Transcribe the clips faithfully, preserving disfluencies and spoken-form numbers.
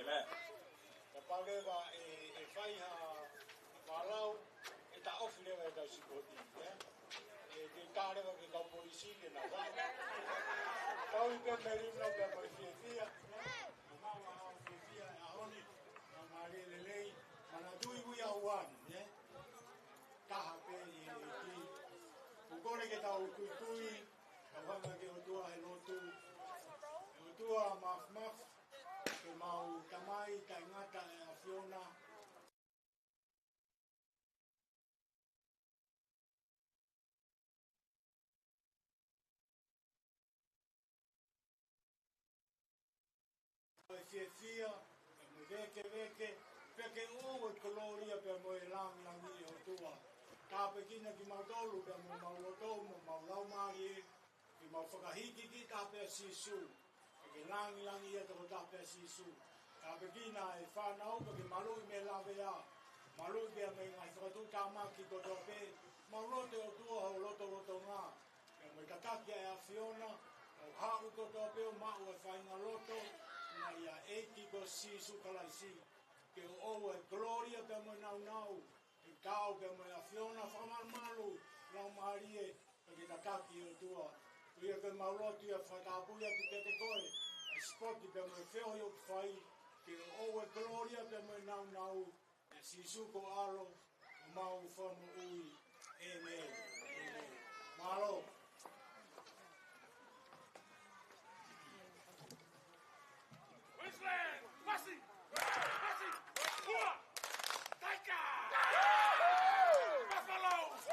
Kapau leva ʻe, ʻe fai ha, ha fālau, ʻe taʻofi leva ʻe kau sipoti, ē? ʻE, ke tā leva ki he kau polisi ke nau vaʻe. Kau i pē melino pea mo e fiefia, ē? Ka mau a fiefia ʻa e ʻaho ni, ka mālie lelei, manatuʻi we are one, ē? Taha pē ʻi he ʻEiki. ʻOku ou kole ke tau tuitui, tau hanga ki he ʻOtua he lotu. ʻE ʻOtua Māfimafi, ke mau Tamai taʻengata ʻa e ʻAfiona. ʻE fiefia, pea mo e vēkeveke, pea ke ʻoʻou e kolōlia pea mo e lāngilangi ʻe ʻOtua. Tāpuekina kimautolu pea mo homau loto mo homau laumālie, ke mau fakahīkihikiʻi taha pē ʻa Sīsū, ke lāngilangiʻia tokotaha pē ʻa Sīsū. Tāpuekina e fānau, pea ke maluʻi mei he lavea, maluʻi pea mei he ngaahi fakatuʻutāmaki kotoa pē, mau lotu ʻe ʻOtua ho lotolotonga, pea mo e tataki ʻa e ʻAfiona, ʻo haʻu kotoa pē ʻo maʻu e faʻahinga loto, ʻa ia ʻEiki ko Sīsū Kalaisi, ke ʻoʻou e kolōlia pea mo e nāunau, ke kau pea mo e ʻAfiona fakamalumalu, laumālie, pea ke tataki ʻe ʻOtua. Ko ia ke mau lotu ia fakatapui atu kiate koe, ʻa e sipoti pea mo e feohi ʻoku fai, ke ʻoʻou e kolōlia pea mo e nāunau, ʻia Sīsū ko e ʻAlo, homau Fakamoʻui. ʻĒmeni. ʻĒmeni. Mālō. Queensland, Pasi! Pasi! Ua! Taika! Buffaloes!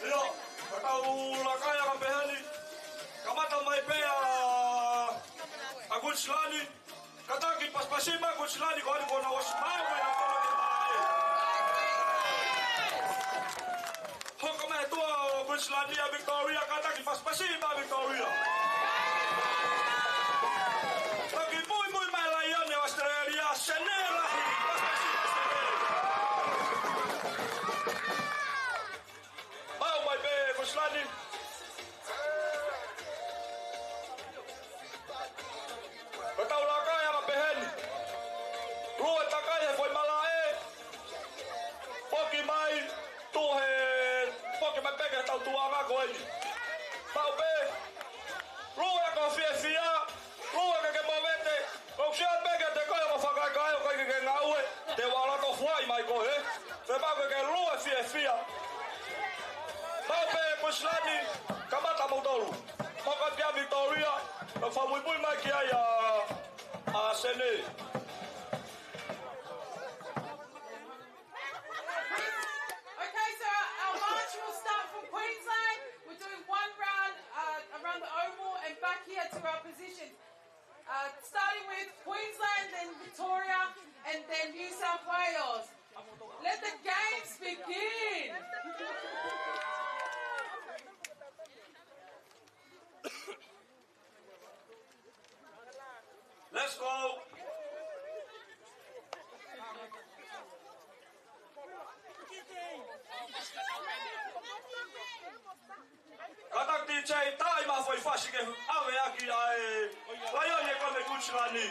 ʻIo, ka tau laka ai ʻa ka pehē ni. Kamata mai pē ʻa, ʻa Kuinisilani. Kātaki pasipasi mai Kuinisilani ko eni ko ʻena ʻosi maʻu mai ʻena tolo ke mai. Hoko mai tuʻa ʻo Kuinisilani ʻa Victoria, kātaki pasipasi mai Victoria. Taki muimui mai Laione ʻAositelēlia, Sene lahi, pasipasi mai Sene. Maʻu mai pē Kuinisilani. Ko e tau laka ai ʻa ka pehē ni. Lue takai he foʻi malaʻe. Foki mai, tuʻu he, foki mai pē ki he tau tuʻanga ko eni. Maʻu pē. Lue ko e fiefia. Lue ke ke movete. ʻOku sio pē kiate koe ʻo fakaʻikaiʻi ʻoku ʻikai ke ke ngāue, te u ʻalu ʻo fuaʻi mai koe, ē? Te mau ke ke lue fiefia. Maʻu pē Kuinisilani, kamata moutolu. Hoko atu kia Victoria, ʻo fakamuimui mai ki ai ʻa, ʻa Sene. Okay, so our march will start from Queensland. We're doing one round, uh, around the oval and back here to our positions. Uh, starting with Queensland, then Victoria, and then New South Wales. Let the games begin! Let's go! Kātaki DJ, tā mai ha foʻi fasi ke ʻave ʻaki ʻa e Laione ko eni Kuinisilani.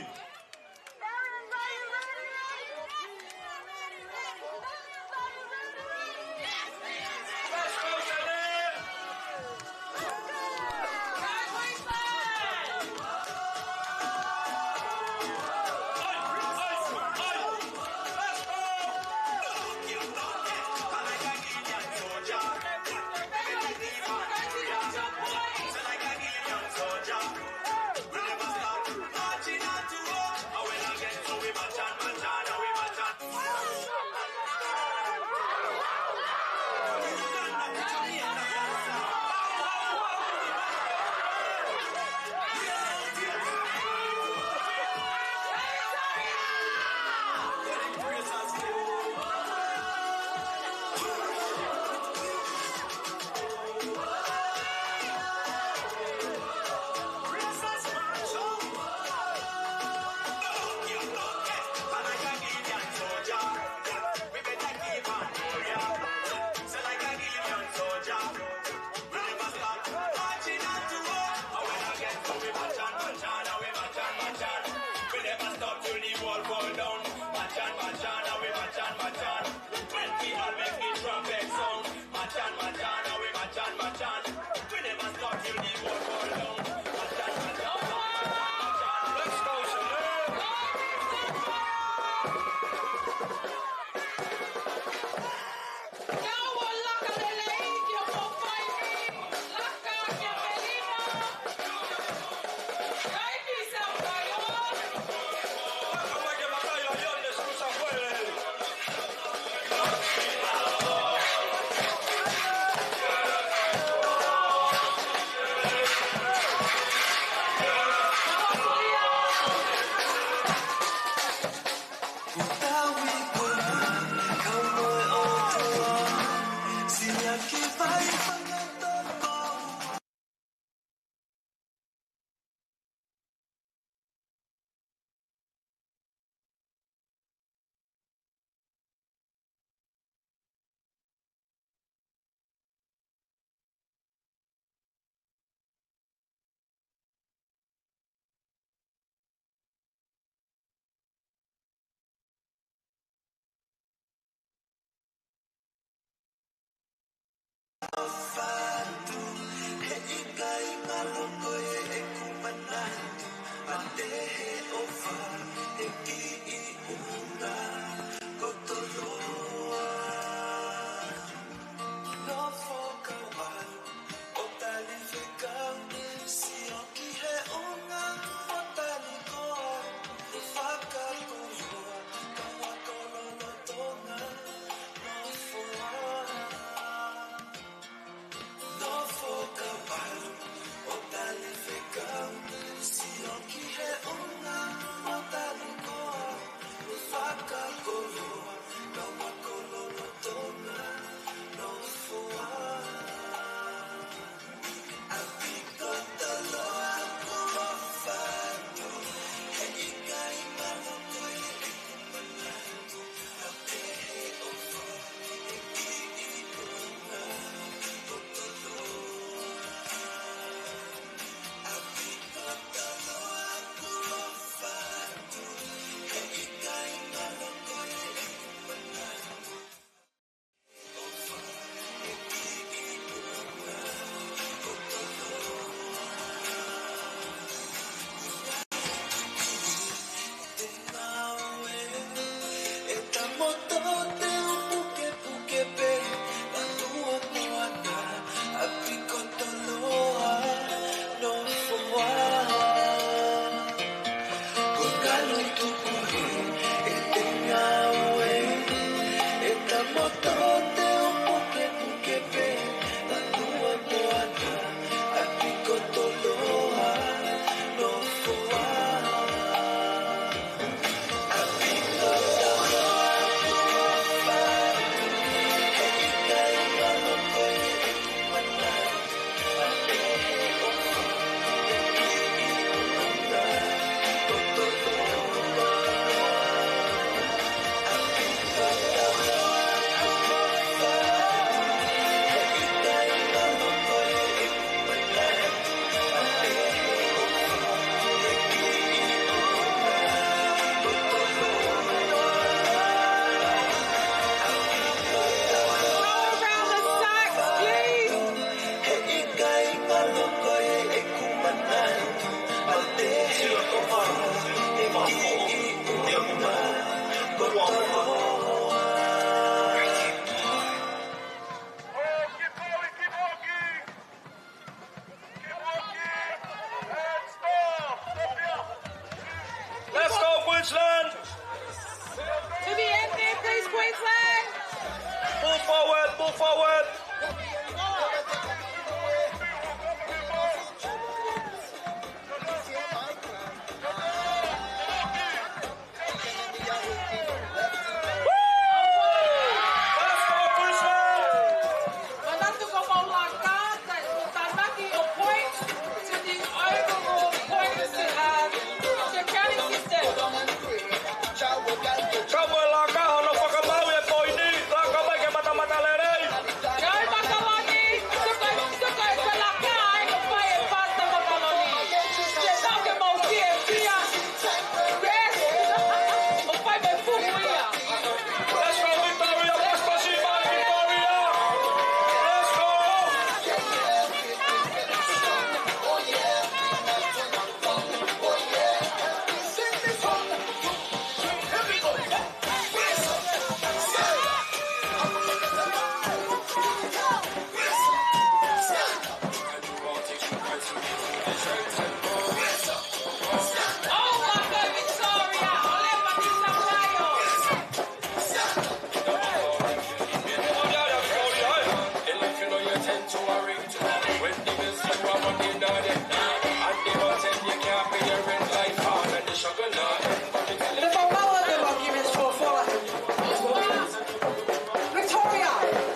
Victoria,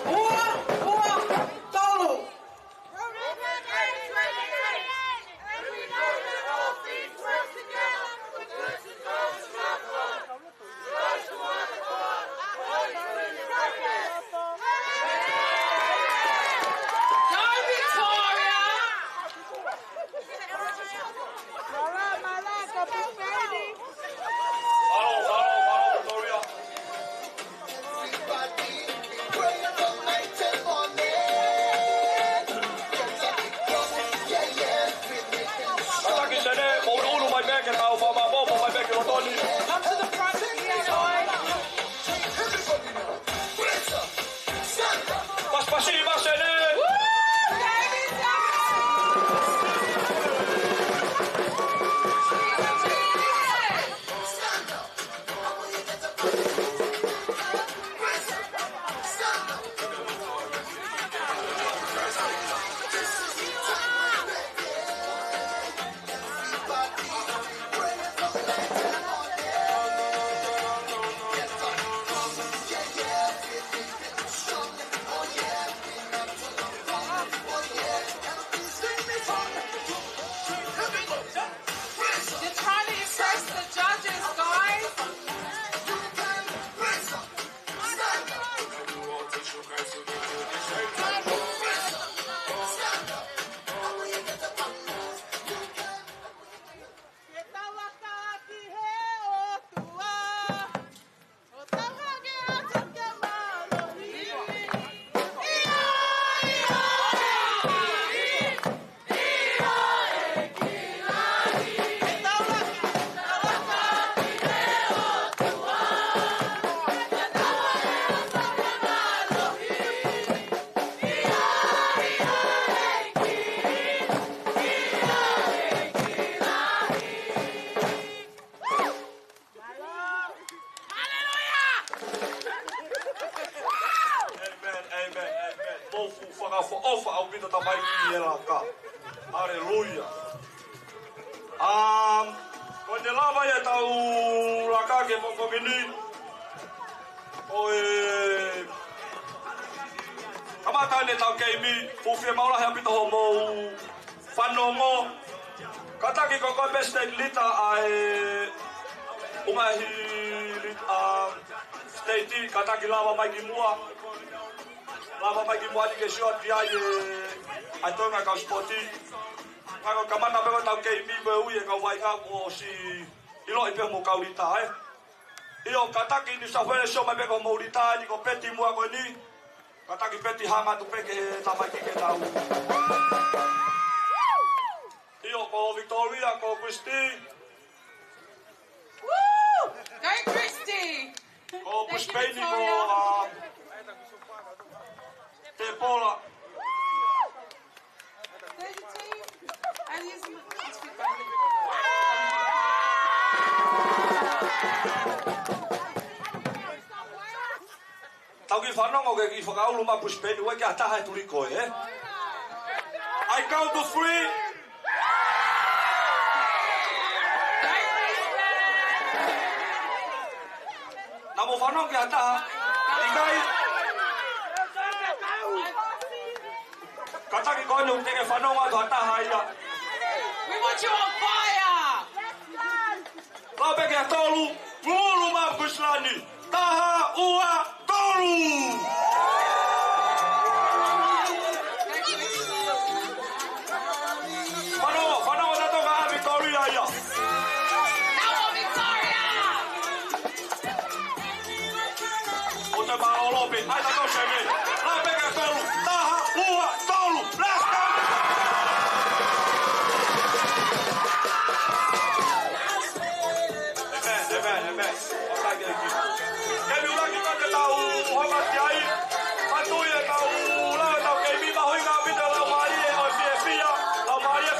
ua, ua, tolu. Kātaki Sene, mou ʻunuʻunu mai pē ke tau fakamāʻopoʻopo mai pē ki loto ni. Come to the front, please, boys. Pasipasi mai Sene. Woo! Baby, You're trying to impress the judges, guys. Amen, amen, amen. Mou fuʻu fakaʻofoʻofa ʻaupito tamaiki ʻi he laka. Haleluia. Um, ko ʻene lava ia ʻetau laka ki he pongipongi ni. ʻOi. Kamata ʻetau keimi, fuʻu fiemaʻu lahi ʻaupito hoʻomou fanongo. Kātaki ko koe pē state leader ʻa e ʻū ngaahi lead-, um, state, kātaki lava mai ki muʻa. Lava mai ki muʻa ni ke sio atu ki ai e, ʻa e toenga kau sipoti. Ka ko e kamata pē ko ʻetau keimi mo e ui e kau vaʻinga kuo ʻosi ʻiloʻi pē mo e kau leader, ē. ʻIo, kātaki New South Wales, sio mai pē ko hoʻomou leader ni ko Peti muʻa ko eni. Kātaki Peti hanga atu pē ki he tamaiki ke tau. ʻIo, ko Victoria, ko Christy. Woo! Go Christy! Ko Thank you, Brisbane, ko, Victoria. Um, Te Paula. There's your team. And here's my, let's be friendly. Tau kiʻi fanongo ke kiʻi fakaʻulu mai Brisbane, ʻoua ʻe ke ʻataha e tuli koe, ē? I count to three. Naʻa mou fanongo ki ha taha? ʻIkai. Kātaki ko eni ʻoku teʻeki fanongo atu ha taha ia. We want you on fire. Lava pē ki ha tolu, ʻulu mai Kuinisilani. Taha, ua, tolu. Fanongo, fanongo tautolu ki he Victoria ia. ʻOku te mālōlō pē, ʻai tautolu Sene. Lava pē ki ha tolu, taha, ua, tolu. Let's go. Amen, amen, amen. Ke miulaki ko te tau hoko atu ai. Matuʻi ʻetau lau ʻetau keimi, mahuʻinga ʻaupito e laumālie ʻo e fiefia, laumālie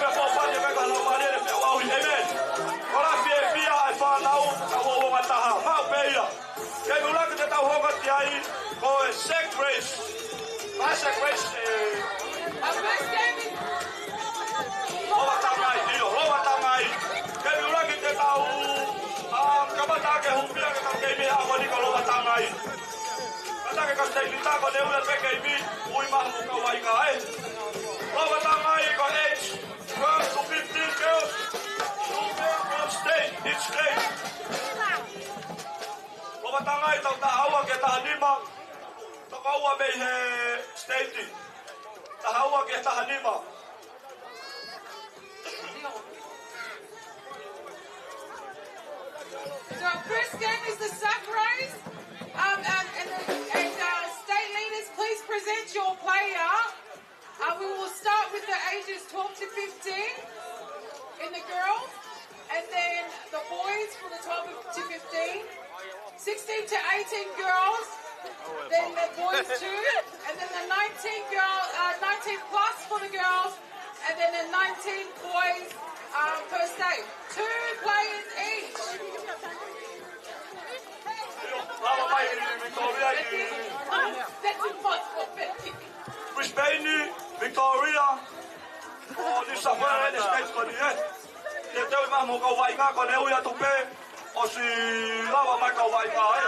Sequence, eh. Our first game is Lova Tangai, ʻio, Lova Tangai. Ke ʻuluaki te tau, um, kamata ke hūfia ke tau keimi ʻa ko eni ko Lova Tangai. Kātaki ko State Leader ko ʻene ui atu e keimi, ui mai mo e kau vaʻinga, ē. Lova Tangai ko age twelve to fifteen girls, two male from state, each state. Lova Tangai tau taha ua ki he taha nima. Toko ua mei he state. Taha ua ki he taha nima. So our first game is the Sakuras. Um, um, and, and, uh, state leaders, please present your player. Uh, we will start with the ages twelve to fifteen in the girls, and then the boys from the twelve to fifteen, sixteen to eighteen girls, then the boys too, and then the nineteen girl, uh, nineteen plus for the girls, and then the nineteen boys, uh, per state. Two players each. Lava mai Victoria ki That's impossible. Brisbane, Victoria, ʻo New South Wales, state ko eni, ē. Te teu mai mo e kau vaʻinga ko ʻene ui atu pē, ʻosi lava mai kau vaʻinga, ē.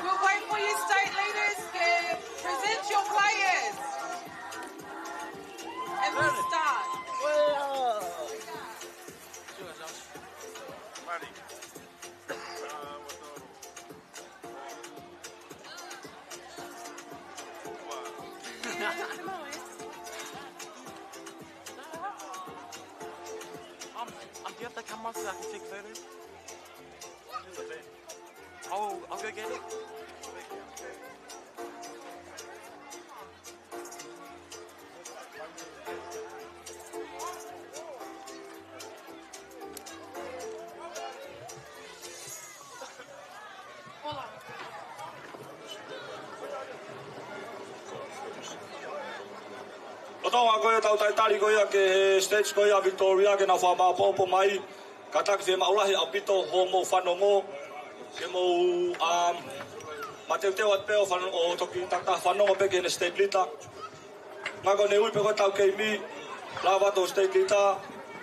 We'll wait for you, state leaders. Present your players. And we'll start. Um, um, do you have the camera so I can take photos? I'll, I'll go get it. Lolotonga ko ia ʻetau talitali ko ia ki he stage ko ia Victoria ke nau fakamāʻopoʻopo mai. Kātaki fiemaʻu lahi ʻaupito hoʻomou fanongo, ke mou, um, mateuteu atu pē ʻo fano-, ʻo toki takitaha fanongo pē ki heʻene state leader. Ka ko ʻene ui pē ko e tau keimi, lava atu e state leader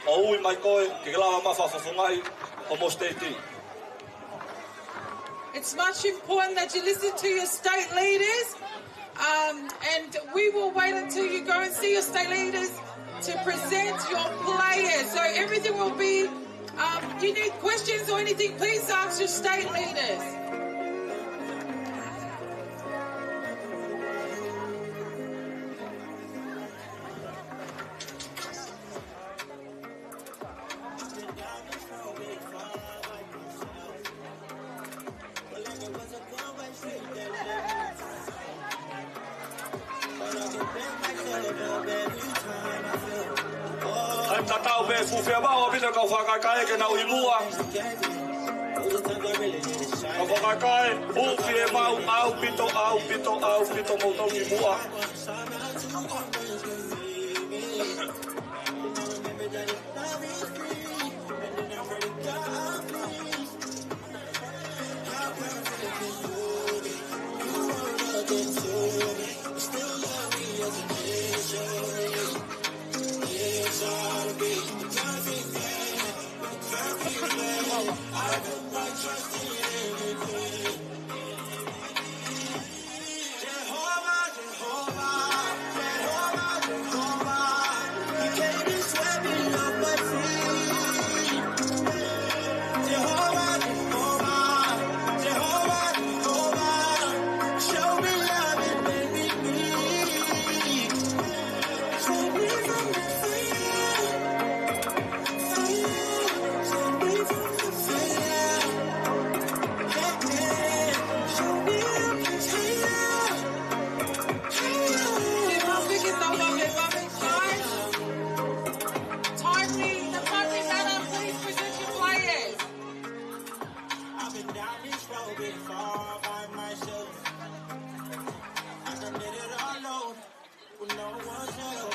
ʻo ui mai koe, ke ke lava mai ʻo fakafofongaʻi homou state. It's much important that you listen to your state leaders. Um, and we will wait until you go and see your state leaders to present your players. So everything will be, um, if you need questions or anything, please ask your state leaders. Kae tatau pē fuʻu fiemaʻu ʻaupito e kau fakakaikaʻi ke nau ʻi muʻa. Kau fakakaikaʻi, fuʻu fiemaʻu ʻaupito, ʻaupito, ʻaupito mou toki muʻa. Timely, in a timely manner, please present your players. I've been down this road before by myself. I done did it all alone. With no one's help.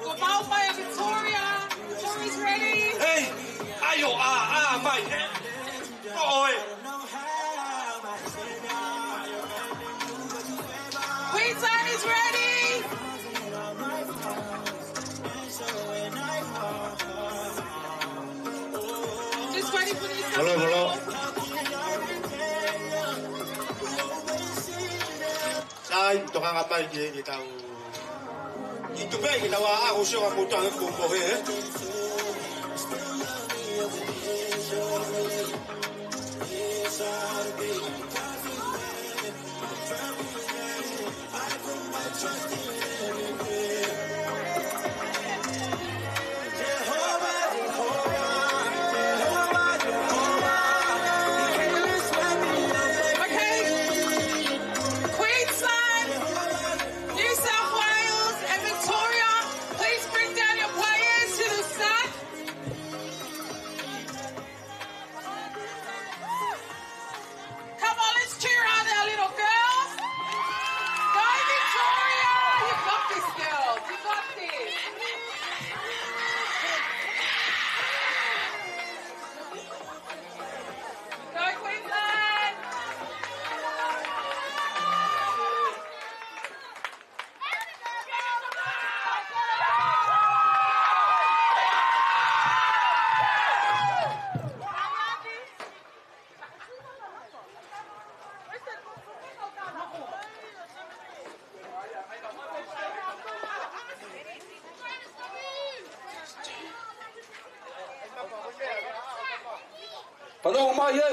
Well, Victoria, Victoria's ready. Hey, ʻai ʻo ʻā, ʻā mai. Ko ʻoe. I don't know how my Mālō, mālō. Sai, tokanga mai ki he, ki he tau. Ki tupe, ki he tau a, a, o sio ka koutou ʻa e koutou he, he. Okay. Queensland, New South Wales, and Victoria, please bring down your players to the side. Come on, let's cheer on our little girls. Go, Victoria. You got this, girls. You got this. Go, Queensland. Fanongo mai ē.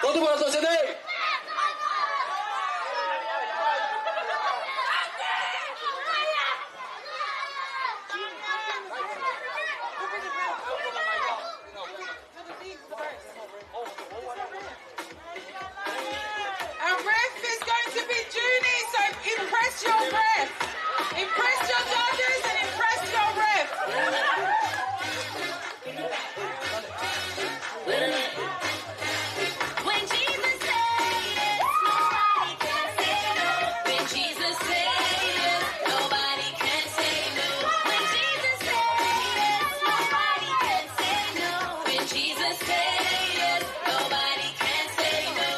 Tō tupu atu, Sene. Our ref is going to be Junie, so impress your ref. Impress your judges and impress your ref. When Jesus says yes, nobody can say no. When Jesus says yes, nobody can say no. When Jesus says yes, nobody can say no. When Jesus says yes, nobody can say no.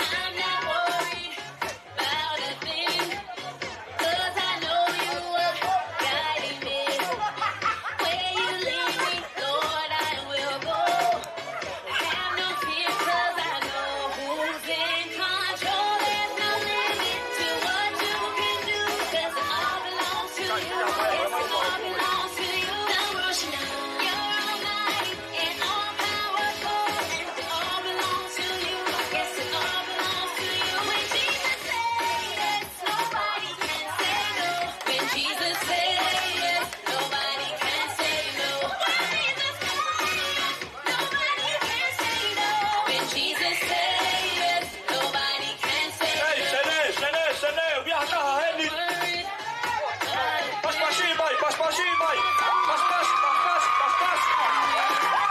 I'm not worried about a thing, 'cause I know you are guiding me. Where you lead me, Lord, I will go. I have no fear 'cause I know who's in control. There's no limit to what you can do 'cause it all belongs to you. Yes, it all belongs to you. Now, Rosh Hashanah, you're almighty and all powerful, and it all belongs to you. Yes, it all belongs to you. When Jesus says yes, nobody can say no. When Jesus says yes, nobody can say no. When Jesus says yes, nobody can say no. When Jesus says yes, nobody can say no. Hey, Sene, Sene, Sene, ʻoku ʻi ai ha taha heni. Pasipasi mai, pasipasi mai. Pasipasi, pasipasi, pasipasi.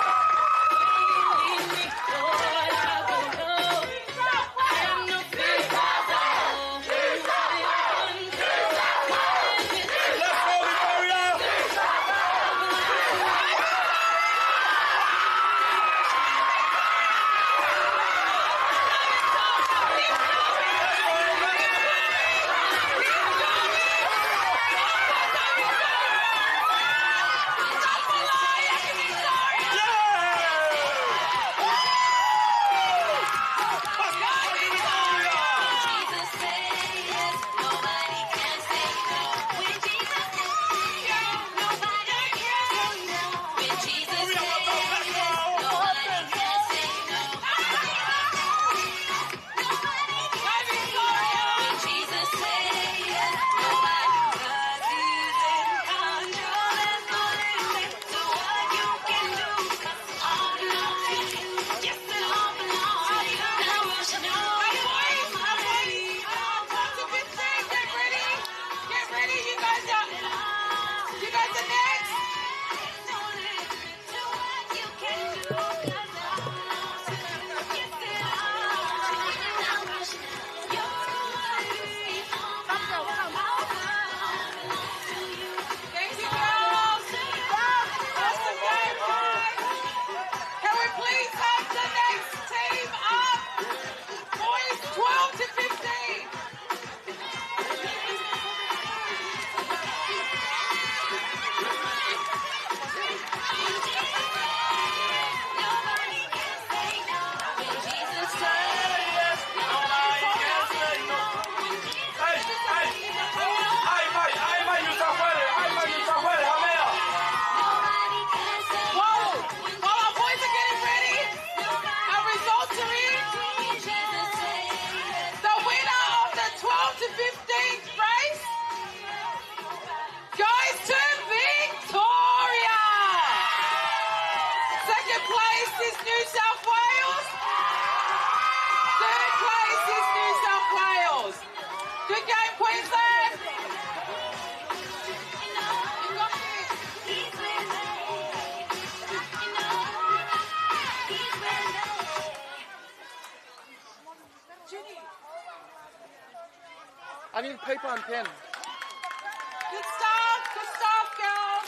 I need paper and pen. Good stuff, good stuff, girls.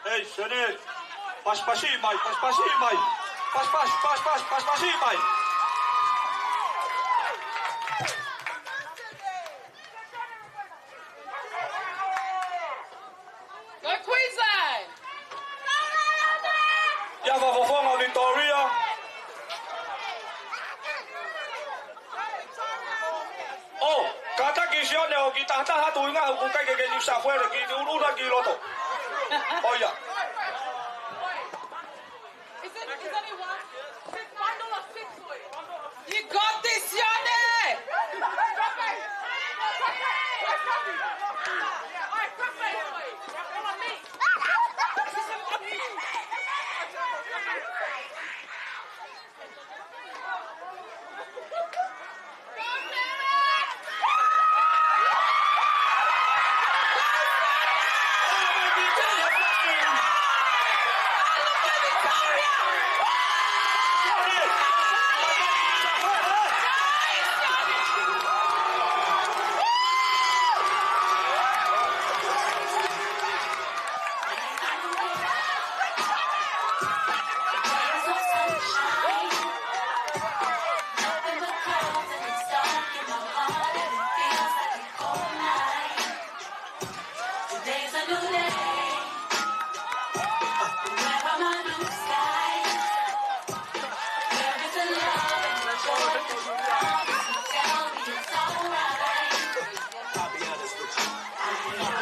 Hei, Sione. Pasipasi mai, pasipasi mai. Pasipasi, pasipasi, pasipasi mai. Go Queensland! ʻIa Fofonga Victoria. ʻO, kātaki Sione ʻo kiʻi tahataha atu ʻi he ngaahi ʻuku kai ke ke New South Wales ki te ʻunuʻunu ki loto. ʻOia. Is it, is anyone? Six, one dollar six for you. You got this, Sione! Today's a new day. Where are my blue skies? Where is the love and the joy that you promised me? Tell me it's alright. I'll be honest with you. I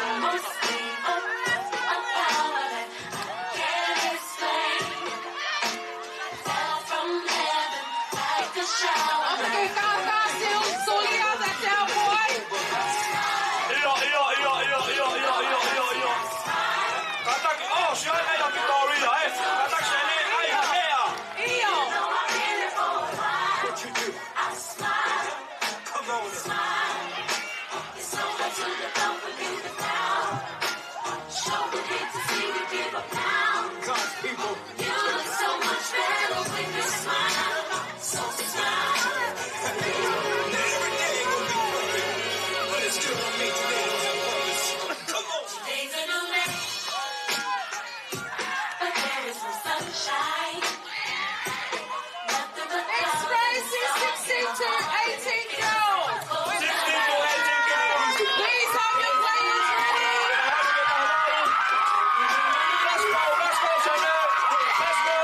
almost gave up a power that I can't explain. Fell from heaven like a shower. ʻOku ke kākā, Siu, Sulia, that's our boy. ʻIo, ʻio, ʻio. Kātaki, ʻo, Sione ʻa Victoria, ē. Kātaki Sione ʻa Hea. ʻIo. What you do? I smile. Come on. Smile. It's so hard to look up when you've been down. Show me hate to see you give up now. God's people. You look so much better when you smile. So smile. Not every day gonna be perfect, but it still don't mean today don't have purpose. Come on. Today's a new day. But there is no sunshine. Nothing but X-Ray clouds. Sixteen to eighteen girls. Sixteen to eighteen girls. Please have your players ready. Let's go, let's go, Shannon. Let's go.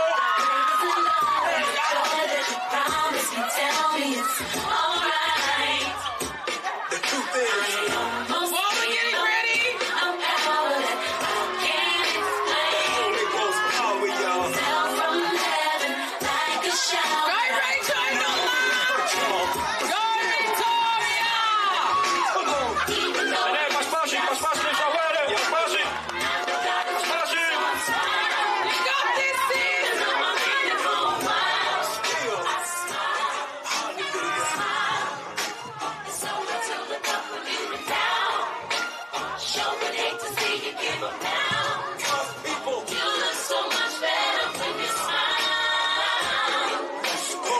Promise me, tell me it's alright. The truth is, I almost, while we're getting ready, I'm out of it. I can't explain. Holy Ghost power, y'all. Fell from heaven like a shower. Go, Rachel, go, Victoria! Come on. Even though, Pasipasi, Pasipasi, Pasipasi. Pasipasi. You got this, sis. Still. Hallelujah. It's so good to look up when you've been down. Sure would hate to see you give up now. God's people. You look so much better when you smile. Let's go.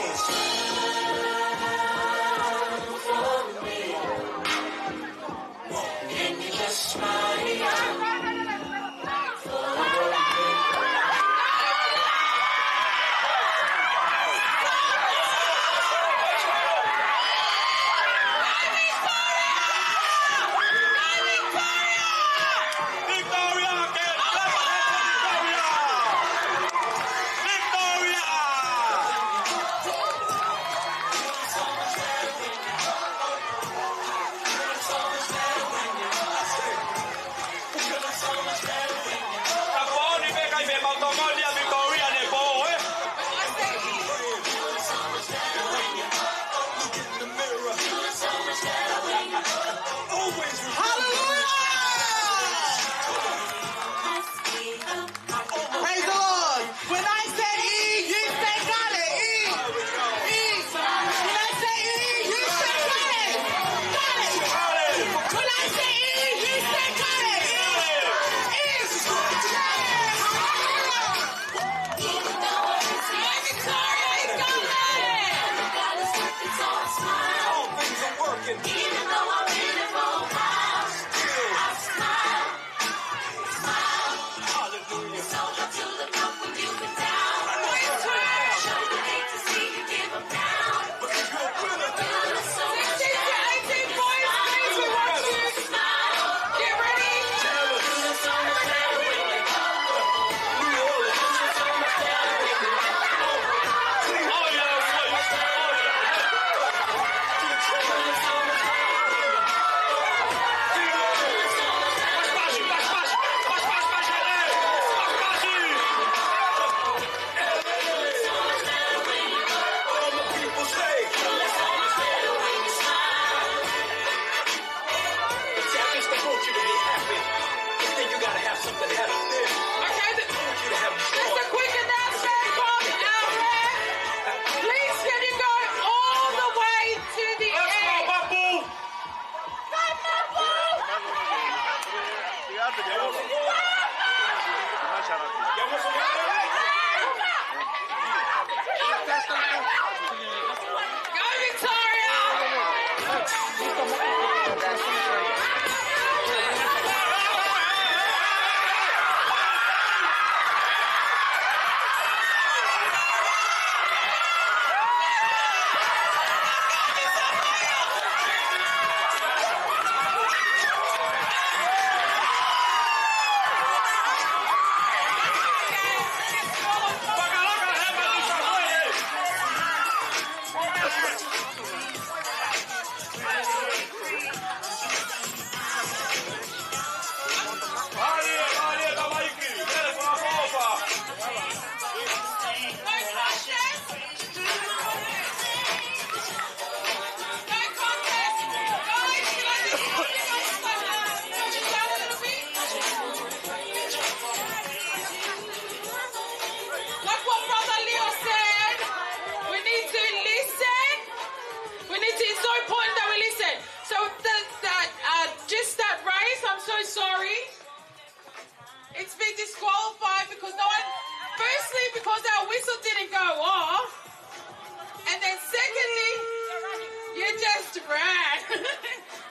Just ran.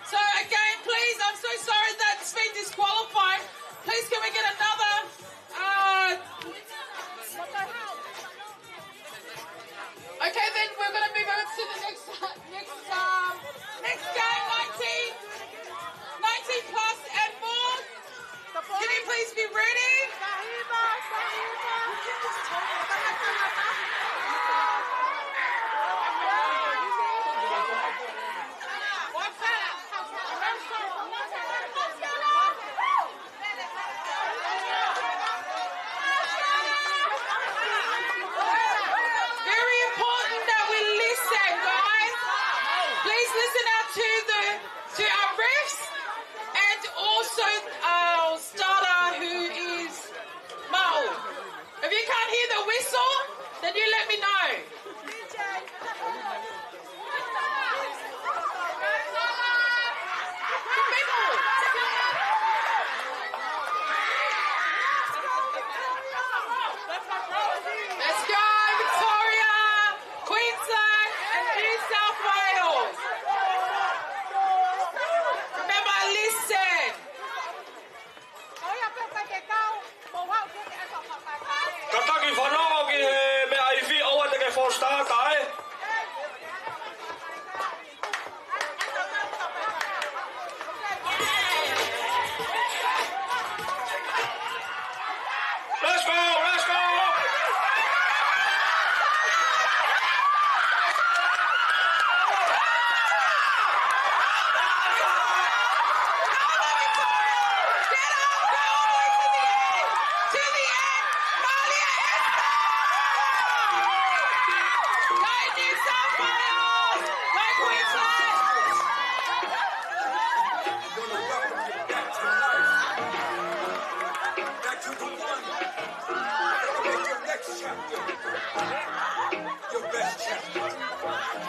So again, please, I'm so sorry that's been disqualified. Please, can we get another? Uh, okay, then we're going to move over to the next, next, um, next game, nineteen, nineteen plus and more. Can you please be ready? Very important that we listen, guys. Please listen out to the, to our refs and also our starter who is Maʻu. If you can't hear the whistle, then you let me know. Let's go, Victoria, Queensland, and New South Wales. Remember, listen. Kātaki, fanongo ki he meʻa ivi, ʻoua te ke false start, ē. Let's go, let's go. Back to the one. Make your next chapter your best chapter.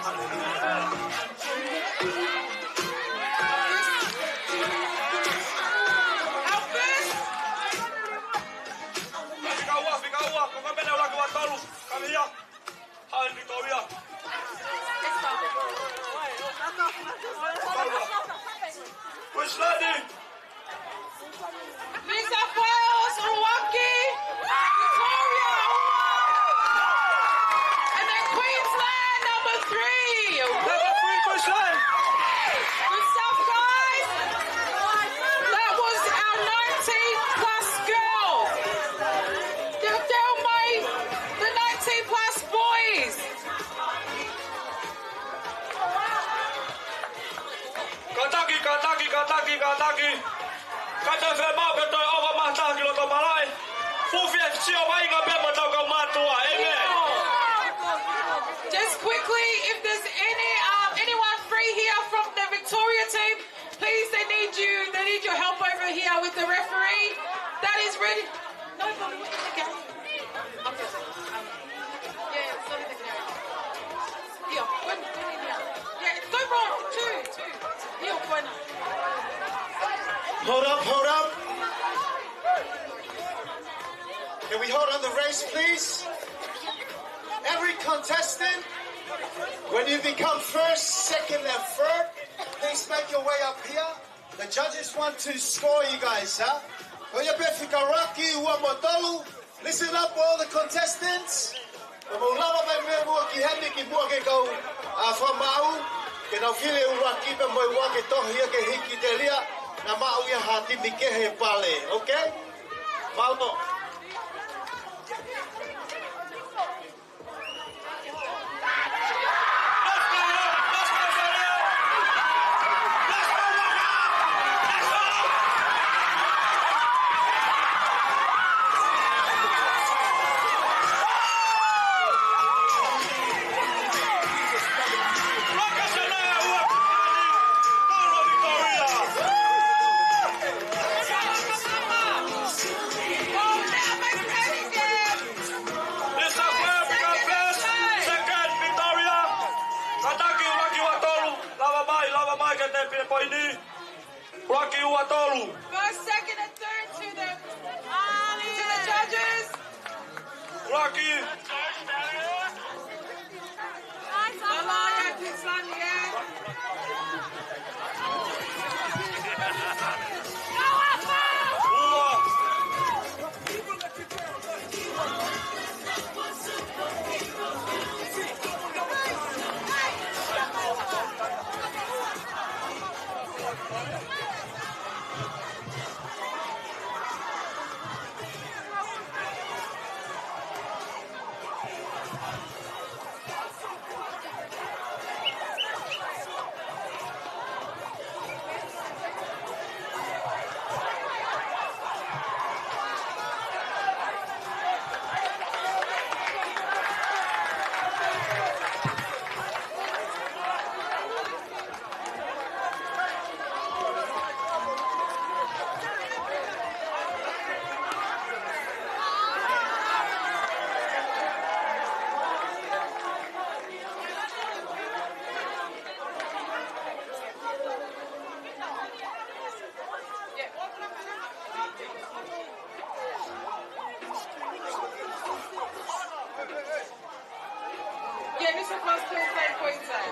Hallelujah. Fika ua, fika ua, ko ka pena ua ki ua tolu, kami ia. Haʻu Victoria. Queensland. New South Wales, ʻuluaki. Victoria, ua. And then Queensland, number three. Number three, Queensland. Good stuff, guys. That was our nineteen plus girls. Teu, teu mai, the nineteen plus boys. Kātaki, kātaki, kātaki, kātaki. Kātaki, fiemaʻu pē toe ʻofa mai ha taha ki loto malaʻe. Fuʻu fie sio vaʻinga pē mo ʻetau kau mātuʻa. Amen. Just quickly, if there's any, um, anyone free here from the Victoria team, please, they need you. They need your help over here with the referee. That is ready. No, no, no, no, no. Okay. Um, yeah, sorry, the camera. Yeah, when, when in here. Yeah, go wrong. Two, two. Yeah, when. Hold up, hold up. Can we hold on the race, please? Every contestant, when you become first, second, and third, please make your way up here. The judges want to score you guys, huh? Ko ia pē fika ʻuluaki, ua mo tolu. Listen up, all the contestants. Ka mou lava mai mei muʻa ki heni ki muʻa ke kau, ā, fakamaau, ke nau fili ʻuluaki pea mo e ua ke tohi ia ke hiki telia, naʻa maʻu ia ha timi kehe pale, okay? Mālō. New South Wales, fika first, second, Victoria. Kātaki, ʻuluaki, ua tolu. Lava mai, lava mai ke te pine poini. ʻUluaki, ua tolu. First, second, and third to the, to the judges. ʻUluaki. Nice, Lala, yeah, this one, yeah. Yeah, this is the first place they played that.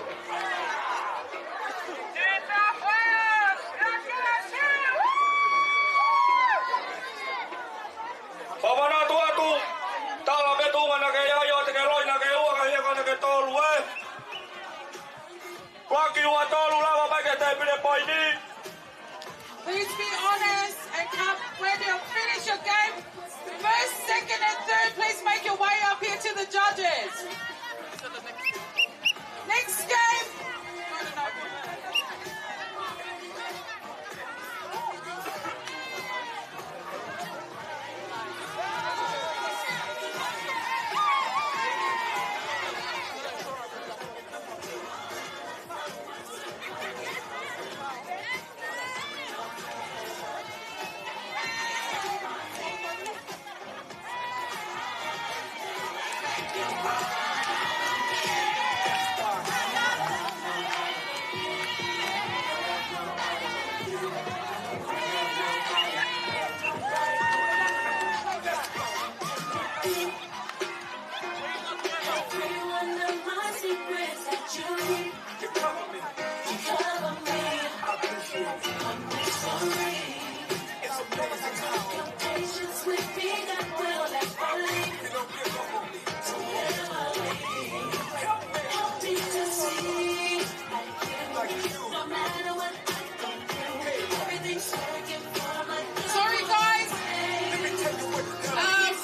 Pāpana atu atu, tala ke tunga na ke ia, io te ke loi na ke ua, ka ia ka na ke tolu, ē. Kuaki ua tolu, lava mai ke tēpile poini. Please be honest and come when you finish your game. First, second, and third, please make your way up here to the judges. Next game. Sorry, guys. Um,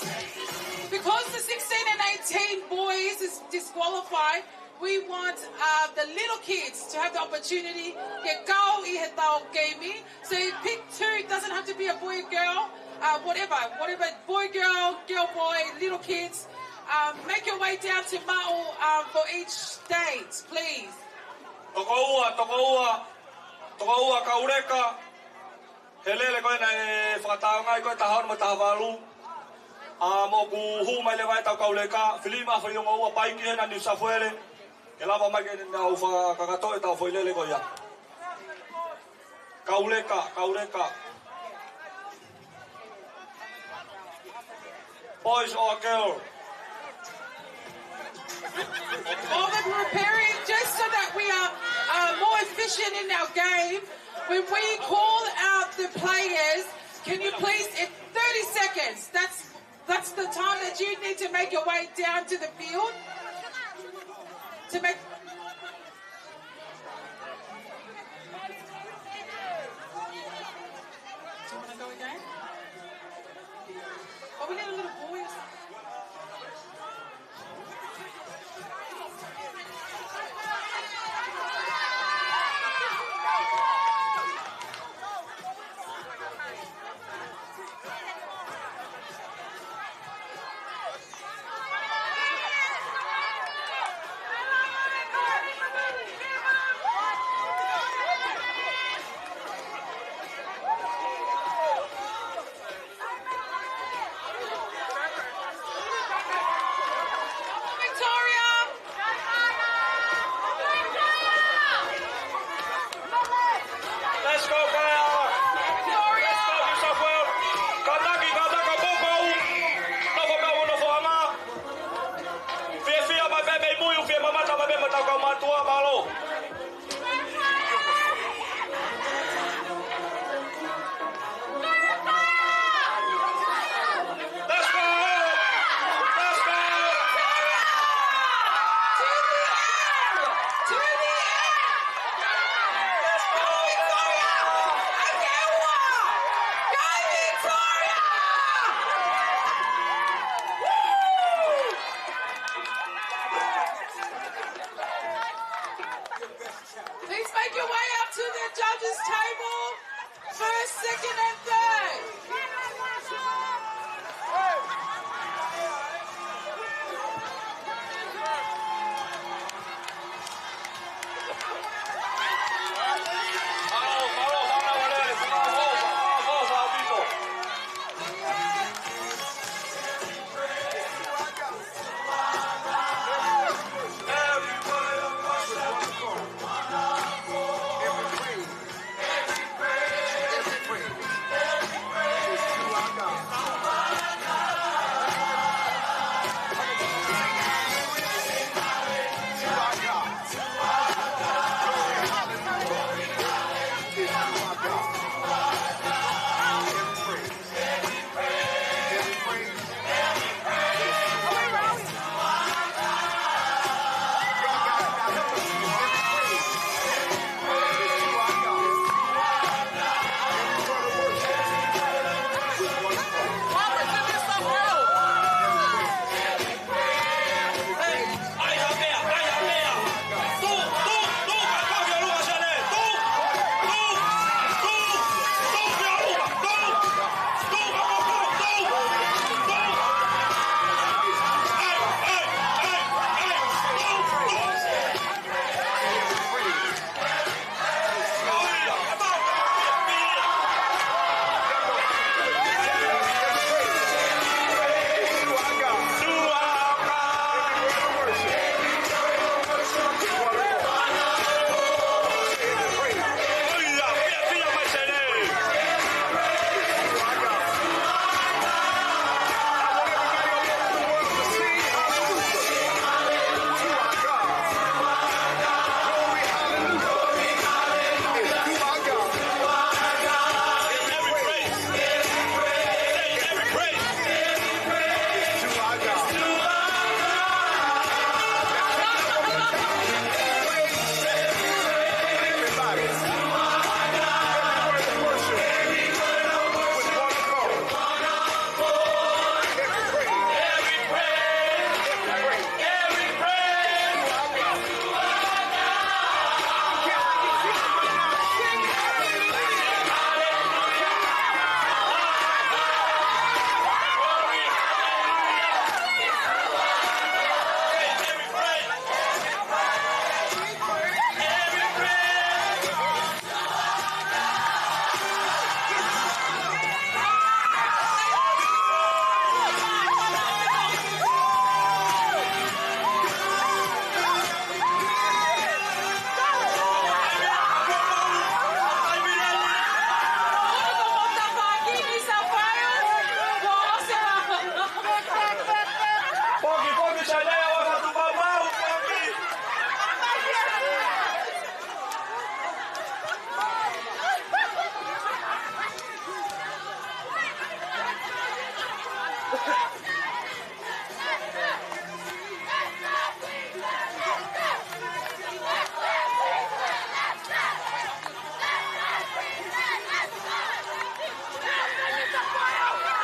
because the sixteen and eighteen boys is disqualified, we want, uh, the little kids to have the opportunity ke kau ʻi he tau game. So you pick two, it doesn't have to be a boy or girl, uh, whatever, whatever, boy, girl, girl, boy, little kids. Um, make your way down to Maʻu, um, for each stage, please. Tokoua, tokoua, tokoua kauleka. He lele ko ena ʻe fakataonga ai ko e taha ono mo e taha valu. ʻA, moʻoku hū mai leva e tau kauleka, fili mai foʻi ongo ua paiki hena New South Wales. Ke lava mai ke nau fakakakato e tau foʻi lele ko ia. Kauleka, kauleka. Boys or girl? While they're preparing, just so that we are, uh, more efficient in our game, when we call out the players, can you please, in thirty seconds, that's, that's the time that you need to make your way down to the field to make Do you wanna go again? Oh, we need a little boy or something. Make your way up to the judges' table. First, second, and third.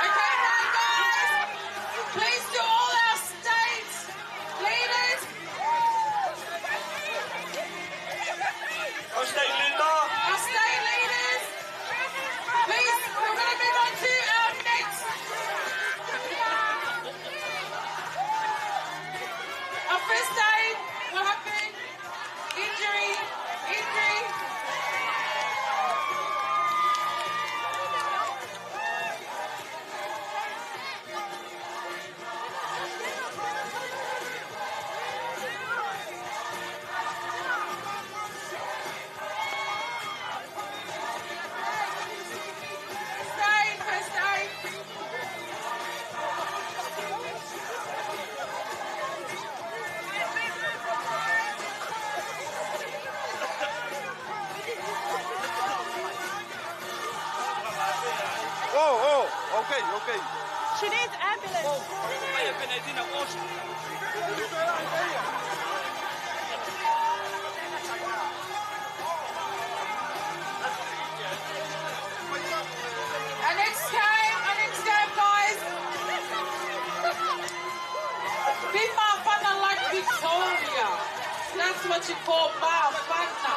Okay, now, guys, please do all our state leaders. Our state leaders. Please, we're gonna move on to our next. Our first aid, what happened? Injury, injury. Oh, oh, okay, okay. She needs ambulance. Our next game, our next game, guys. Be Mafana like Victoria. That's what you call Mafana.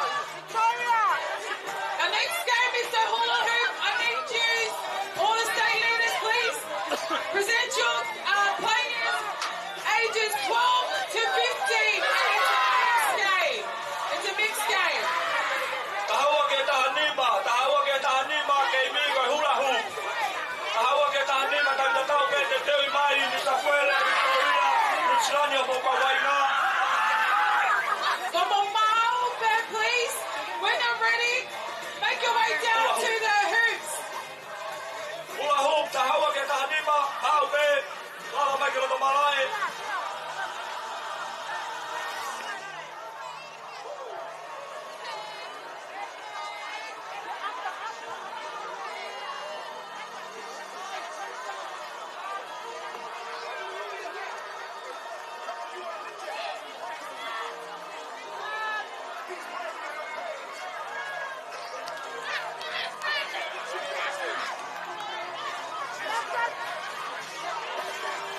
Your way down to the hoops. Hula hoop, taha ua ki he taha nima, haʻu pē, lava mai ki loto malaʻe.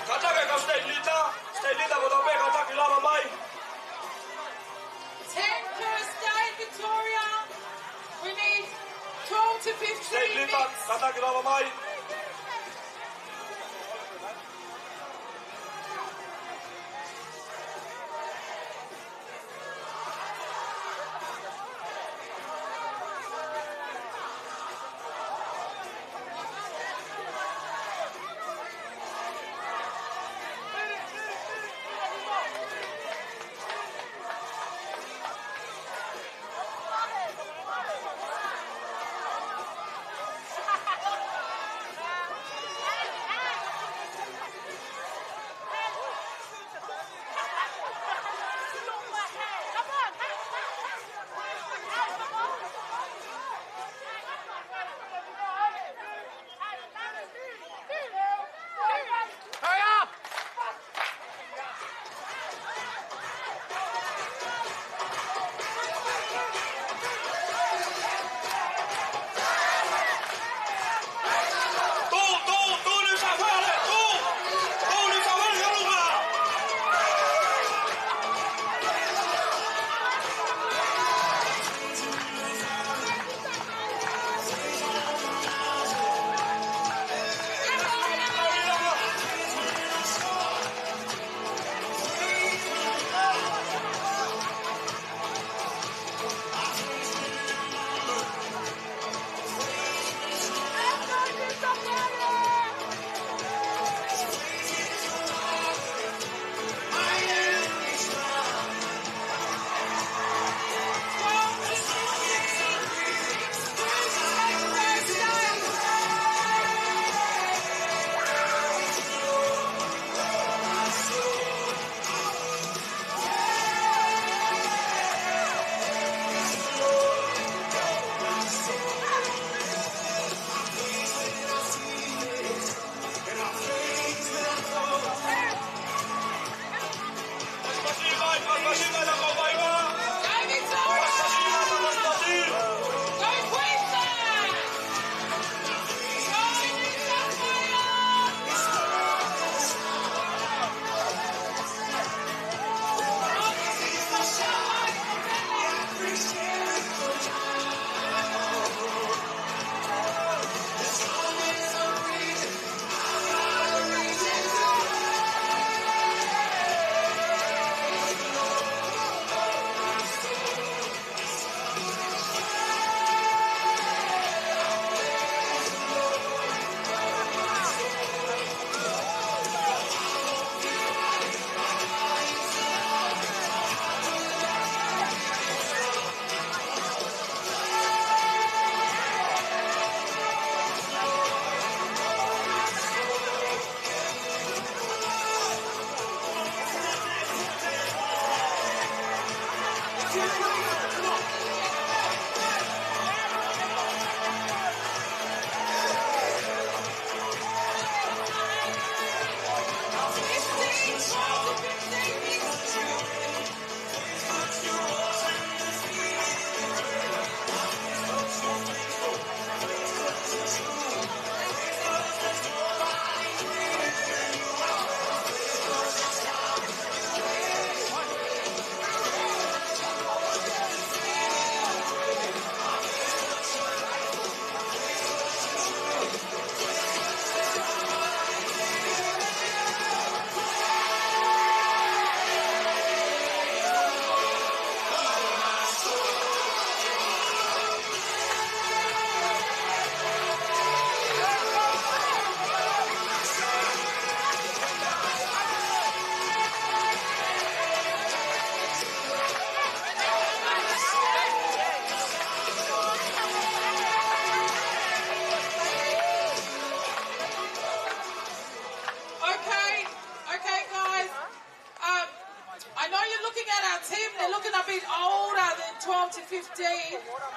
Kātaki e kau state leader, state leader kotoa pē kātaki lava mai. Ten per state, Victoria. We need twelve to fifteen. State leader, mix. Kātaki lava mai.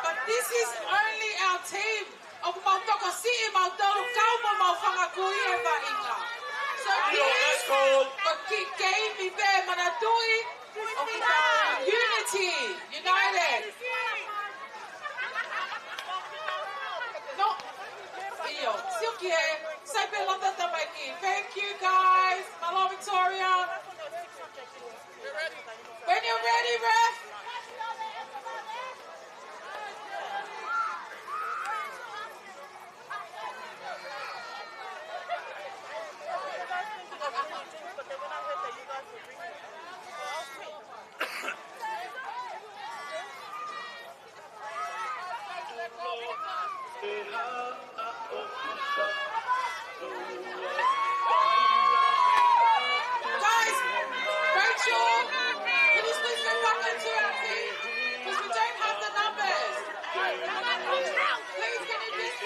But this is only our team. ʻOku mau tokosiʻi mautolu kau mo mau fanga kui he vaʻinga. So please, ko e kiʻi keimi pē, manatuʻi, ʻoku mau unity, united. No, ʻio, sio ki he, sai pē lata tamaiki. Thank you guys. Mālō Victoria. When you're ready, ref. Guys, Rachel, can you please go back into our team? 'Cause we don't have the numbers. Please, can you just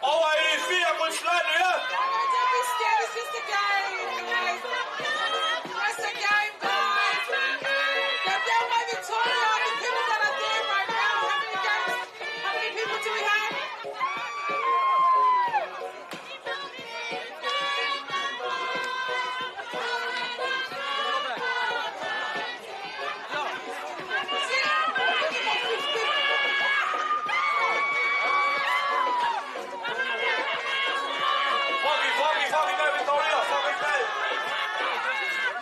ʻOua ʻe fiefia Queensland, yeah? Don't be scared, it's just a game, guys. Just a game, guys. They're down by Victoria, the people that are there right now. How many games? How many people do we have? Foggy, foggy, foggy, go, Victoria, foggy, go.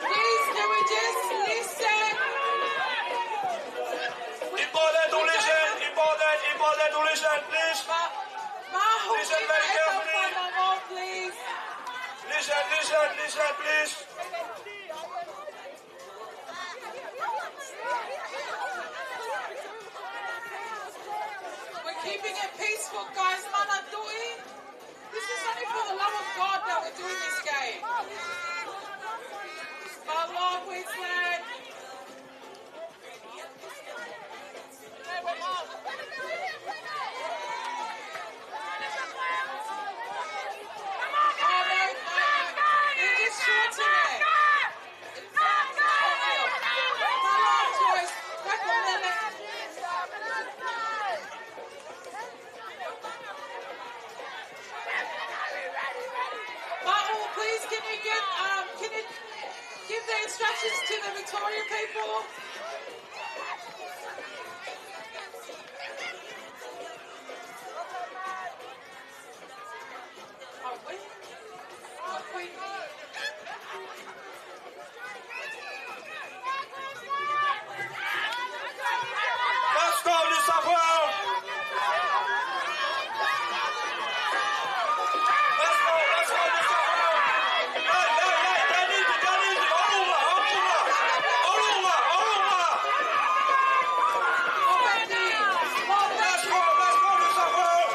Please, can we just listen? Important to listen, important, important to listen, please. Ma-, ma-, listen very carefully. Please. Listen, listen, listen, please. We're keeping it peaceful, guys. Manatuʻi. This is only for the love of God that we're doing this game. Mālō, Queensland. They're just shorting it. Maʻu, please, can you get, um, can you give the instructions to the Victoria people? Let's go, New South Wales! Let's go, let's go, New South Wales! Hey, hey, hey, Danny, Danny, ʻolunga, ʻolunga, ʻolunga, ʻolunga! Let's go, let's go, New South Wales!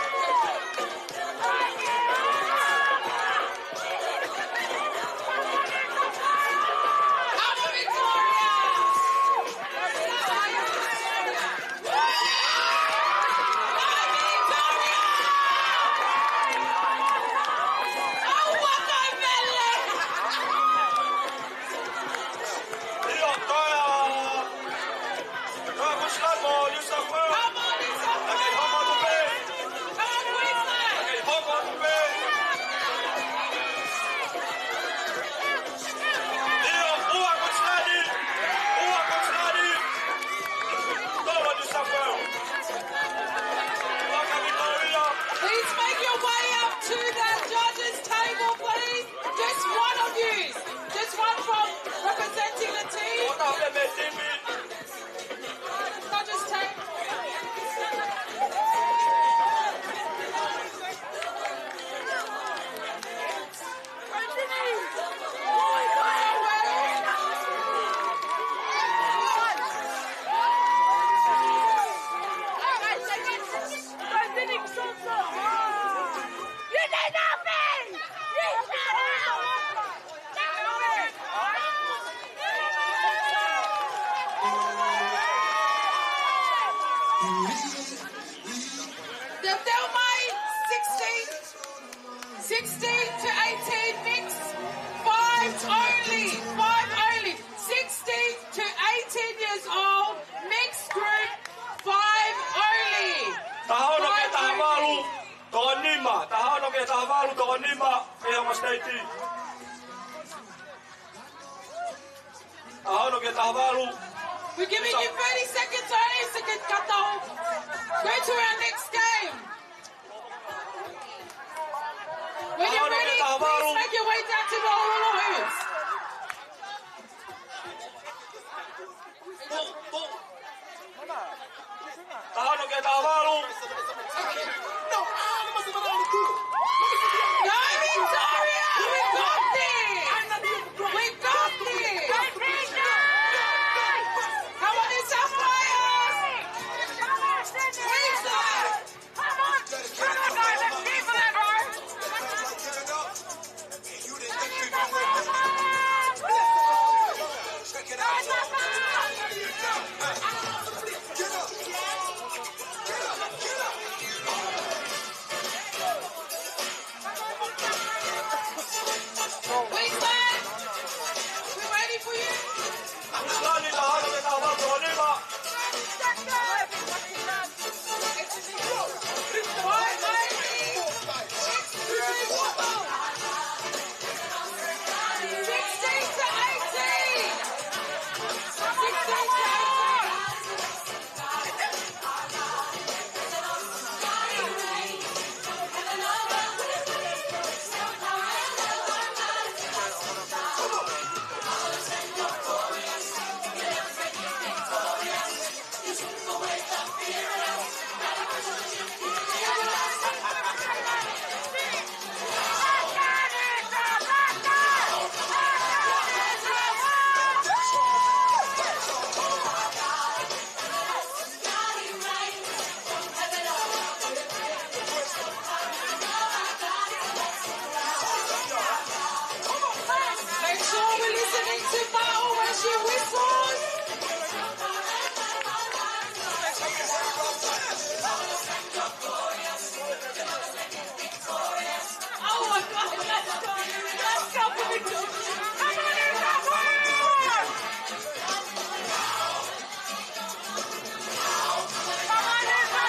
Come on, New South Wales! Come on, New South Wales! Come on, New South Wales! Come on, Queensland! Come on, New South Wales! ʻIo, ʻoua Queensland! ʻOua Queensland! Tolo New South Wales! Welcome, Victoria! Please make your way up to the judges' table, please. Just one of you. Just one from representing the team. Ota pē mei he timi. Judges' table. The Thelmai sixteen, sixteen to eighteen mix, five only, five only, sixteen to eighteen years old, mixed group. Taha ono ki he taha valu, toko nima, ʻe he ongo siteiti. Taha ono ki he taha valu. We're giving you thirty seconds only, so get cut off. Go to our next game. When you're ready, please make your way down to the hall of hoops. Taha ono ki he taha valu. Go, Victoria! We got this! We got this! Come on, it's our players! Please, uh, Come on! Come on, guys, let's keep it, bro! Check it out. Queensland, we're ready for you. Make sure we're listening to Mao when she whistles. Oh my God, let's go. Let's go, Victor. Come on, Victor.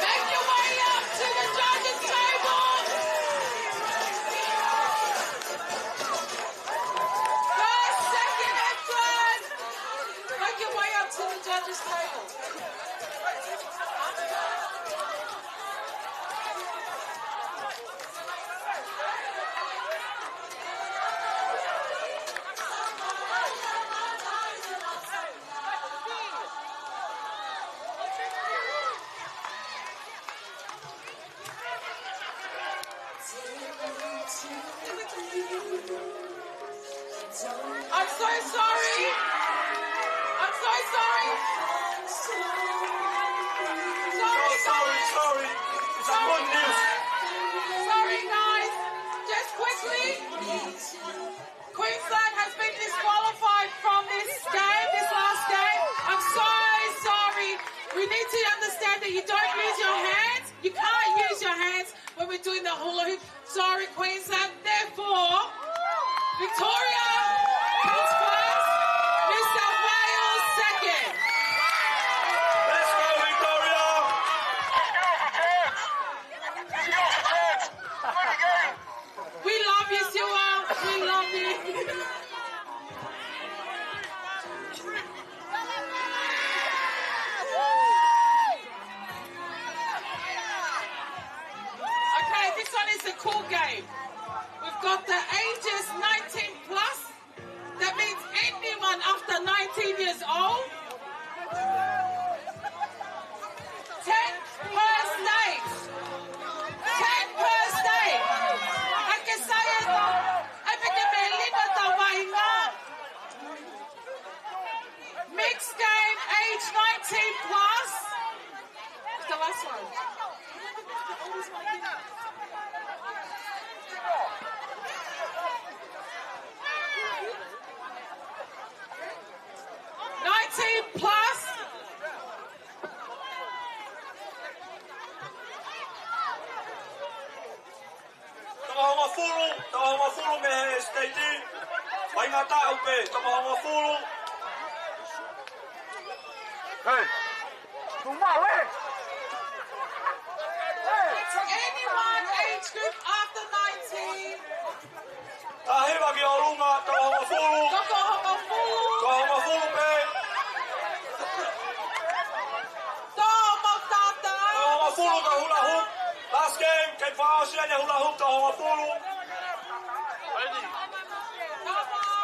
Make your way up to the judges' table. First, second, and third. Make your way up to the judges' table. I'm so sorry. I'm so sorry. Sorry, sorry, sorry. It's a good news. Queensland has been disqualified from this game, this last game. I'm so sorry. We need to understand that you don't use your hands. You can't use your hands when we're doing the hula hoop. Sorry, Queensland. Therefore, Victoria comes first, New South Wales second. Let's go, Victoria! We love you, Siua. We love you. Okay, this one is a cool game. We've got the ages nineteen plus. That means anyone after nineteen years old. Ten per state. Ten per state. ʻAi ke sai ʻe, ʻai pē ke melino ʻetau vaʻinga. Mixed game, age nineteen plus. The last one. Nineteen plus. Toko hongofulu, toko hongofulu mei he state. Vaʻinga taʻu pē, toko hongofulu. Hey. Tumau, eh. Hey. Anyone age group after nineteen. Taha hiva ki ʻolunga, toko hongofulu. Toko hongofulu. Toko hongofulu pē. Tō mo tata. Toko hongofulu ka hula hoop. Last game, ke fakaʻosi ʻa e hula hoop, toko hongofulu.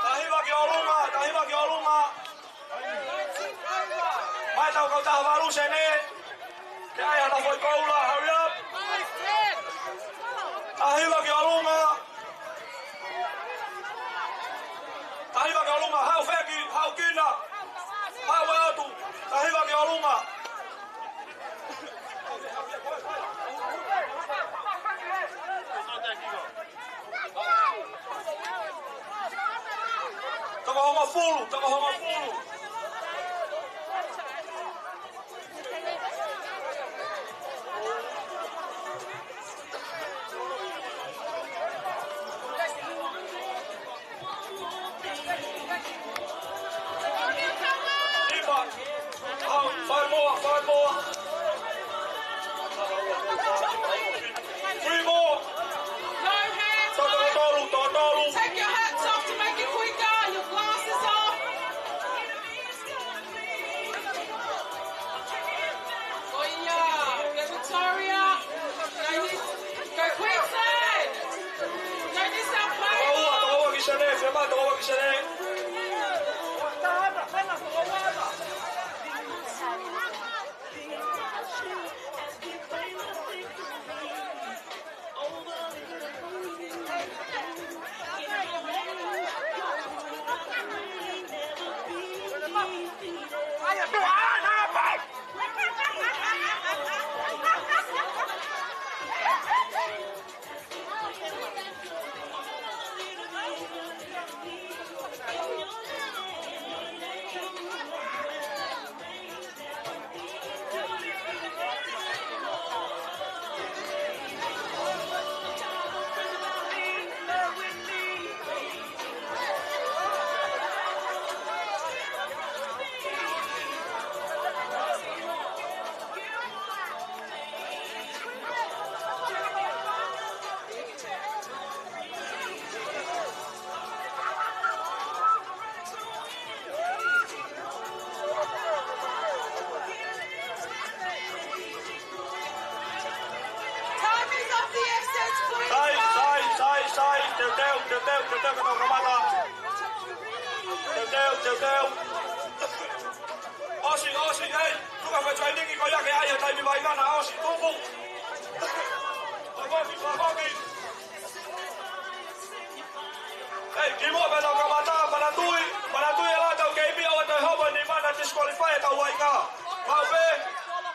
Taha hiva ki ʻolunga, taha hiva ki ʻolunga. Mai tau kau taha valu sene. Ke ʻai hana foʻi koula, hurry up. Taha hiva ki ʻolunga. Taha hiva ki ʻolunga, haʻu feki, haʻu kina. Haʻu atu, taha hiva ki ʻolunga. Toko hongofulu, toko hongofulu. Five more, five more. Three more. No hands. Toko tolu, toko tolu. Take your hats off to make it quicker. Your glasses off. Oh yeah, go Victoria. Go, go Queensland. Go New South Wales. Toko ua, toko ua ki sene, fiemaʻu toko ua ki sene. Time is of the essence, please. Sai, sai, sai, sai, teuteu, teuteu, teuteu, ka tau kamata. Teuteu, teuteu. ʻOsi, ʻosi, ei, tuku e foʻi training ko ia ke ʻai ha taimi vaʻinga na, ʻosi, tuku. Fakafoki, fakafoki. Ei, kimuʻa pea tau kamata, manatuʻi, manatuʻi e la tau keimi, ʻoua toe hopo e nima, na disqualify e tau vaʻinga. Maʻu pē,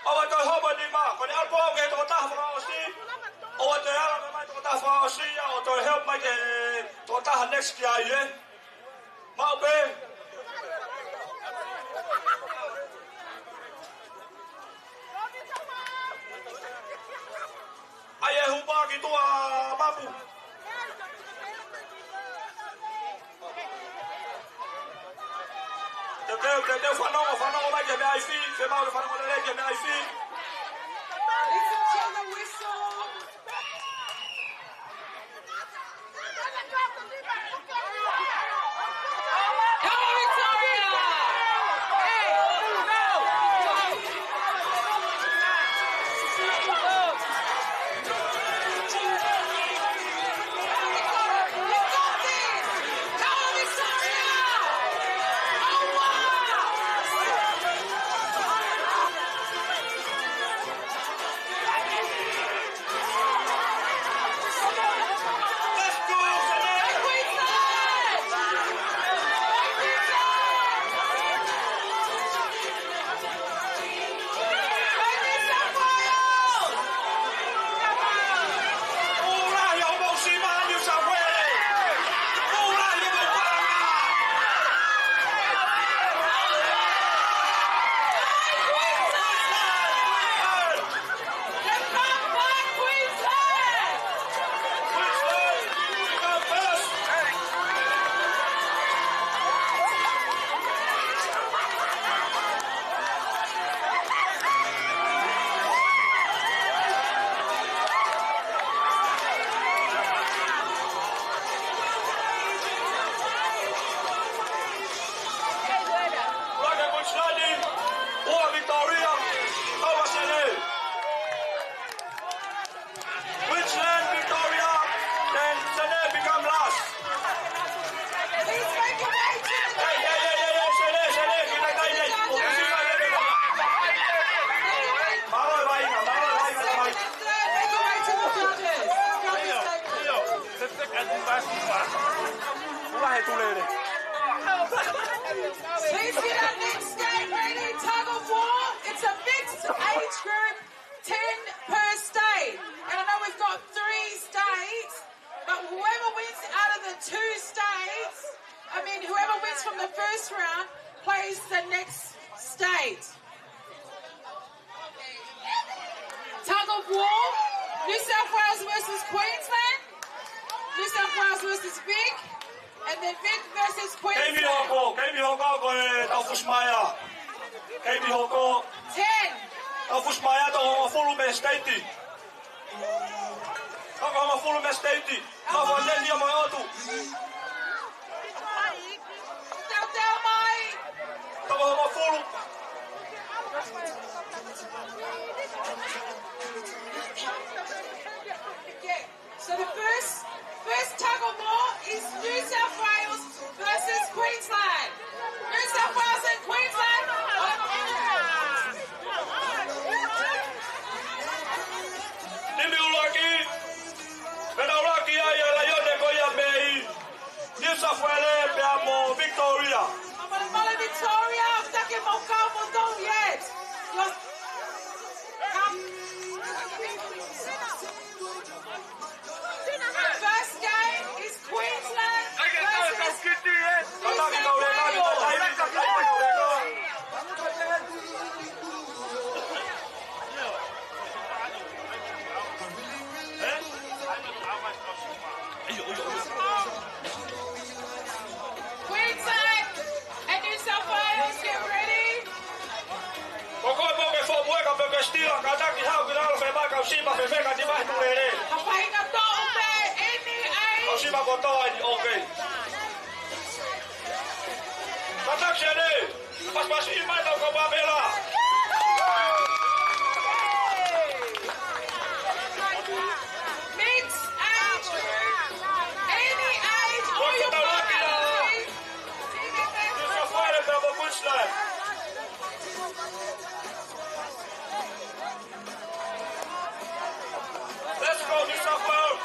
ʻoua toe hopo e nima, ko ʻene ʻalu pē ki he tokotaha fakaʻosi, ʻoua toe ala mai tokotaha fakaʻosi, ʻoua toe help mai ke Tokotaha next ki ai, ē? Maʻu pē. ʻAi e hupa ki tuʻa, Mapu. Teuteu, teuteu, fanongo, fanongo mai ki he meʻa ʻi fē, fiemaʻu ke fanongo lelei ki he meʻa ʻi fē. Listen to the whistle. Queensland, Victoria, then Senē become last. Please make your way to the Hey, hey, hey, hey, hey, Senē, Senē, kita kai nei. Mālō e vaʻinga, mālō e vaʻinga, mai. Make your way to the judges. Judges, take Please get our next state ready. Tug of war. It's a mixed age group, ten per state. And I know we've got three states, but whoever wins out of the two states, I mean, whoever wins from the first round plays the next state. Tug of war, New South Wales versus Queensland, New South Wales versus Vic, and then Vic versus Kei Queensland. Mihoko, kei Mihoko ko e tau fusi mai ā. Kei Mihoko. Ten. Tau fusi mai ā, tau hongofulu mei he state. Tau hongofulu mei he state. Tau hongofulu mei he motu. Tau tau mai. Tau hongofulu. Okay. So the first, first tug of war is New South Wales versus Queensland. New South Wales and Queensland. Nimi ʻuluaki, pea ʻuluaki ai e laione ko ia mei New South Wales pea mo Victoria. Malamala Victoria, take mo kau mo tau yet. Your first game is Queensland versus New South Wales. Queensland and New South Wales, get ready. Ko koe pē ke foʻi muʻa ka pē ke stila, kātaki haʻu ki lalo, fēmai kau sipa, fēfē ka ti mai tu lele. Ka faʻahinga toʻu pē, any age. Kau sipa kotoa ni, okay. Kātaki Senē. Pasipasi mai tau kau pāpela. Mixed age, any age, all your parents. New South Wales, Melbourne, Queensland. Let's go, New South Wales.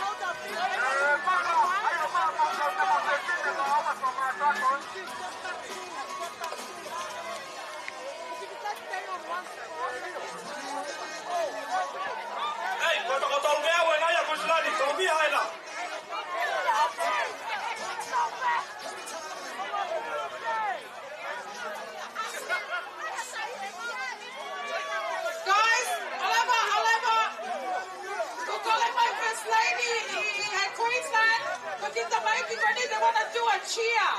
Kita mai ki Granite, they wanna do a cheer.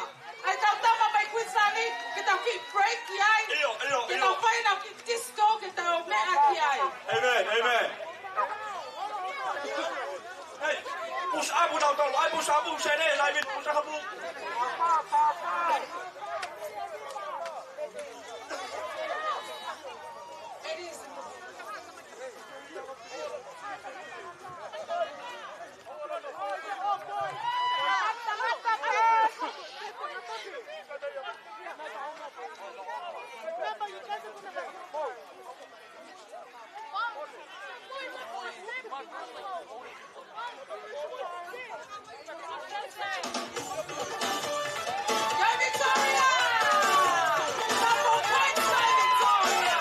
ʻAi, tau tama mai Queensland, kita fit break ki ai. ʻIo, ʻio, kita ʻio. Fai ʻena fit disco, kita ō meʻa ki ai. Amen, amen. Hey, push up, push up, push up, push up, push up. It is. Go Victoria! Couple points, go Victoria!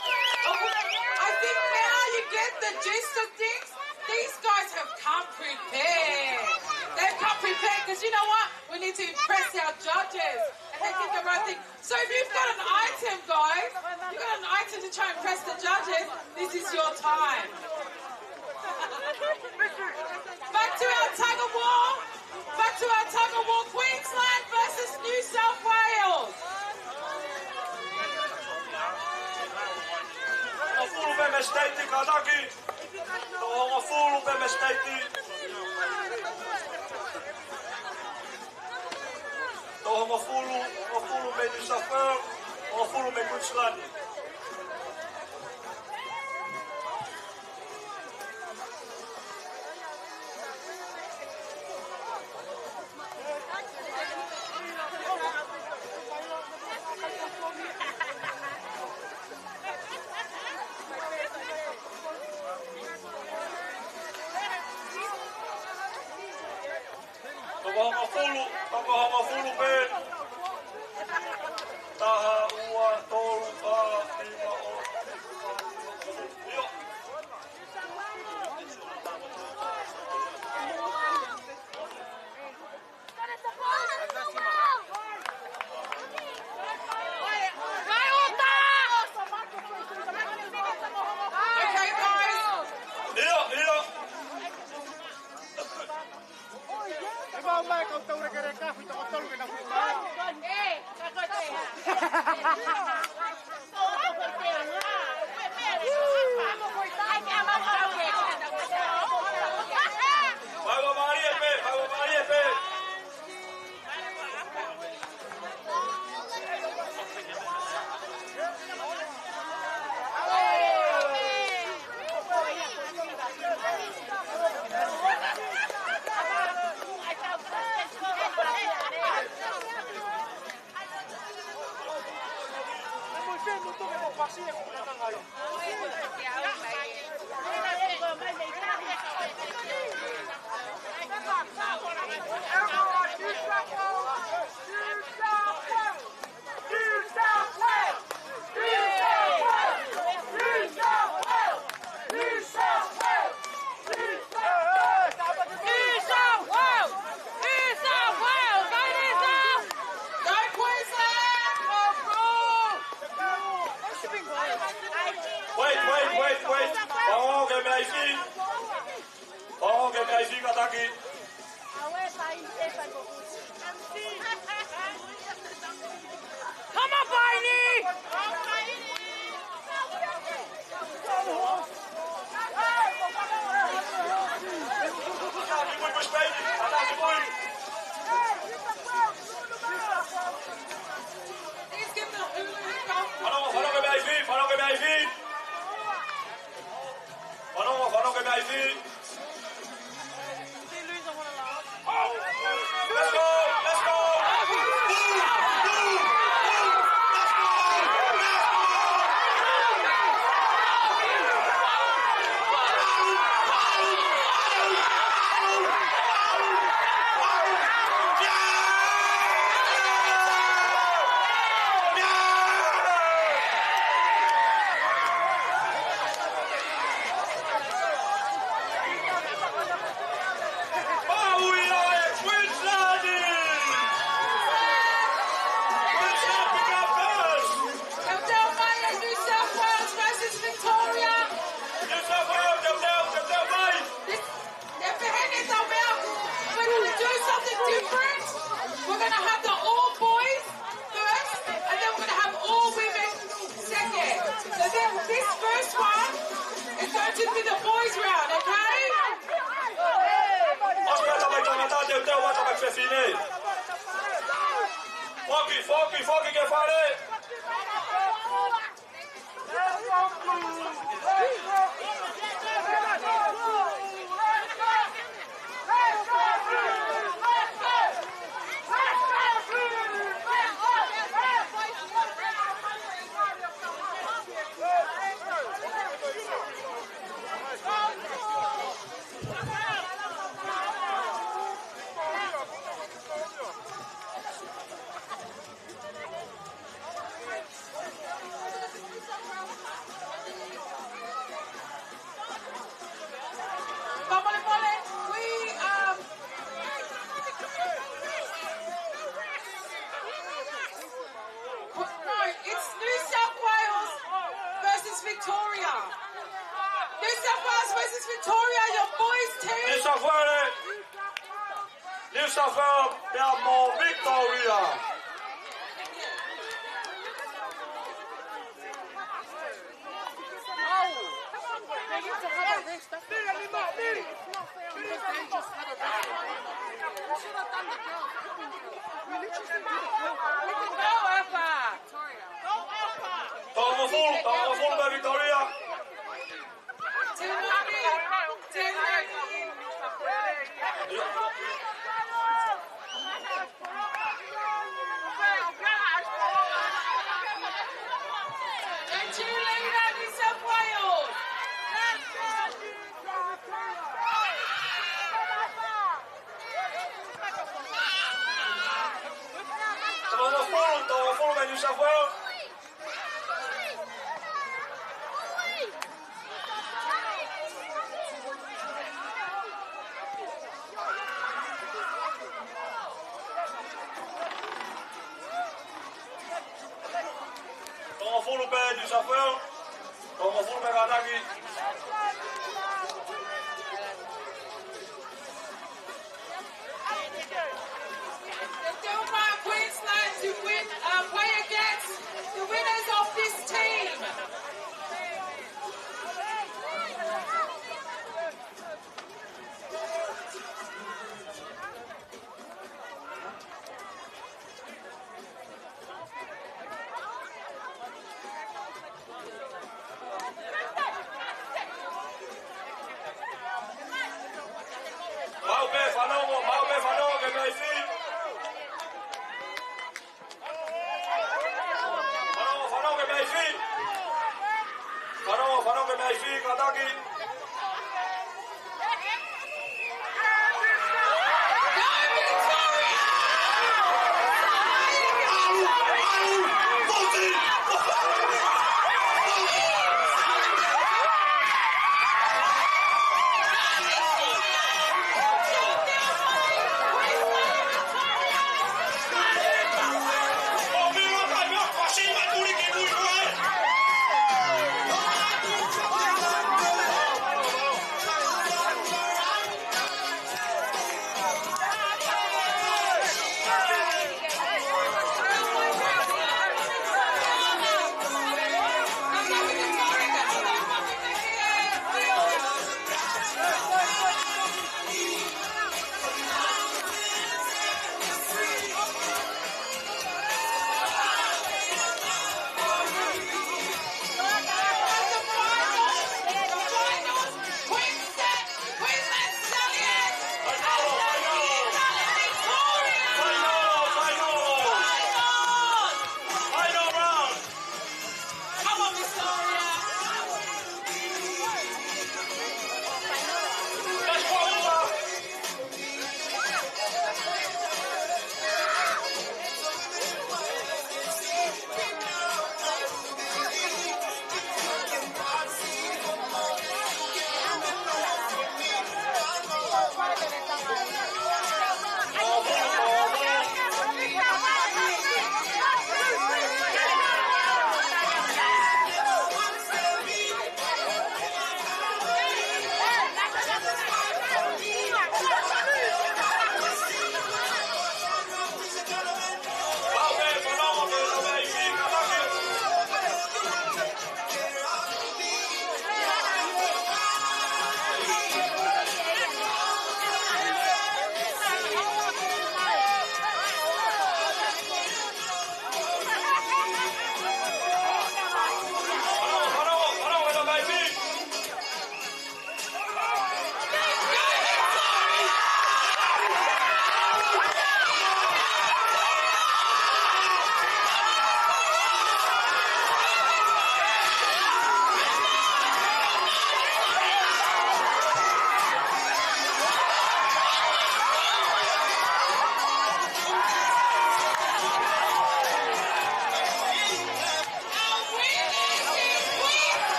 I think now you get the gist of things. These guys have come prepared. They've come prepared because you know what? We need to impress our judges. And they did the right thing. So if you've got an item, guys, you've got an item to try and impress the judges, this is your time. Back to our tug of war. Back to our tug of war. Queensland versus New South Wales. Hongofulu pē mei he siteiti, kātaki. Toko hongofulu pē mei he siteiti. Toko hongofulu, hongofulu mei New South Wales, hongofulu mei Queensland. Toko hongofulu, toko hongofulu pē. Taha, ua, tolu, fā, nima, ono. ʻIo. Okay, guys. ʻIo, ʻio. ʻE vau mai kau tau rekereka, fui toko tolu ke na fui mai. Wait, wait, wait, wait. Fanongo ki he meʻa ifi. Fanongo ki he meʻa ifi kātaki. Come on, Baini! Fanongo, fanongo ki he meʻa ifi, fanongo ki he meʻa ifi. Fanongo, fanongo ki he meʻa ifi. Let's go, let's go. Move, move, move. Let's go, let's go. Maui ʻa e Queensland! Queensland pick up first! Teuteu mai ʻa New South Wales versus Victoria. New South Wales, teuteu, teuteu mai! This, they're behind it, I'll be out. We're gonna do something different. We're gonna have the all boys first, and then we're gonna have all women second. So then this first one is going to be the boys' round, okay? Oscar, tama i tangata, teuteu atu mai fefine. Foki, foki, foki ki fale. Pole, pole, we, um, no, it's New South Wales versus Victoria. New South Wales versus Victoria, your boys team. New South Wales. New South Wales, pea mo Victoria. Tolungofulu, tolungofulu pē Victoria. Tolungofulu, tolungofulu pē New South Wales. Tolungofulu pē New South Wales. Tolungofulu pē kātaki. The Dilmah Queensland to win, uh, play against the winners of this team. Maʻu pē fanongo, maʻu pē fanongo ki he meʻa ifi. Fanongo, fanongo ki he meʻa ifi. Fanongo, fanongo ki he meʻa ifi, kātaki.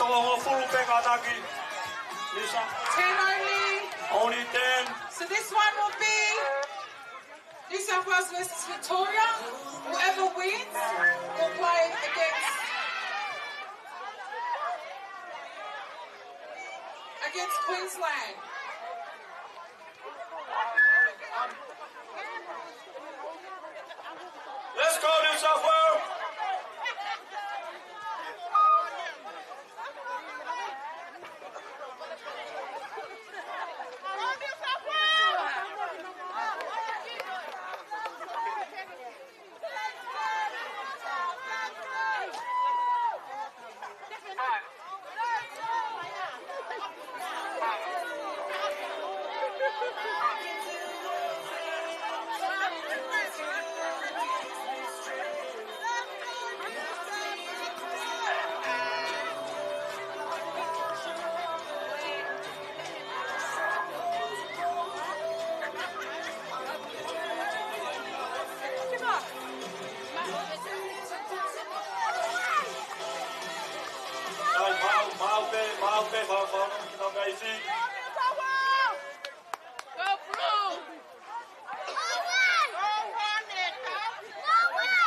Hongofulu pē kātaki. Lisa. Ten only. Only ten. So this one will be New South Wales versus Victoria. Whoever wins will play against, against Queensland. Let's go, New South Wales! Ai, mau, mau pē, mau pē, mau, mau, mau, mau, mau, mau. Go blue! Mau pē, mau pē, mau, mau, mau.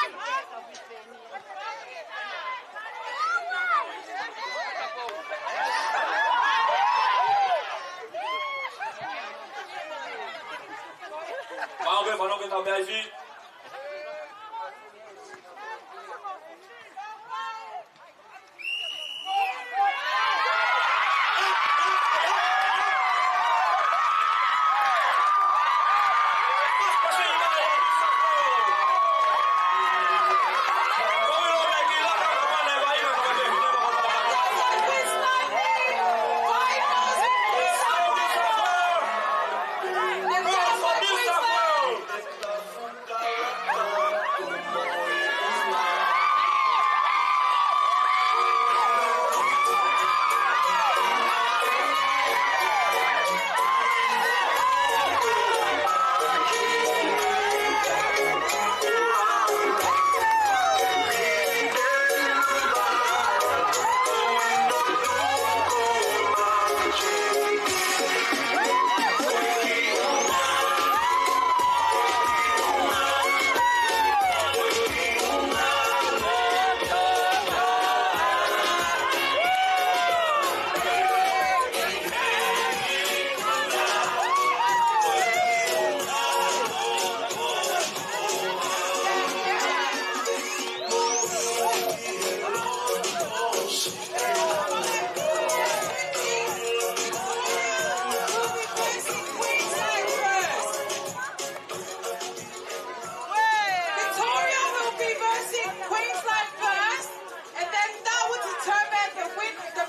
Victoria will be versing Queensland first, and then that will determine the win, the,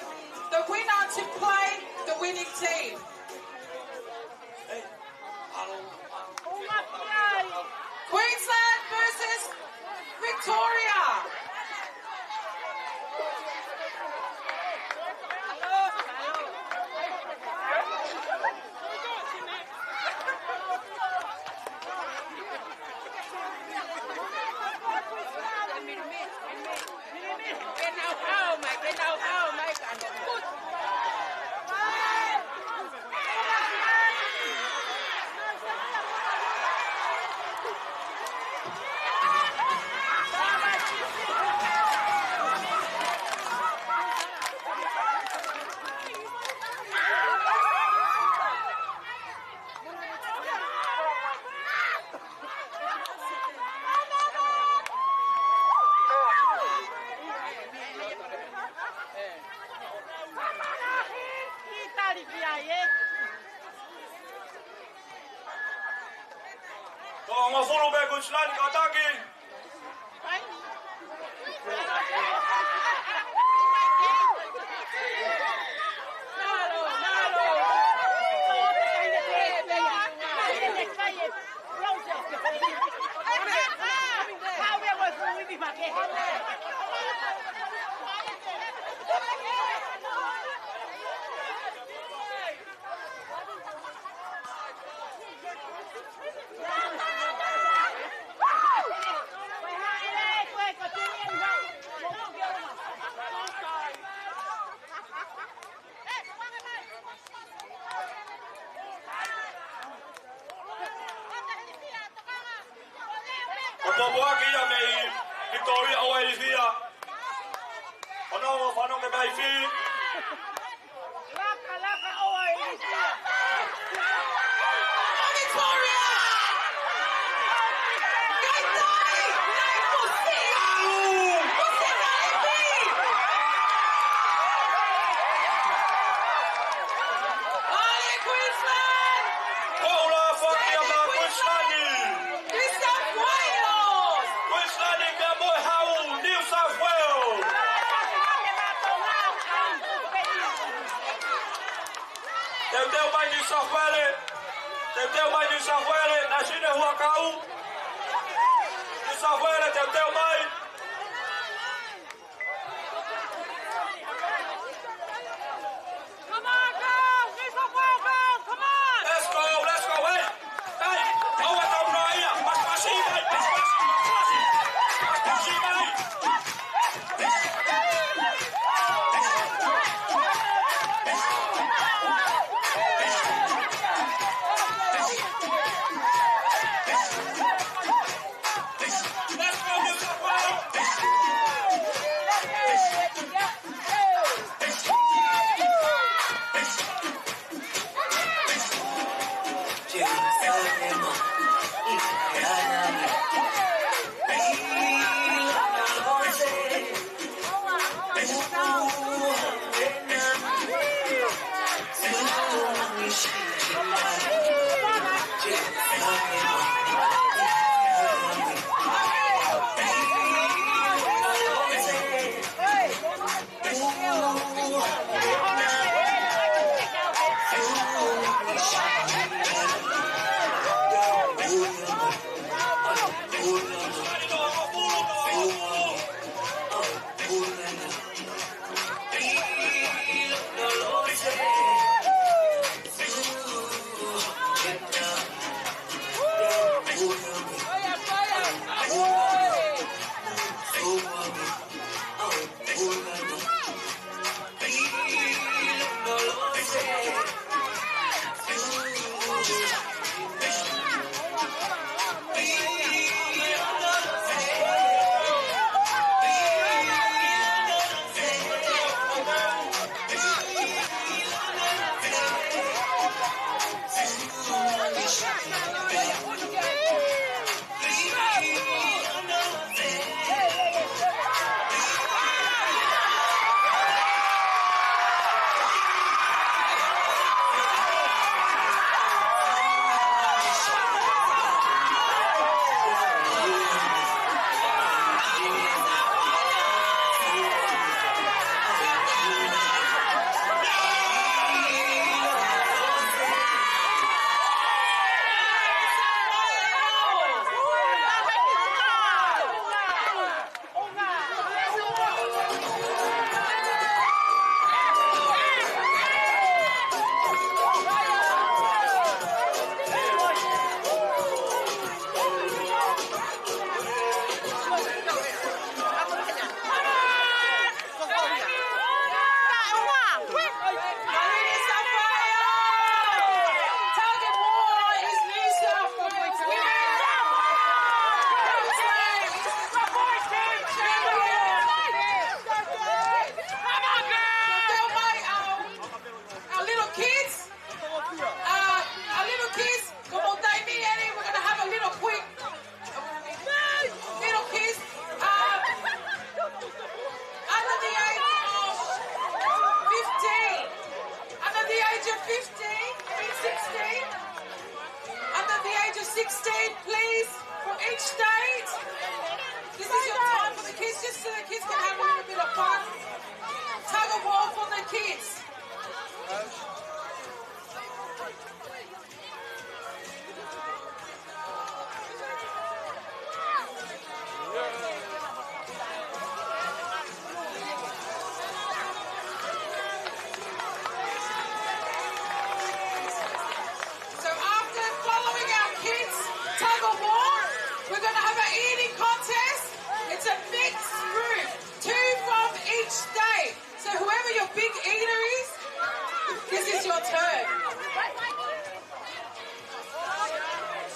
the winner to play the winning team. Queensland versus Victoria. Toko hongofulu pē Queensland, kātaki. Popoaki ia mei Victoria ʻo e Ilifia. ʻO nau ō fanongo ki he maifi. Laka, laka ʻo e Ilifia. Victoria! Kai tai! Kai pusi! Au! Pusi kalipi! ʻAi Queensland! Ko ula faki a ma Queensland! New South Wales! Queensland, ka mo hau, New South Wales! Teuteu mai New South Wales! Teuteu mai New South Wales! Naʻe sine huakau! New South Wales, teuteu mai! Come on, girls! Let's go, girls! Come on! Let's go, let's go, hey! Hey! Aua tau noa ia! Pasi, pasi, hey! Pasi, pasi! Pasi, pasi, hey! Let's go, New South Wales! Our little kids, uh, our little kids, como taimi eni, we're gonna have a little quick Little kids, um, under the age of fifteen, under the age of fifteen, I mean sixteen, under the age of sixteen, please, from each state. This is your time for the kids, just so the kids can have a little bit of fun. Tug of war for the kids. So after following our kids' tug of war, we're gonna have an eating contest. It's a mixed group, two from each state. So whoever your big eater is, this is your turn.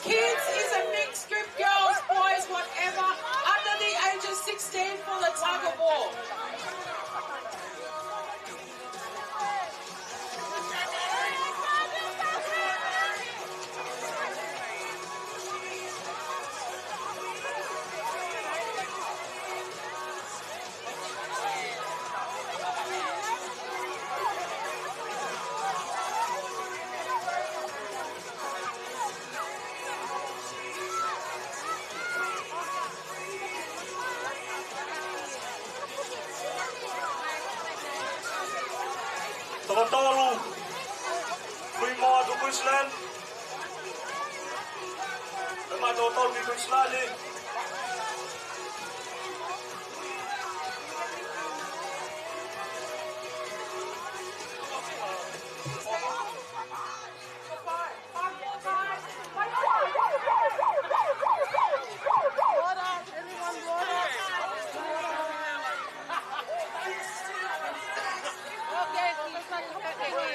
Kids is a mixed group, girls, boys, whatever. Tokotolu, Queen Moa to Queensland. Tokotolu ki Queensland. Water, everyone water. Okay, okay, okay, okay.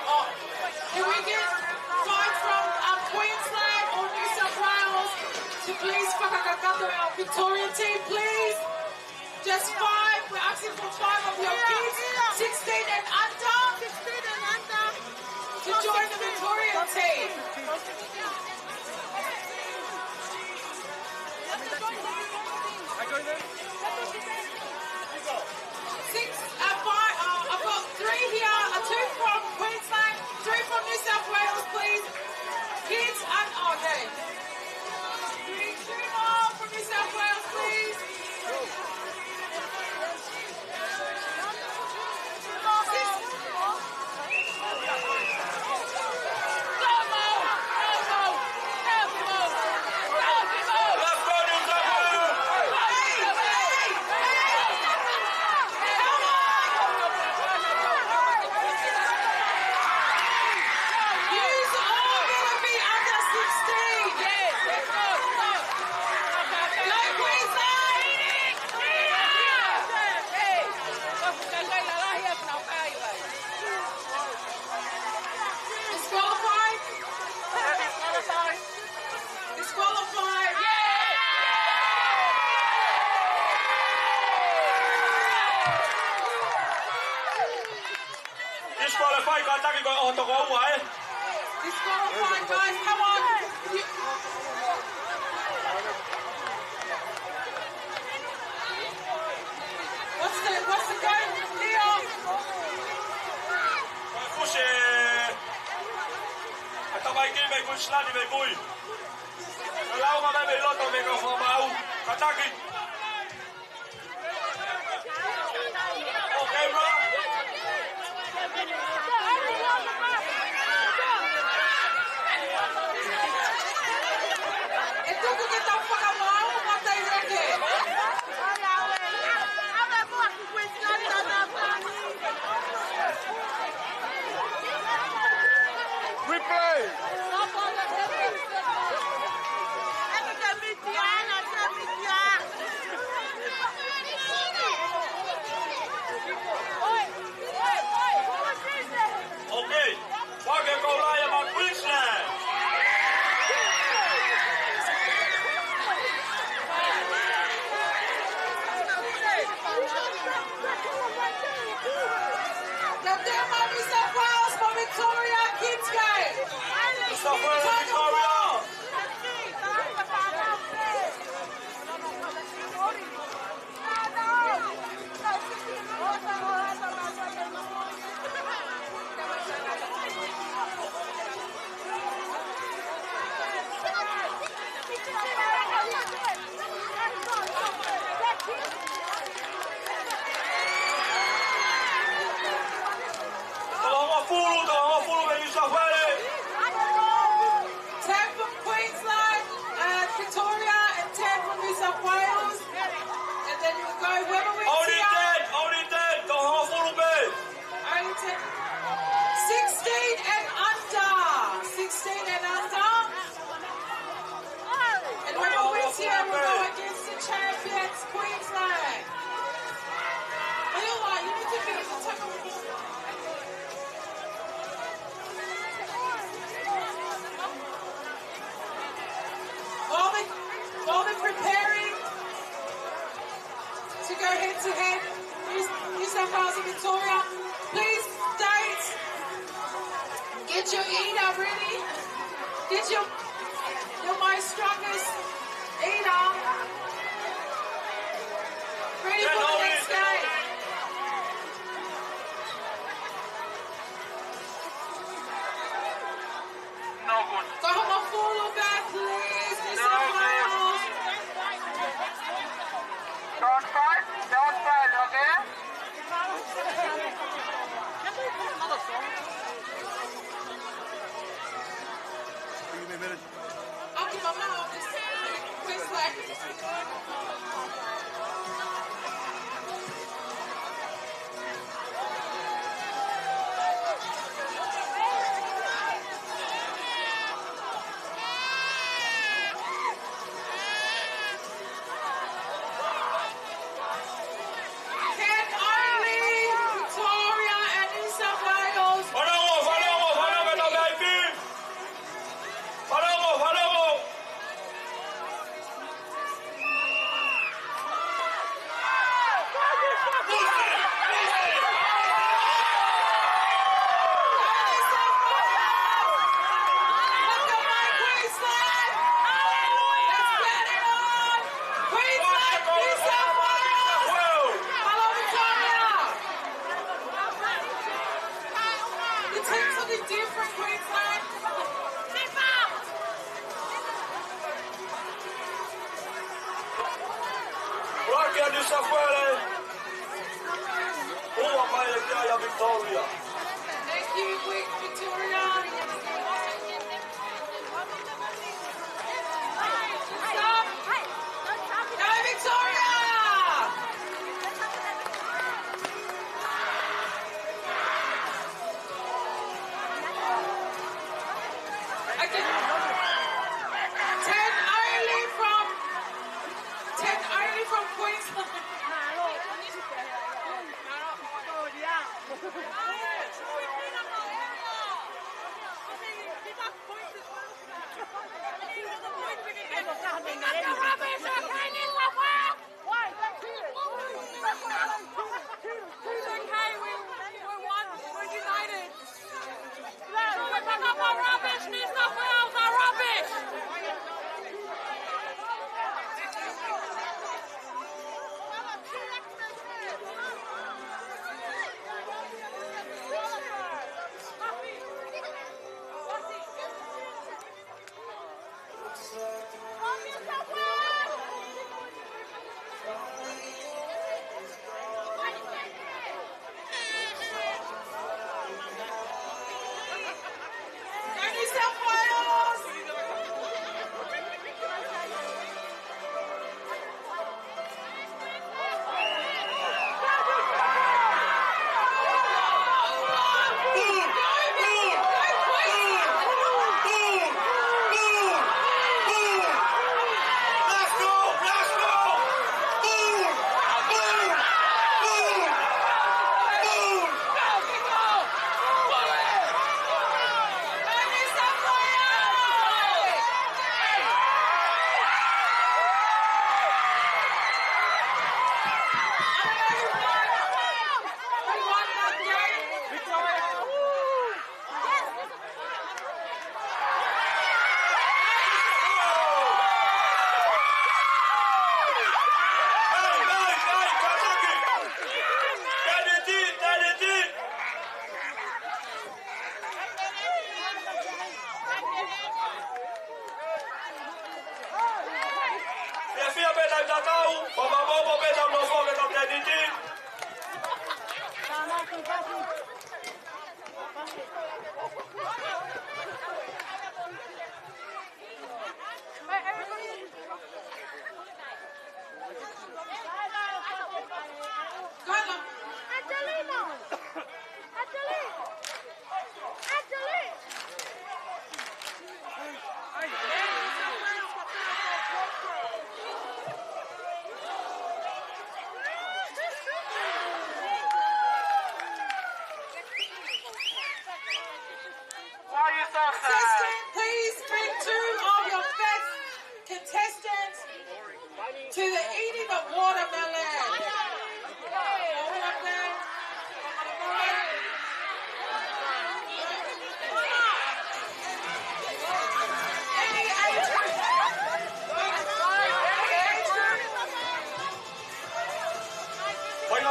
Oh, can we get five from, um, Queensland or New South Wales to please fakakakato our Victorian team, please? Just five. We're asking for five of your kids, sixteen and under, to join the Victorian team. Six, uh, five, uh, I've got three here, uh, two from Queensland, three from New South Wales, please. Kids and, oh, okay. Three, two more from New South Wales, please. Disqualified? Disqualified? Disqualified, kātaki ko e ʻoho toko ua, ē? Disqualified, guys, come on. You... What's the, what's the game, Leo? Fusi, ʻa e tamaiki mei Queensland mei mui. Lau mai mei loto mei ka fakamaau. Kātaki. Okay, bro. ʻE tuku ke tau fakamaau mo tau ʻeke. Replay. Okay. Fakakoula ia mei Queensland. Tau teu mai New South Wales mo Victoria Kids Game. New South Wales, Victoria. Tolongofulu, tolongofulu mei New South Wales. Head to head, New, New South Wales and Victoria. Please state, get your ina ready. Get your, your most strongest ina ready for the next game. No good. Go home, follow back, please. No good. Don't fight, don't fight, okay? Give me a minute. I'll give my mom this. Please, like. Can only Victoria and New South Wales. Fanongo, fanongo, fanongo, baby. Fanongo, fanongo. The team's looking different, Queensland. Right here, New South Wales. Who am I, Victoria? Thank you, Queen Victoria. Stop. Go, Victoria! Again. Ten only from, ten only from Queensland.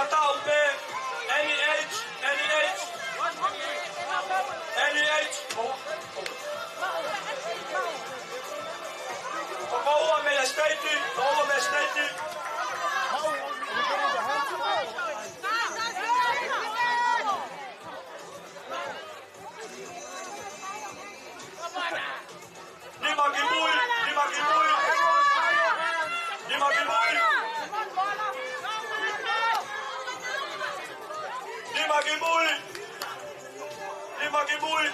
Tau pē, N H, N H, N H. Ko ua mei he state, ko ua mei he state. Nima ki mui, nima ki mui. Nima ki mui. Nima ki mui. Nima ki mui.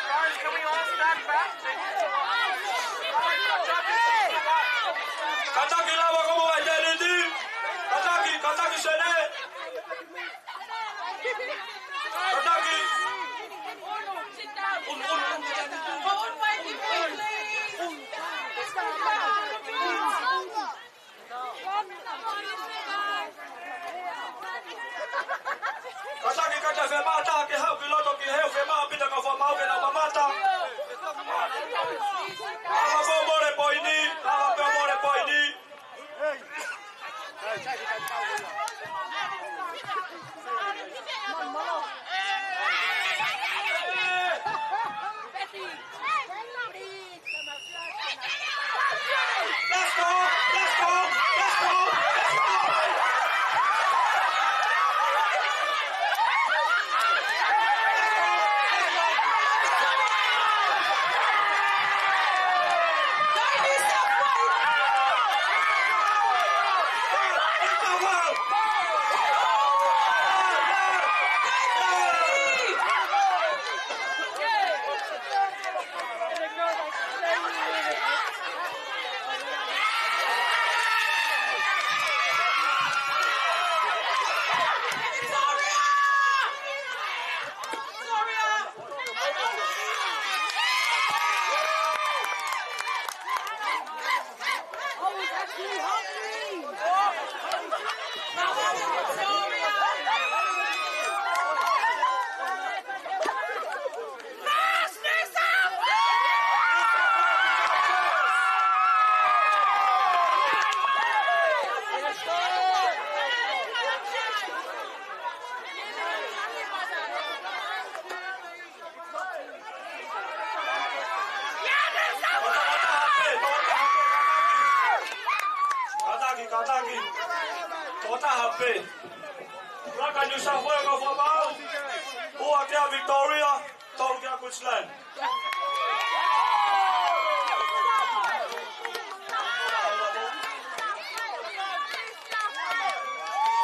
Guys, can we all stand back? Kātaki lava ko mo ai tēniti. Kātaki, kātaki sene. Kātaki. Un, un, un. Kātaki, kātaki, fiemālie ke haʻu ki loto ki he fiemālie pita ka fua mau ke nau mamata. Lava pē mole poini, lava pē mole poini. Let's go! Let's go! Let's go! Let's go! Kātaki, kātaki. Tokotaha pē. Laka New South Wales ka fua mau. Ua kia Victoria, tolu kia Queensland.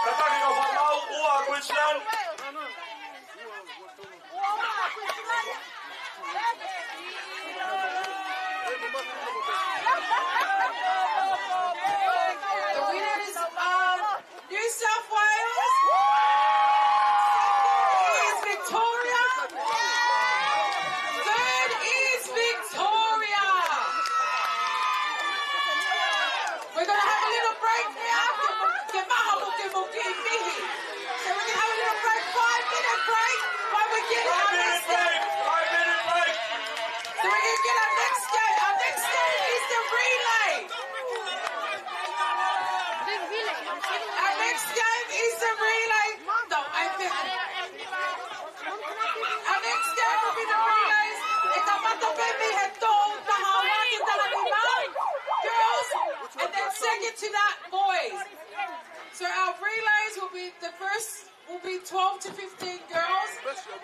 Kātaki ka fua mau, ua Queensland. The winners are New South Wales. Second is Victoria. Third is Victoria. We're gonna have a little break now. Ke, ke maha mo ke mo ke mihi. So we can have a little break, five minute break, while we get our next game. Five minute break, five minute break. So we can get our next game. Our next game is the relay. Our next game is the relay. No, I think our next game will be the relays. ʻE kamata pē mei he tō taha ua ki he taha nima, girls, and then second to that, boys. So our relays will be, the first will be twelve to fifteen girls,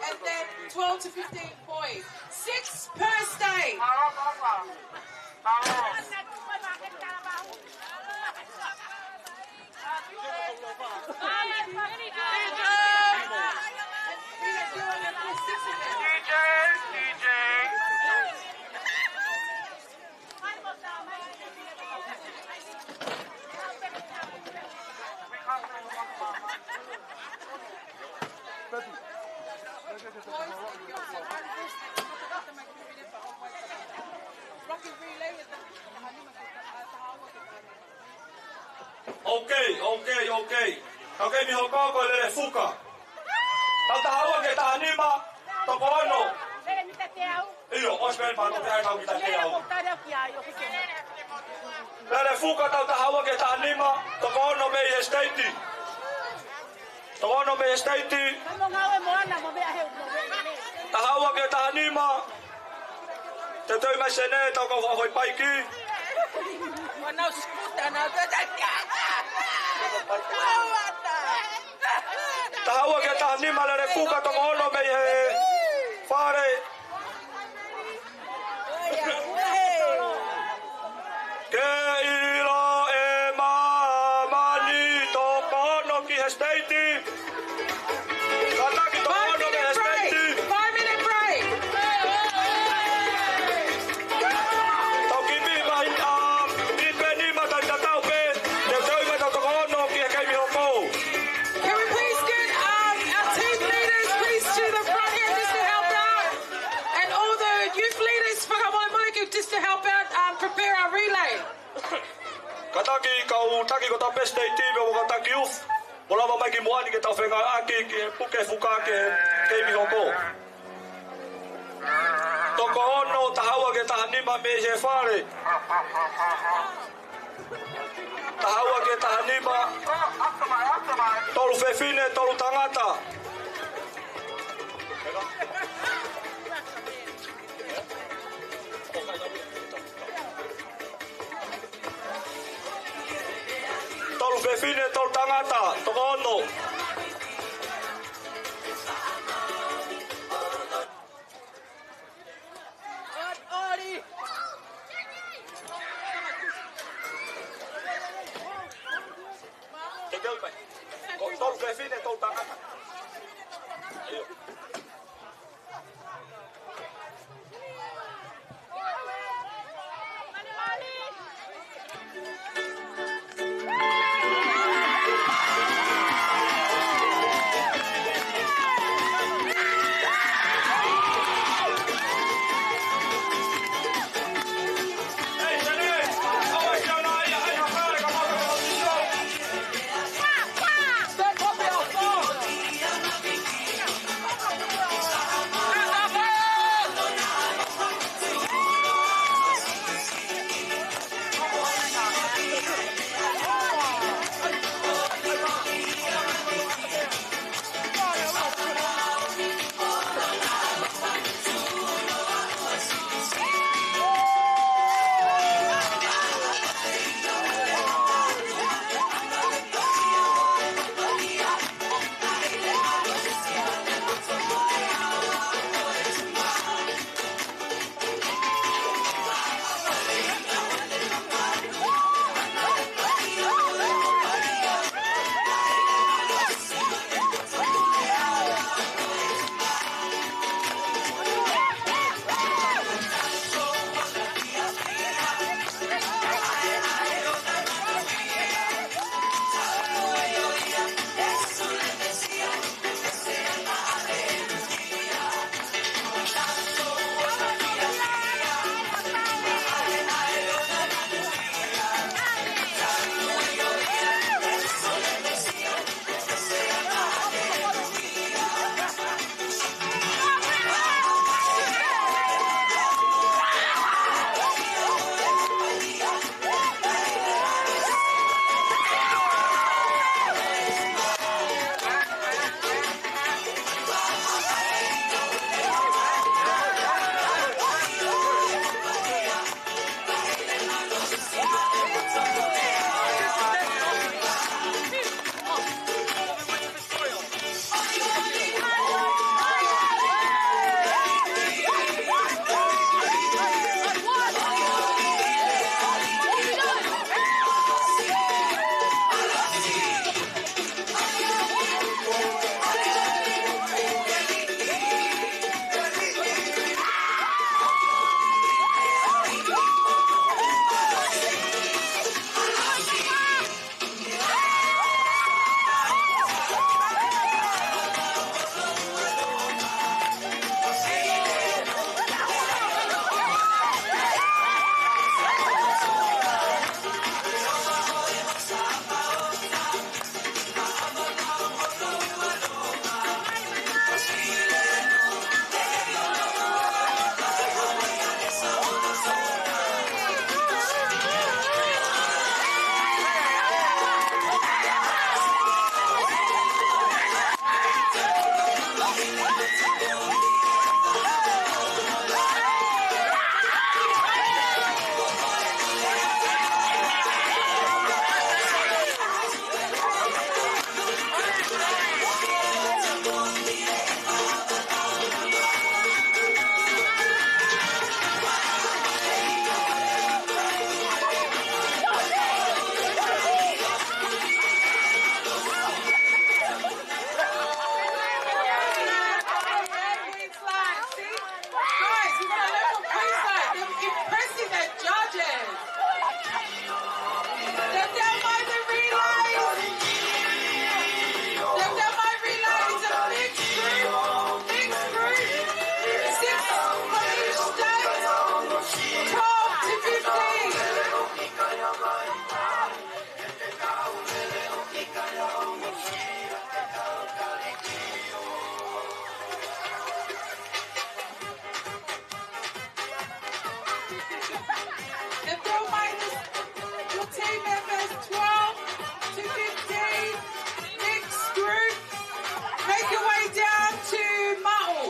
and then twelve to fifteen boys. Six per stage. Okay, okay, okay. Okay, mei hoko ko e lele fuka. Taha ua ki he taha nima. Toko ono. ʻIo, ʻosi pē pea toki ʻai tau ki he taha teau. Lele fuka tau taha ua ki he taha nima, toko ono mei he siteiti. Toko ono mei he siteiti. Taha ua ki he taha nima. Teuteu mai Sene, tau kau fakafoʻi paiki. Taha ua ki he taha nima, lele fuka toko ono mei he fale. Ke ʻilo ʻe māmani, toko ono ki he siteiti. Kātaki, toko ono ki he siteiti. Five minute break. Tau kiʻi pē mai, ʻa, kiʻi pē nima, tau tatau pē. Teuteu mai tau toko ono ki he keimi hoko. Can we please get, um, our team leaders, please, to the front here just to help out? And all the youth leaders, fakamolemole, just to help out, um, prepare our relay. Kātaki, kau taki ko e siteiti, pea mo kātaki youth. Mou lava mai ki muʻa ni ke tau fengāueʻaki ki he puke fuka ki he keimi hoko. Toko ono, taha ua ki he taha nima mei he fale. Taha ua ki he taha nima. Tolu fefine, tolu tangata. Tolu fefine, tolu tangata, toko ono. Tolu fefine, tolu tangata. Queensland, see? Guys, we've got a local Queensland. They're impressive, their judges. They've done by the relays. They've done by relays. It's a mixed group. Mixed group. Six from each state. Twelve to fifteen. If you'll make this, your team members twelve to fifteen, next group, make your way down to Maʻu.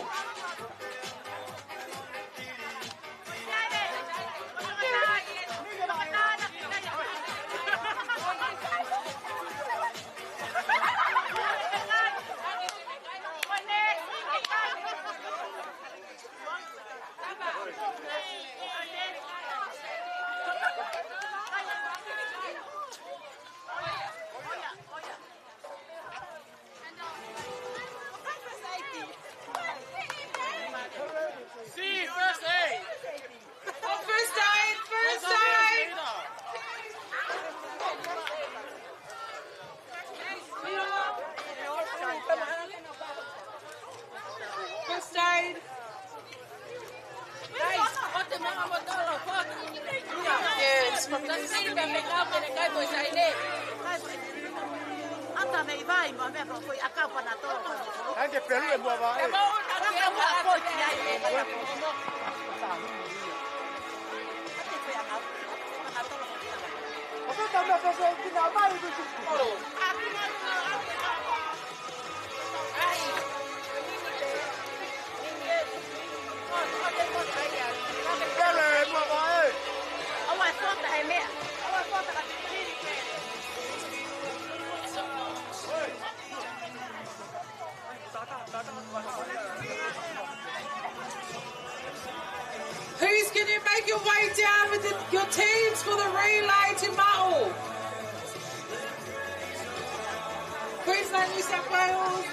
See, first aid. Oh, first aid, first aid. First aid. Yes, from the Ata me i vai mo me ko i aka pana to. Ange pelu e mua vai. Who's going to make your way down with the, your teams for the relay to Maʻu? Queensland, New South Wales.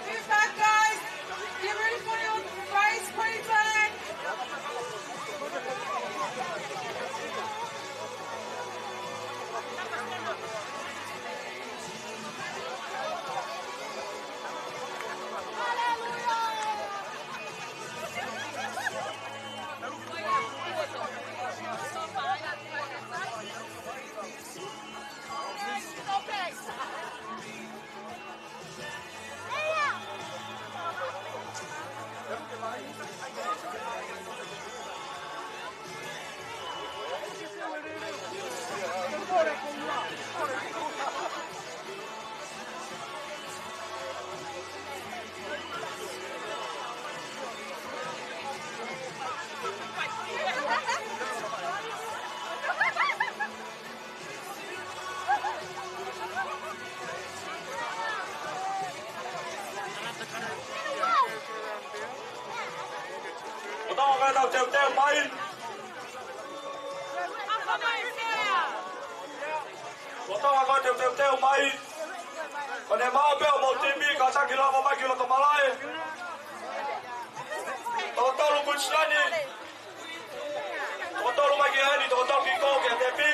Move back, guys. Get ready for your race, Queensland. Ko tau ka tau teuteu mai. Ko tau ka tau teuteu mai. Ko ʻene maʻu pē ʻo mou timi ka taki loko mai ki loto malaʻe. Toko tolu Kuinisilani. Toko tolu mai ki heni, toko tolu ki ko ki he tepi.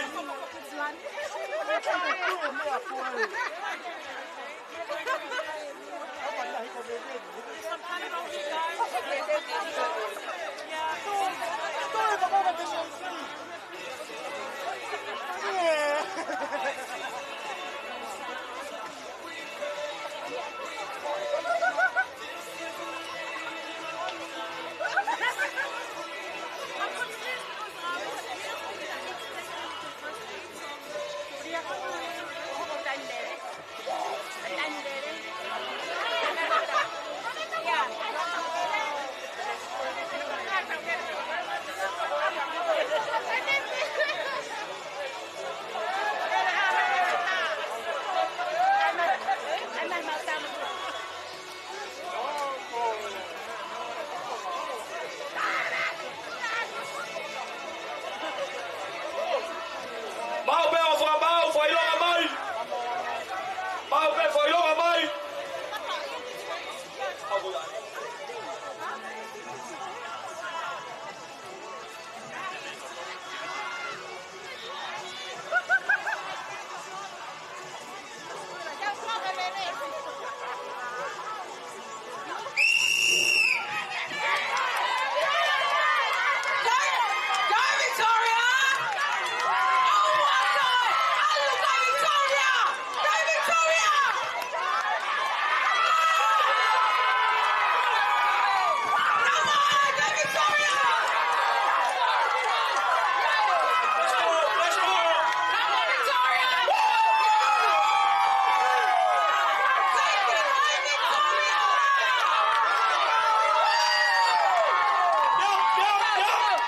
Maʻu pē ʻo fakamaʻu, fakaʻilonga mai. Maʻu pē, fakaʻilonga mai. Go, go, Victoria! Oh my God! ʻAlu, go, Victoria! Go, Victoria! Come on, go, Victoria! Let's go, let's go! Come on, Victoria! Take it, go, Victoria! Yep, yep, yep!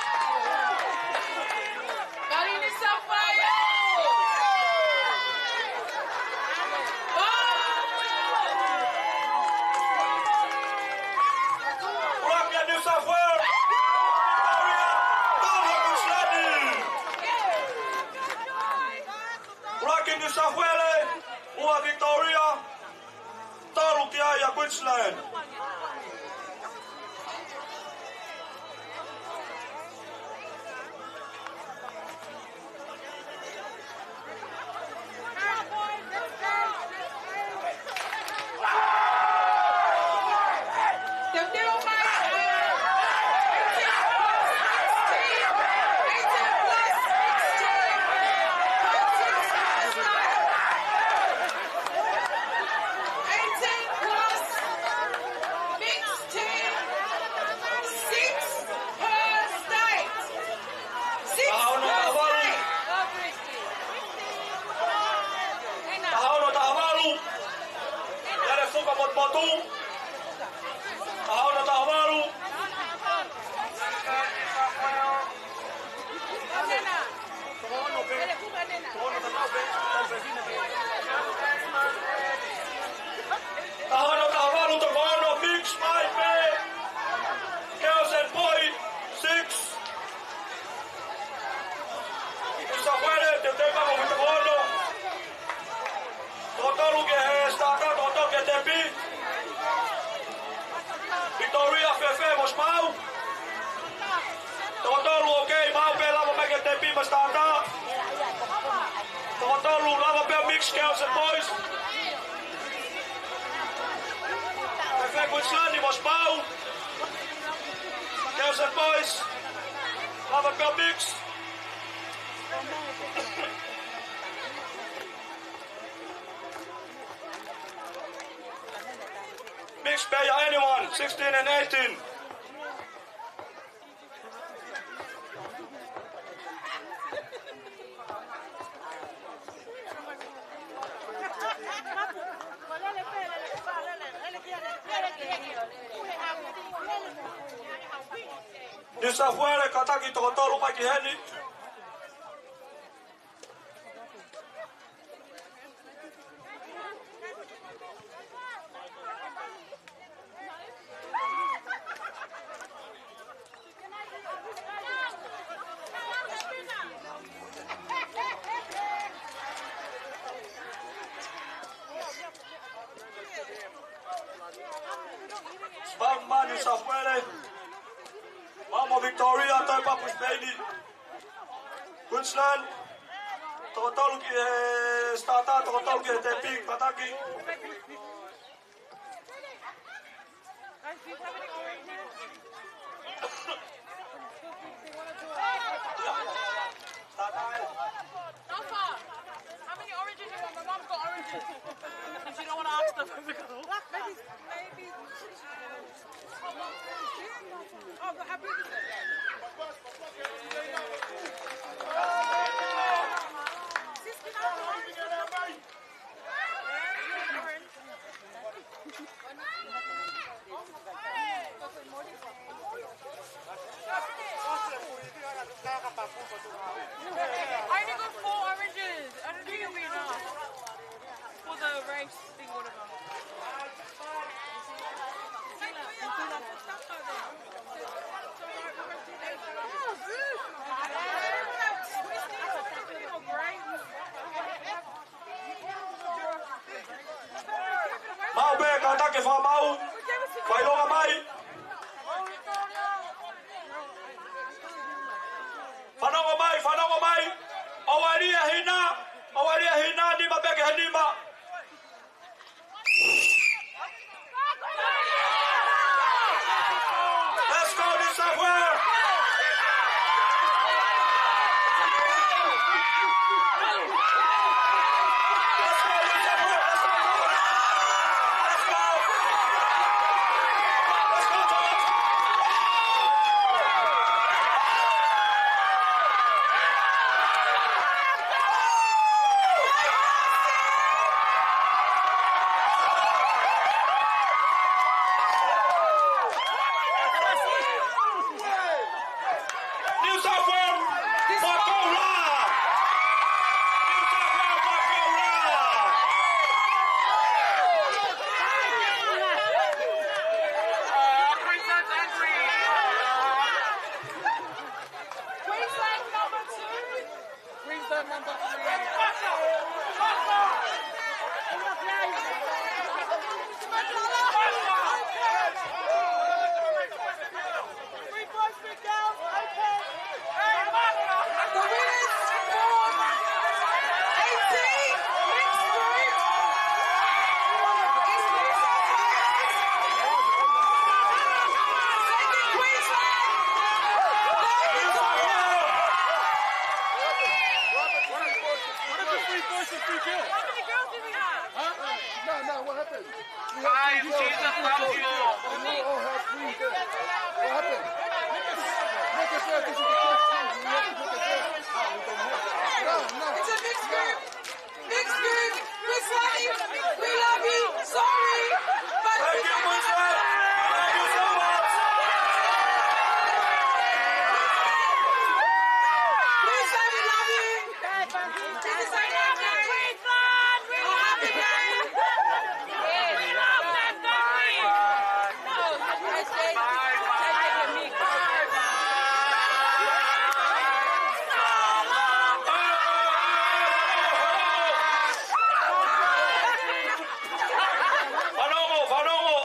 Kalini Safaio! ʻUluaki New South Wales! Victoria! Tolu Queensland! ʻUluaki New South Wales! Ua Victoria! Tolu ki ai ʻa Queensland. Eighteen plus, mixed team, six per state. Six per state. Taha ono taha valu. Lele Fuka Motumotu. Taha ono taha valu. Taha ono taha valu, toko ono, mix mai pē. Girls and boys, six. New South Wales, teuteu pē mo e toko ono. Toko tolu ki he starter, toko tolu ki he tepi. Victoria, fēfē mo Sipau? Toko tolu, okay, maʻu pē, lava mai ki he tepi mo e starter. Toko tolu, lava pē mix, girls and boys. Fēfē Queensland mo Sipau? Girls and boys. Lava pē mix. Mix pē ia, anyone, sixteen and eighteen. New South Wales, kātaki toko tolu mai ki heni. Sipau mo New South Wales. Maʻu mo Victoria, toe pē ʻa Brisbane. Queensland. Toko tolu ki he starter, toko tolu ki he tēpingi, kātaki. Alpha, how many oranges you want? My mom's got oranges. She don't wanna ask them. Maybe, maybe. Oh, how big is it? Sis, can I have an orange? I only got four oranges. I don't think it'll be enough for the race thing, whatever. Maʻu pē, kātaki, fakamaʻu. Fakaʻilonga mai. Fanongo mai, fanongo mai. ʻOua ʻe lī e hina, ʻoua ʻe lī e hina, nima pē ki he nima. Let's go, New South Wales! Let's go, New South Wales! Let's go, New South Wales! Let's go! Let's go, George! New South Wales, Wakaula! New South Wales, Wakaula! Queensland number two. Queensland number three. Three boys, three girls, open. The winners for eighteen mixed group is New South Wales. Second Queensland. Third New South Wales. What are the three boys and three girls? How many girls do we have? Huh? No, no, what happened? We have three girls, three boys. We all have three girls. What happened? Make us, make us, this is the first time we have to make a girl. No, no. It's a mixed group. Mixed group. Queensland, we love you. Sorry. But Thank you, Queensland. We love you so much. Queensland, we love you. This is our happy day. Our happy day. Fanongo, fanongo.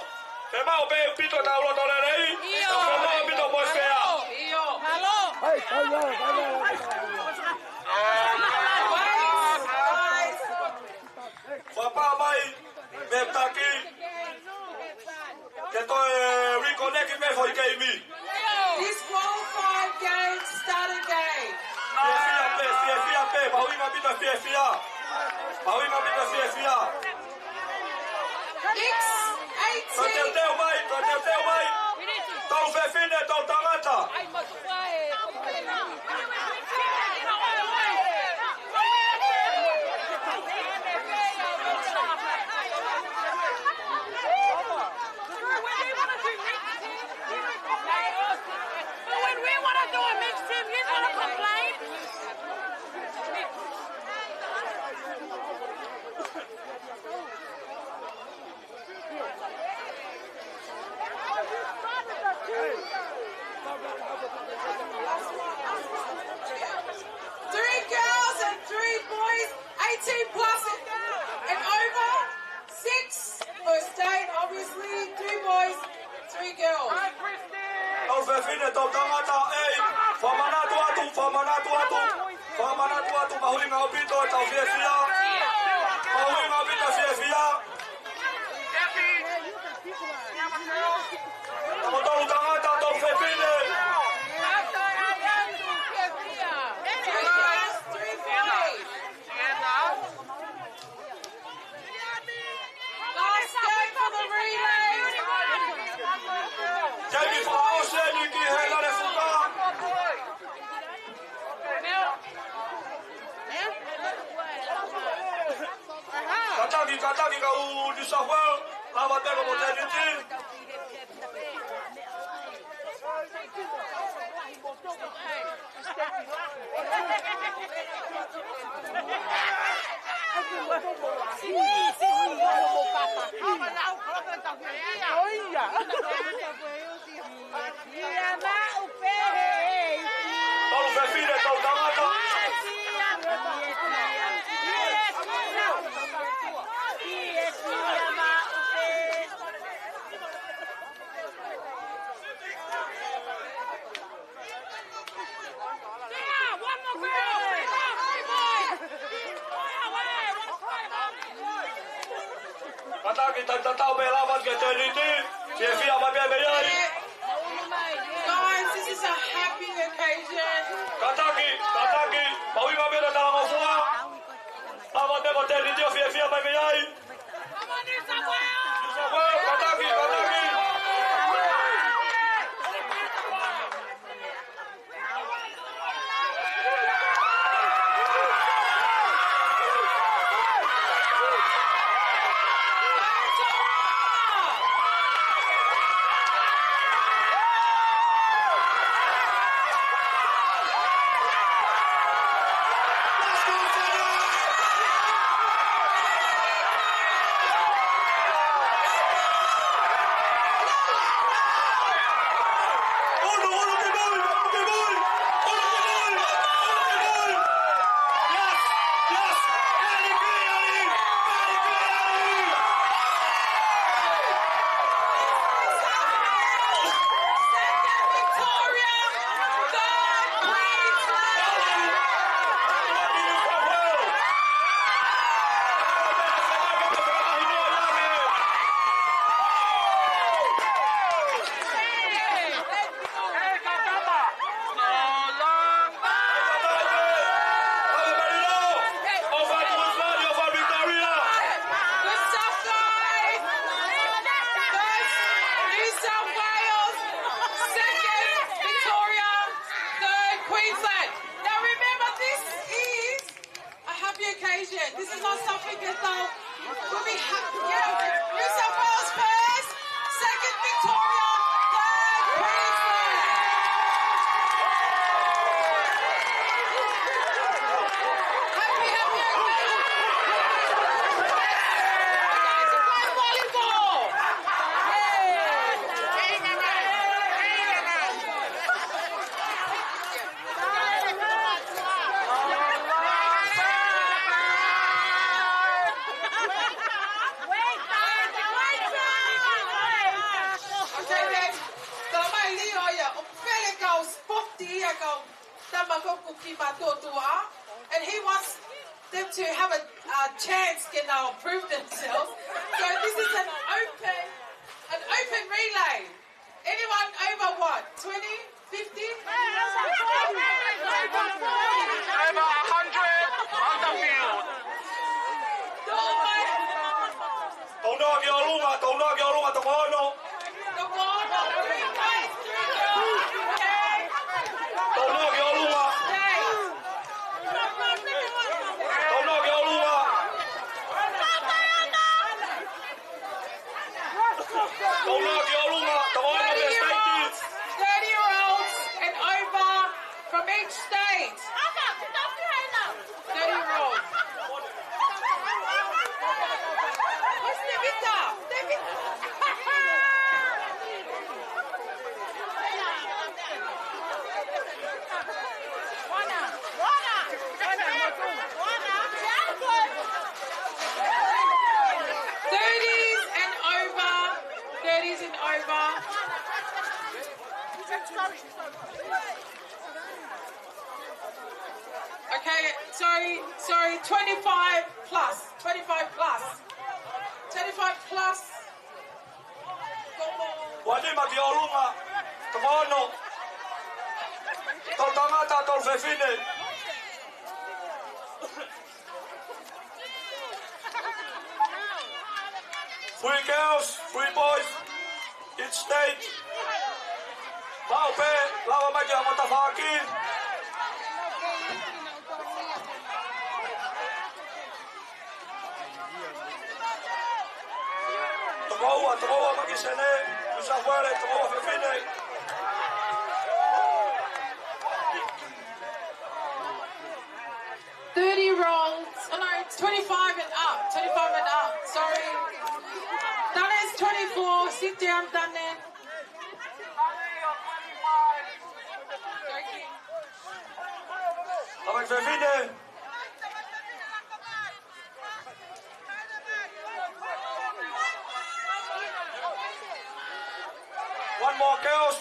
Fiemaʻu pē ʻaupito ʻetau loto lelei. ʻIo. Fiemaʻu ʻaupito mo e sea. ʻIo. Mālō. Hai, hai, hai, hai, hai. Fakapā mai, mei he taki, ke toe reconnect pē foʻi keimi. Disqualified game, start again. Fiefia pē, fiefia pē, mahuʻinga ʻaupito fiefia. Mahuʻinga ʻaupito fiefia. X eighteen. Toe teuteu mai, toe teuteu mai. Tau fefine, tau tangata. But when we want to do a mixed team, you want to complain? Three girls and three boys, eighteen plus and over, six for state, obviously, three boys, three girls. Tau fefine, tau tangata, ei, fakamanatu atu, fakamanatu atu. Fakamanatu atu, mahuʻinga ʻaupito ʻetau fiefia. Mahuʻinga ʻaupito e fiefia. Tolu tangata, tolu fefine. Last game for the relay. Jamie Falaose, Niki Helane Fuka. Kātaki, kātaki kau New South Wales, lava pē ko Tēniti. Tolu fefine, tolu tangata. Kātaki, tau tatau pē lava ki he Tēniti. Fiefia mai pē mei ai. Guys, this is a happy occasion. Kātaki, kātaki, mahuʻinga ʻaupito e talangofua. Lava pē ko Tēniti ʻo fiefia mai mei ai. New South Wales, kātaki, kātaki. New South Wales, second, Victoria, third, Queensland. Now remember, this is a happy occasion. This is not something that they'll, will be happy. Yeah. New South Wales first, second Victoria, third Queensland. Happy, happy occasion. Guys, play volleyball. Yay. Tamai Lio ia, ʻo pele kau sport ia kau tama ko ē ʻoku kiʻi mātuʻa. And he wants them to have a, a chance to now prove themselves. So this is an open, an open relay. Anyone over what? Twenty? Fifty? Over a hundred on the field. Tau noa ki ʻolunga, tau noa ki ʻolunga, toko ono. Toko ono, three points, three points. Tau noa ki ʻolunga. Tau noa ki ʻolunga. Tau noa ki ʻolunga, tau noa ki ʻolunga. Thirty-year-olds, thirty-year-olds and over from each state. Thirty-year-olds. Where's Tevita? Tevita. Thirties and over. Thirties and over. Okay, sorry, sorry, twenty-five plus, twenty-five plus, twenty-five plus. Ua nima ki ʻolunga, toko ono. Tolu tangata, tolu fefine. Three girls, three boys, each stage. Maʻu pē, lava mai ki he tafaʻaki. Toko ua, toko ua maki sene, New South Wales, toko ua fefine. Thirty wrongs. Oh no, it's twenty-five and up. Twenty-five and up. Sorry. Dane is twenty-four. Sit down, Dane. Lava mai fefine. One more, girls.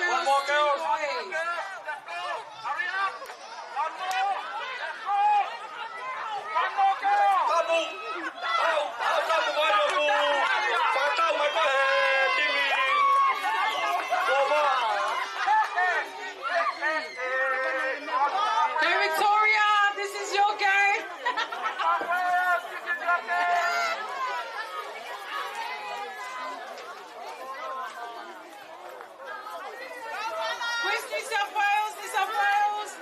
One more, girls. Tapu. Tapu, tapu, tapu, tapu. Fakatau mai pē he timi. Kova. Go Victoria, this is your game. Where's New South Wales? New South Wales?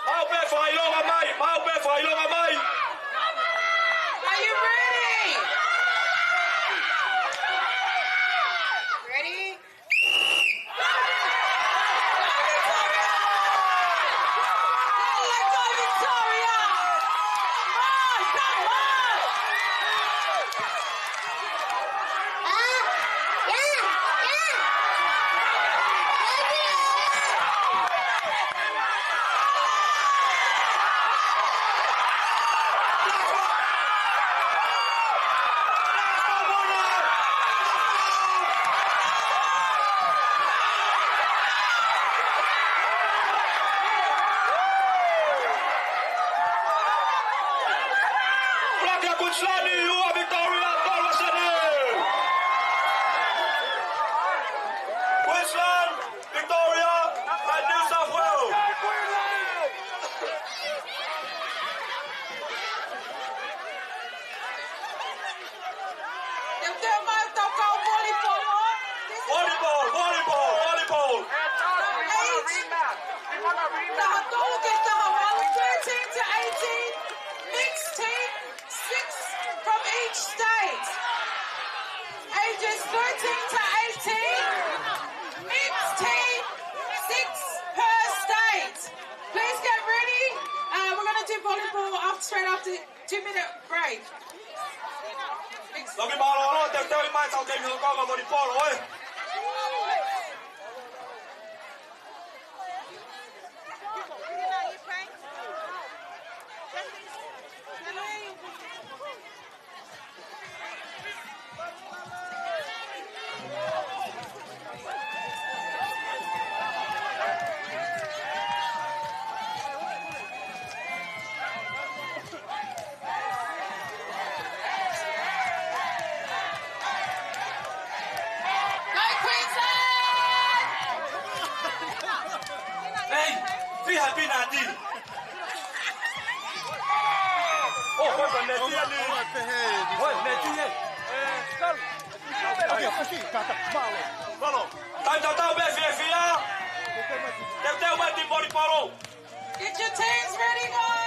Maʻu pē fakaʻilonga mai, maʻu pē fakaʻilonga mai. Are you ready? Ready? Black Queensland, ua Victoria, tolu sene. Queensland, Victoria, and New South Wales. Teuteu mai ʻetau kau volleyball, ʻo? Volleyball, volleyball, volleyball. Eight. Taha tolu ki he taha valu, thirteen to eighteen. Mixed team, six from each state. Ages thirteen to eighteen. Mixed team, six per state. Please get ready. Uh, we're gonna do volleyball after, straight after. Two minute break. Toki mālōlō, teuteu mai, tau kei mihokanga volleyball, ē. Go Queensland! Hey, fiha penalty. Oh, ko e penalty ia ni. Ko e penalty ia. Eh, kau. Oke, oke, kata, malo. Malo. Tau, tau, tau, pē fiefia. Teuteu mai e timi volleyball. Get your teams ready, guys.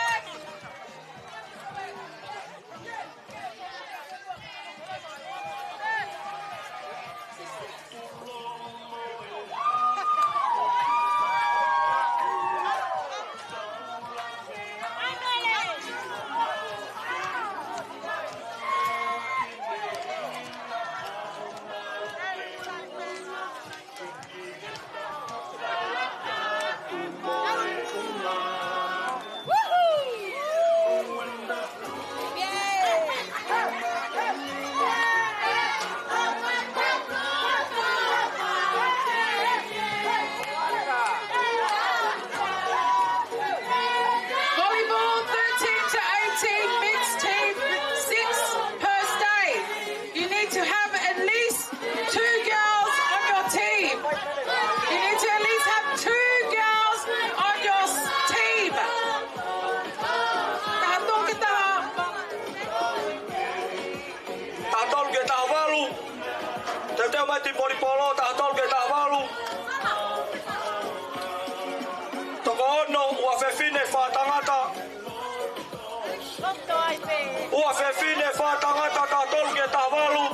Ua fefine, fā tangata. Ua fefine, fā tangata, taha tolu ki he taha valu.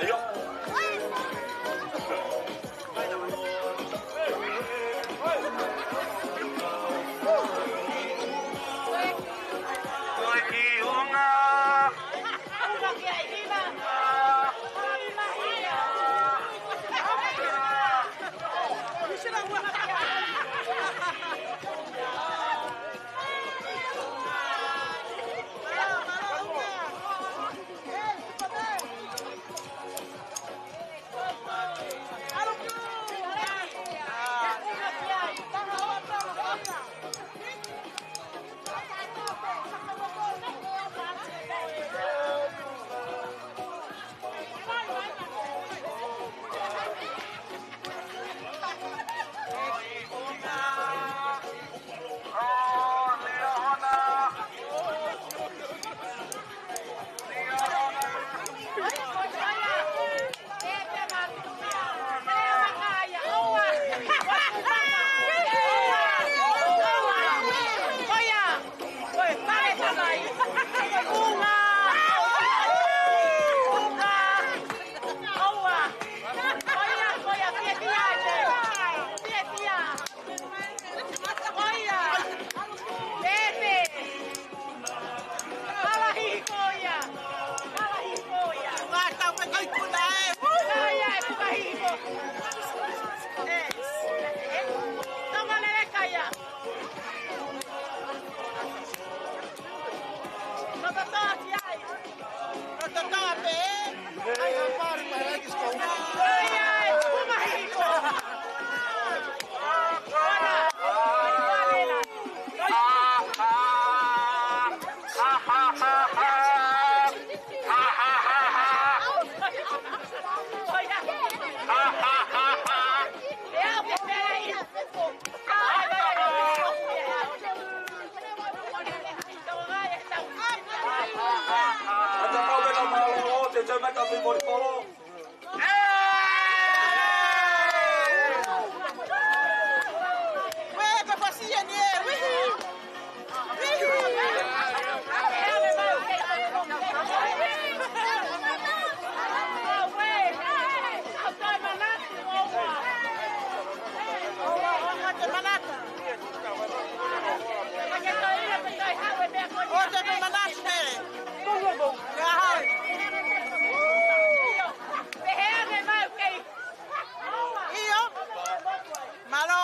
ʻIo. Ko e kiʻi hunga. ʻIo. Mālō.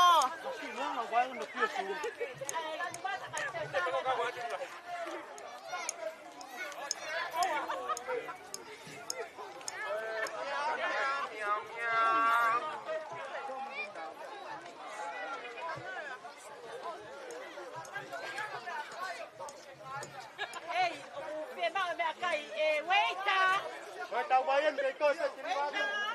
Ei, ʻoku fiemaʻu e meʻakai, e, ueita. Ueita, ueita, ueita, ueita.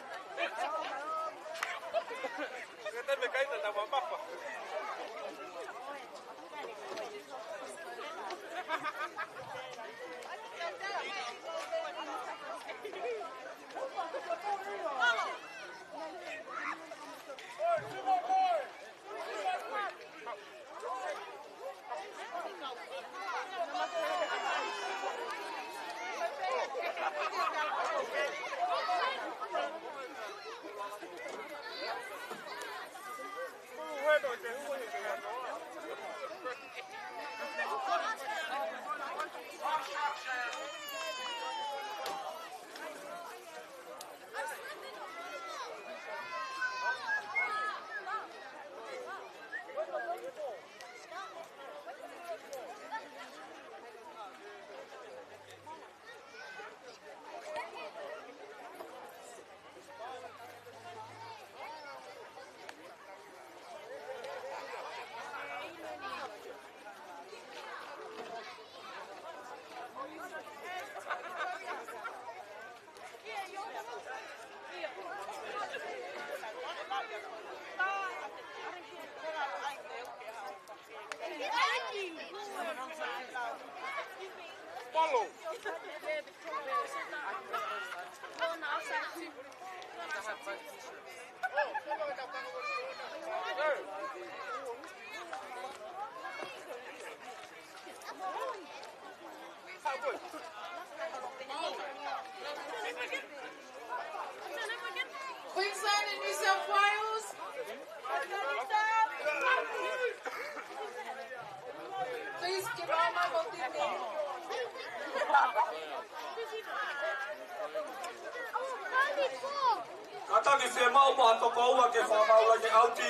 Kātaki, fiemaʻu mo ha toko ua ke fakamaau laine ʻauti.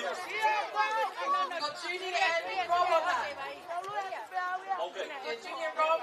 Got Junior and Rob on that. Okay. Yeah, Junior, Rob.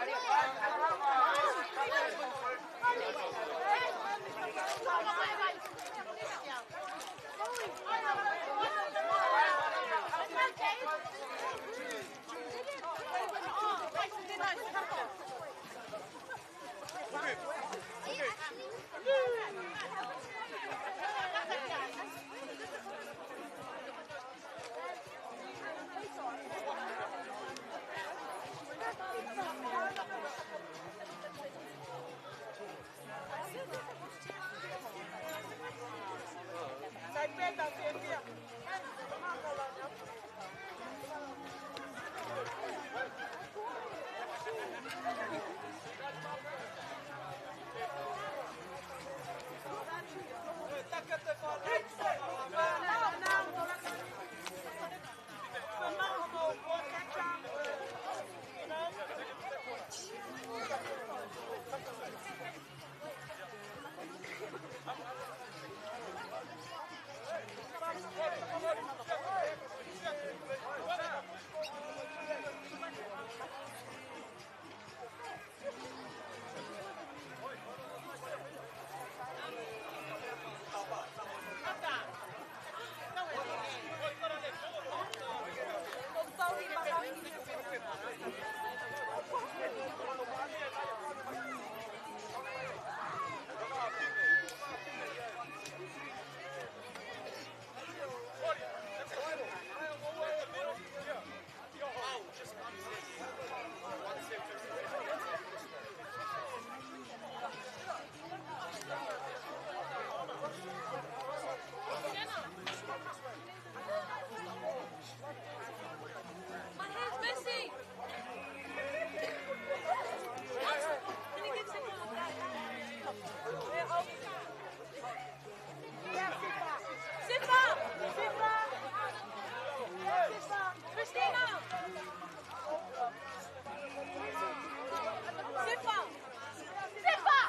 Sifa! Sifa! Sifa! Christina! Sifa! Sifa!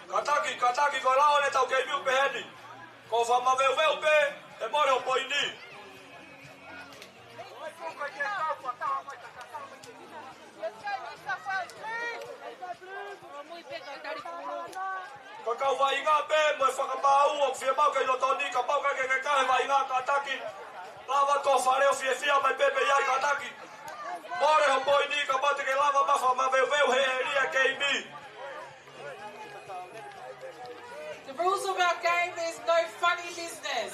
Kātaki, kātaki, ko e lao ʻetau keimi ʻoku pehē ni. Ko e fakamaveuveu pē, ʻe mole hoʻo poini. Ko e kau vaʻinga pē mo e fakamaau ʻoku fiemaʻu ki loto ni, kapau ʻoku ʻikai ke ke kau he vaʻinga, kātaki, lava ʻo fale ʻo fiefia mai pē pea ʻai, kātaki. Mole hoʻo poini kapau te ke lava mai fakamaveuveu he ʻēlia keimi. The rules of our game is no funny business.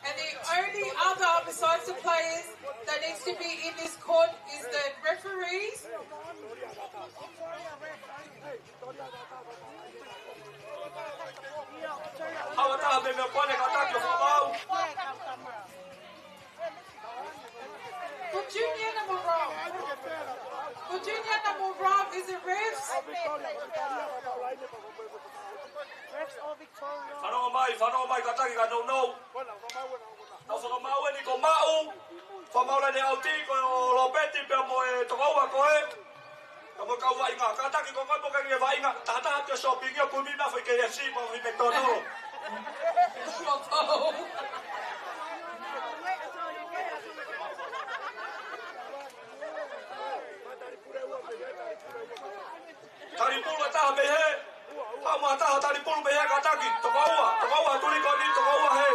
And the only other besides the players that needs to be in this court is the referees. Haʻu ʻa taha mei he meʻa pane, kātaki, ʻo fakamaau. Ko Junior na mo Rob. Ko Junior na mo Rob is the refs. Fanongo mai, fanongo mai, kātaki, ka nounou. Tau fakamaau eni ko Maʻu, fakamaau laine ʻauti, ko Lopeti pea mo e toko ua ko ē. Ka mo e kau vaʻinga, kātaki, ko koe ʻoku ʻikai ke ke vaʻinga, taha taha ke shopping ia, kumi mai foʻi kelesi mo e foʻi McDonald. Talipulu ʻe taha mei hē. Haʻu mo ha taha talipulu mei hē, kātaki. Toko ua, toko ua, tuli ko eni, toko ua hē.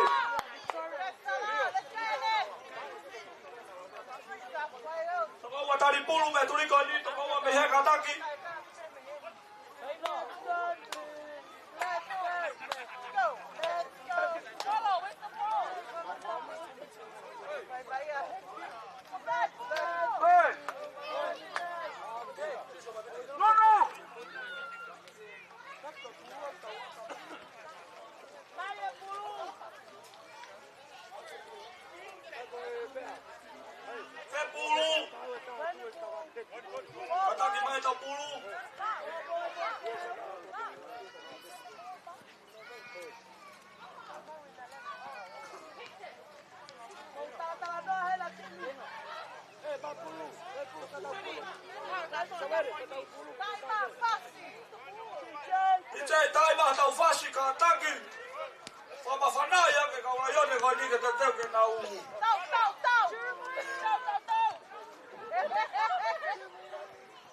Tali pulu mei he tuli ko eni, tokoua mei he kātaki. Fepulu. Kātaki mai ʻetau pulu. ʻIte, tali mai ʻetau fasi, kātaki. Fakamāfana ia ke kau Laione ko eni ke teuteu ke nau.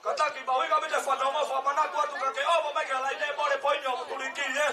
Kātaki, mahuʻinga mita fanongo, fakamanatu atu ka ke ʻomi mai ke laine mole poini ʻo tuliki, ē.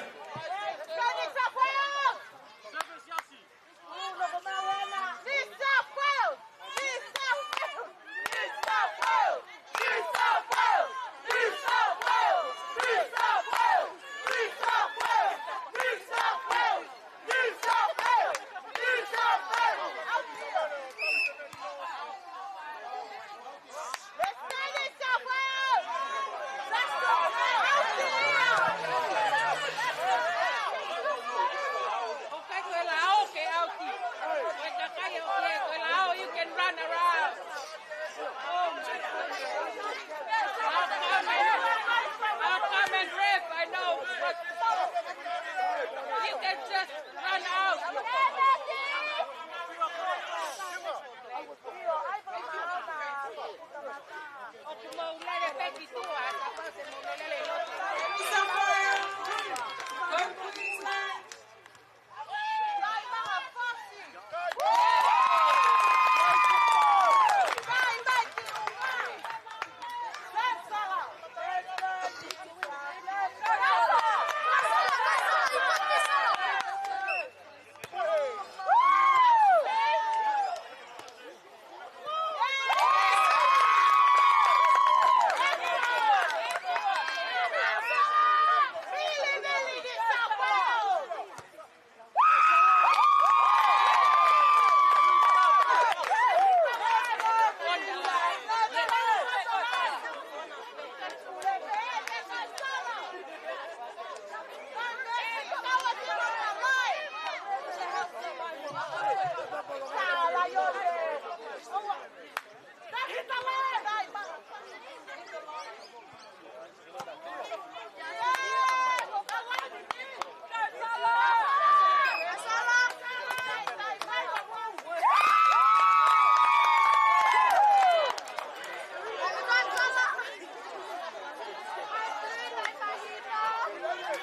Okay, ko e lao ke ʻauki. Ko e kakai ʻauki, ko e lao, you can run around. Oh my goodness. I'll come and, I'll come and ref, I know. But you can just run out.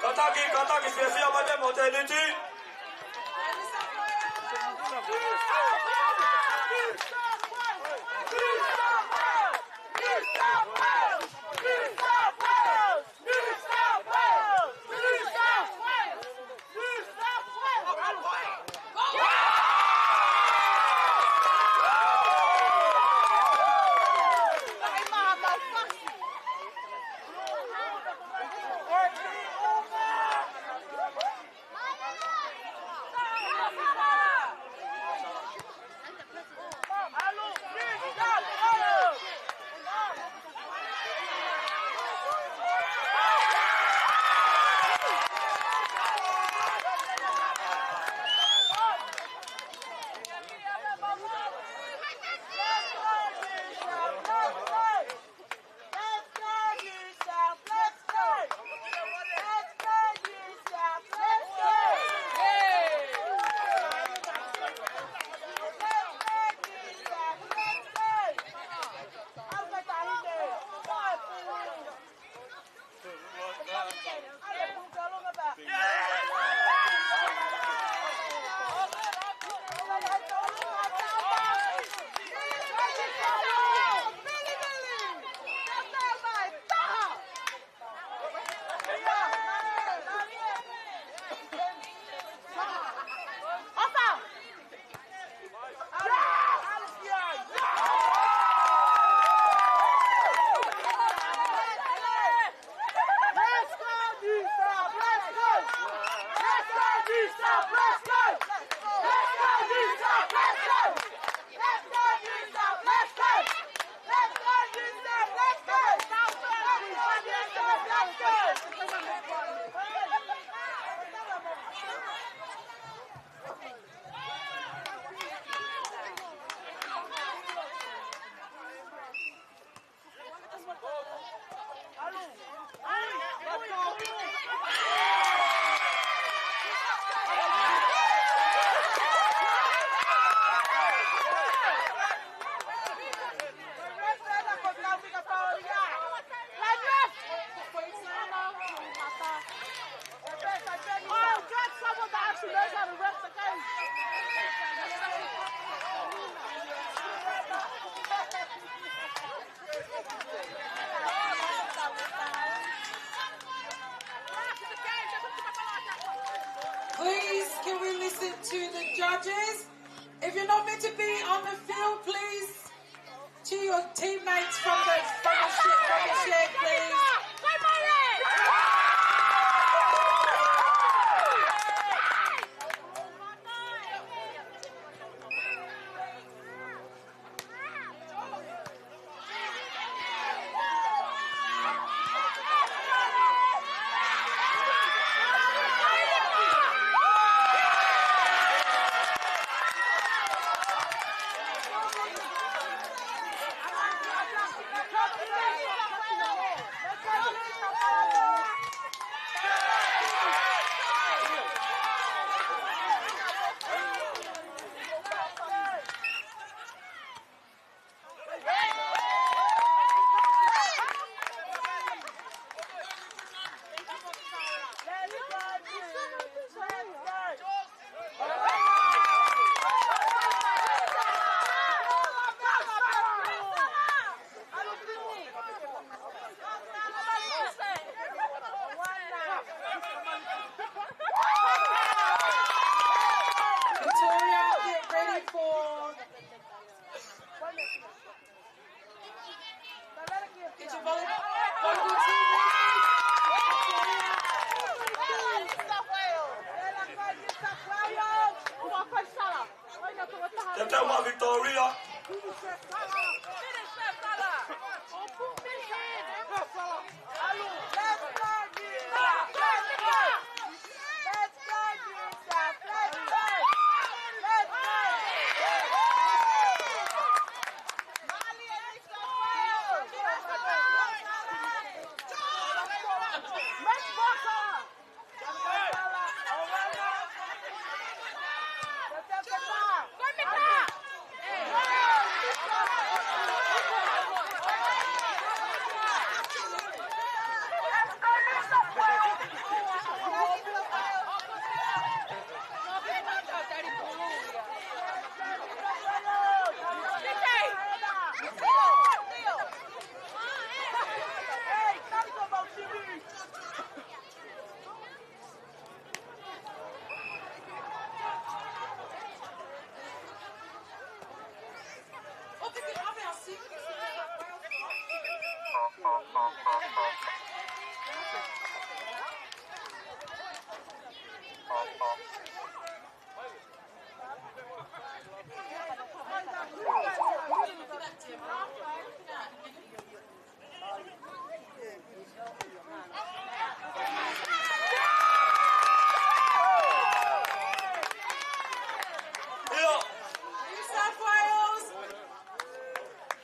Kātaki, kātaki, fiefia mai pē mo tēniti. Oh, get someone that actually knows how to ref the game. Please, can we listen to the judges? If you're not meant to be on the field, please cheer your teammates from the, from the, sh- from the shed, please. Victoria, get ready for Get your volley-, volleyball team ready. Te tau ma Victoria. ʻIo. New South Wales.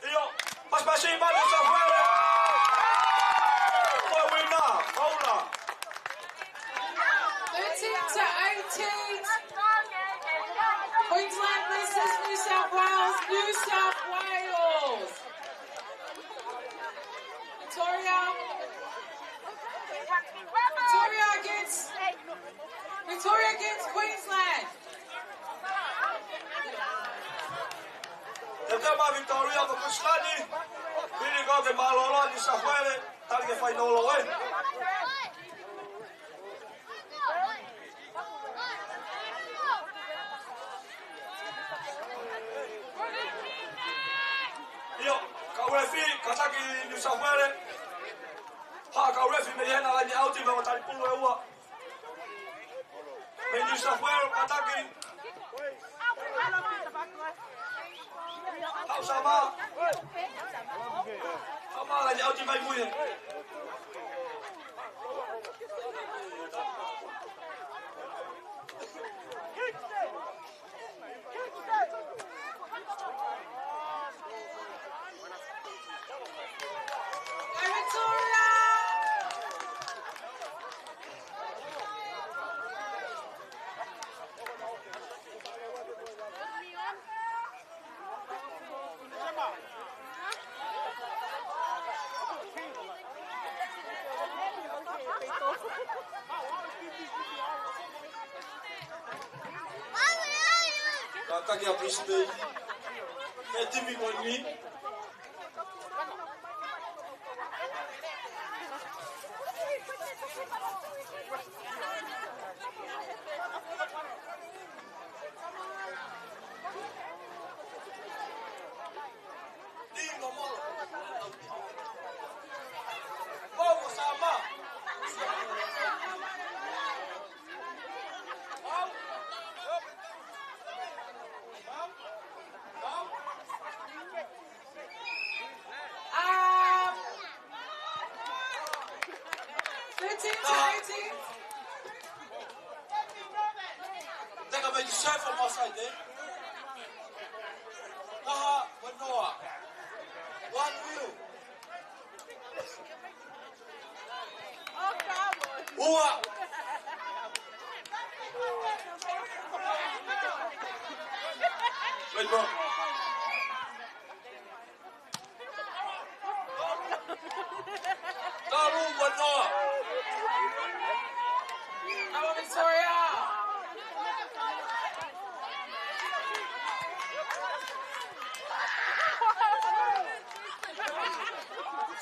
ʻIo. Pasipasi mai New South Wales. Ko e uina, ko e uina. Thirteen to eighteen. Queensland versus New South Wales. New South Wales. Victoria. Victoria against, Victoria against Queensland. Te tau ma Victoria ko Queensland. Pili ko ke mālōlō New South Wales. Tali ke fai nolo e. ʻIo, kau referee, kātaki New South Wales. Haʻa kau referee mei hena laine ʻauti, mei tali pulu ʻe ua. Mei New South Wales, kātaki. Haʻu Samoa. Samoa, laine ʻauti mai mui. Go Victoria! Kia Brisbane. He timi ko eni. Um, thirteen to eighteen. Take a big shot from outside there. Taha, Manoa. One wheel. Ua. Wait, bro. Tolu, Manoa. Come on, Victoria.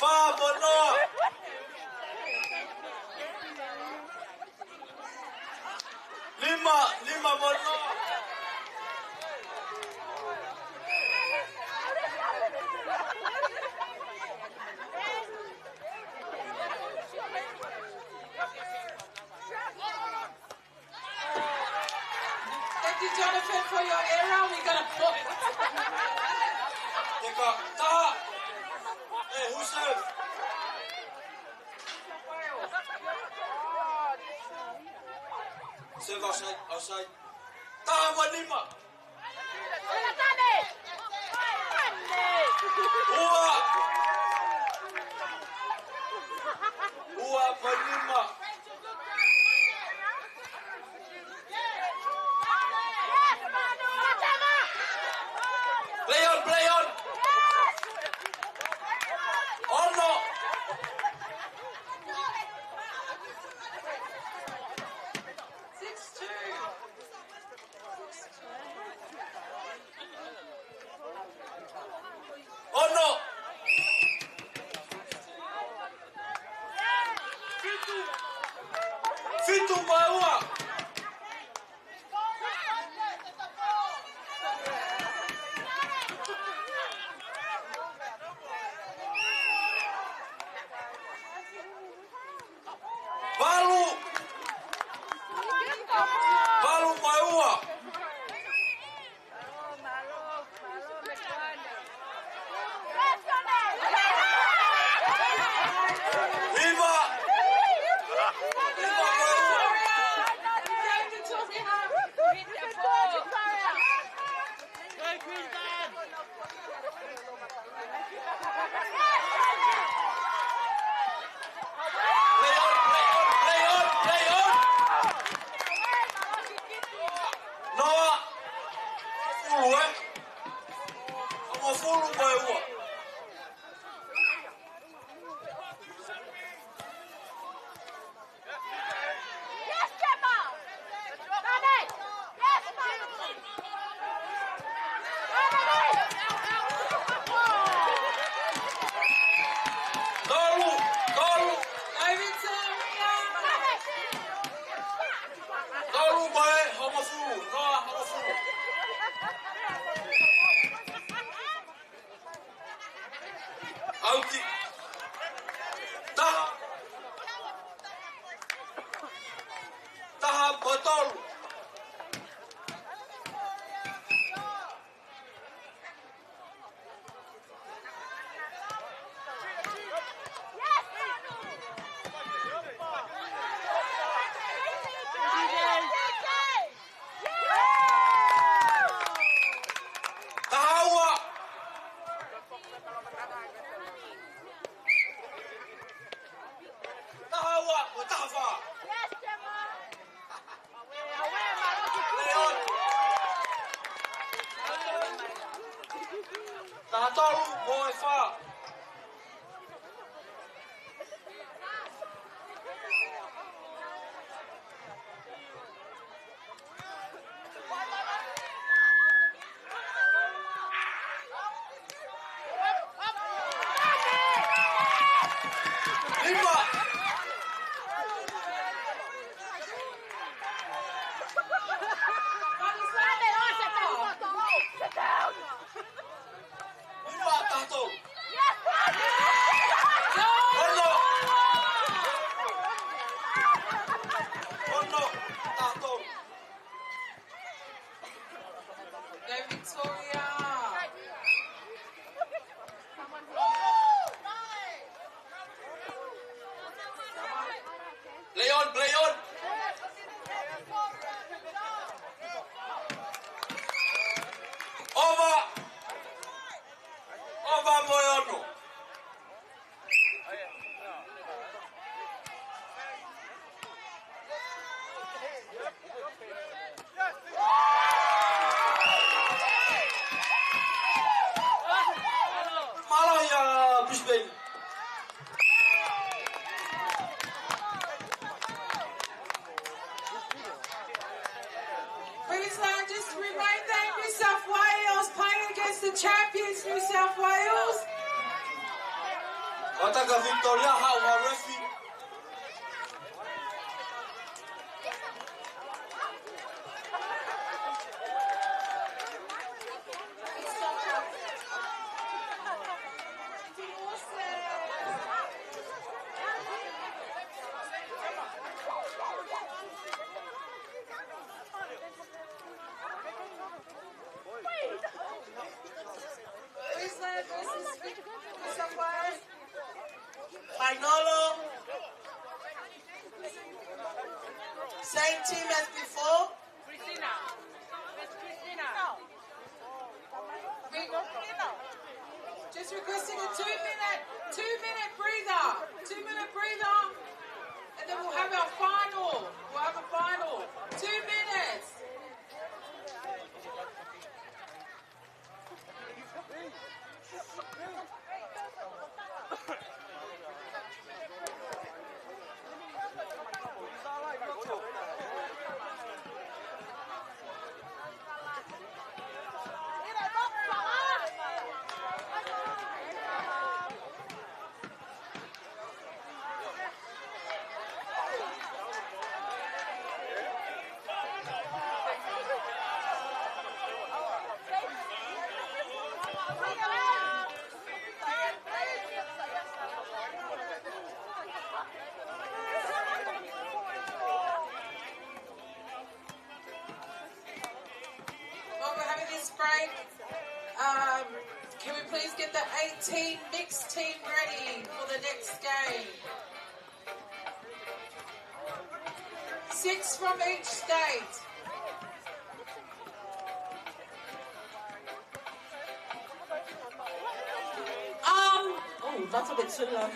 Fā, Manoa. Nima, nima, Manoa. Thank you, Jonathan, for your error. We got a point. Teka, taha. Hey, who serve? Serve outside, outside. Taha mo e nima. Ua. Ua mo e nima. Play on, play on. Ono. Six two. Ono. Fitu mo e ua. Valu. Valu mo e ua. Hiva. Hiva mo e ua. Play on, play on, play on, play on. Noa. Hongofulu, ē? Hongofulu mo e ua. Yes, Gemma! Got it! Yes, Mom! Got it! Tolu, tolu. Go, Victoria! Tolu mo e hongofulu, noa hongofulu. ʻAuti. Taha. Taha mo e tolu. Taha ua. Taha ua, mo e taha fā. Leon. Taha tolu, mo e fā. On, play on. Over. Over mo e ono. Mālō ʻia Brisbane. Queensland, just remind them, New South Wales playing against the champions, New South Wales. Vataka Victoria, haʻu ha refi. Queensland versus New South Wales. Fainolo. Same team as before. Christina. Miss Christina. Just requesting a two minute, two minute breather. Two minute breather. And then we'll have our final. We'll have a final. Two minutes. While we're having this break, um, can we please get the eighteen mixed team ready for the next game? Six from each state. Um, oh, that's a bit too low.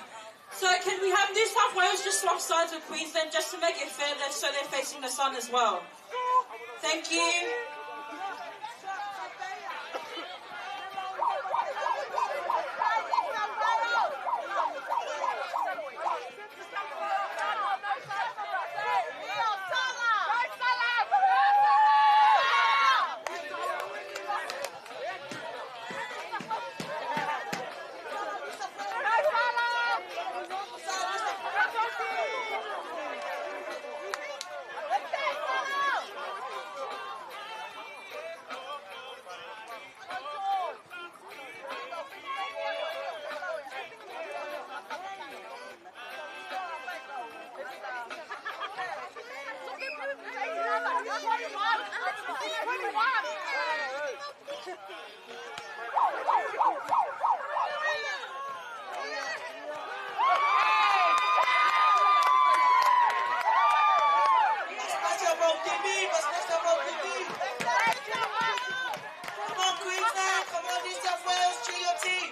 So can we have New South Wales just swap sides with Queensland just to make it fair, so they're facing the sun as well? Thank you. Come on, Queensland. Come on, New South Wales. Cheer your team.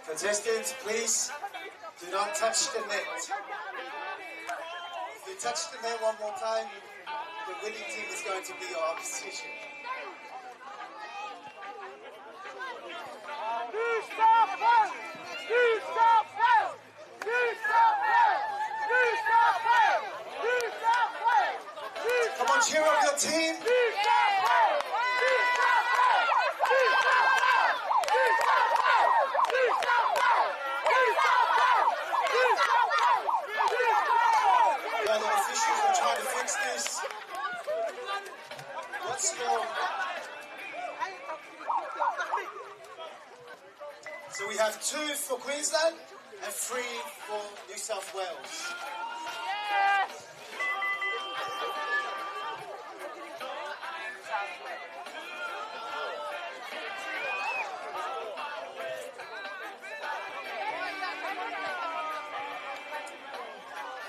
Contestants, please do not touch the net. If you touch the net one more time, the winning team is going to be your opposition. New South Wales! New South Wales! New South Wales! New South Wales! New South Wales! Come on, cheer up your team. New South Wales! New South Wales! Now the officials are trying to fix this. What's going on? So we have two for Queensland and three for New South Wales.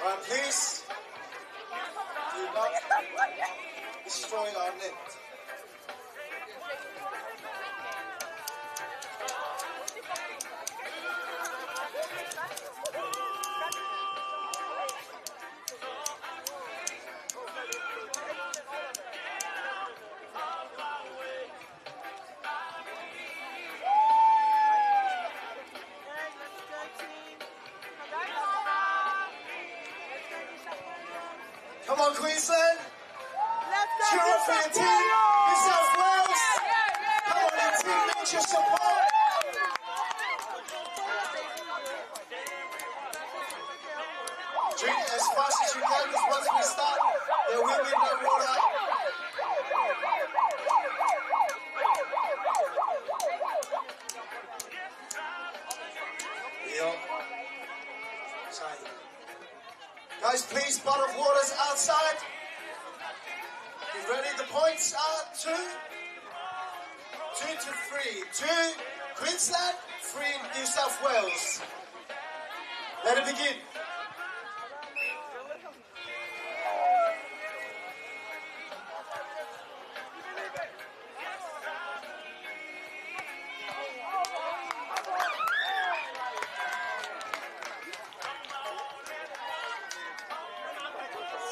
All right, please do not destroy our net. Come on, Queensland. Cheer up for your team, New South Wales. Come on, your team needs your support. Drink as fast as you can, 'cause once we start, there will be no water. Yep. Sorry. Guys, please, bottle of water's outside. Get ready. The points are two, two to three. Two Queensland, three New South Wales. Let it begin.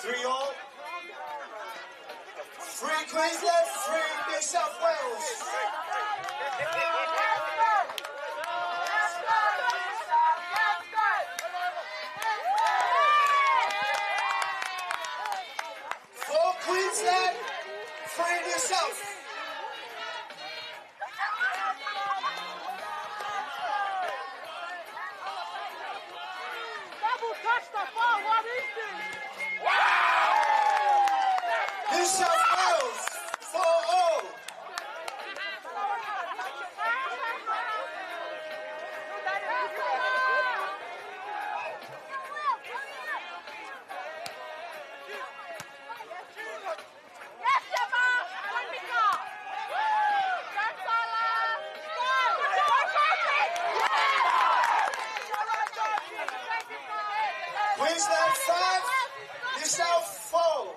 Three all. Three Queensland, three New South Wales. Four Queensland, three New South. Double touch the ball, what is this? New South Wales, four all. Queensland five, New South four.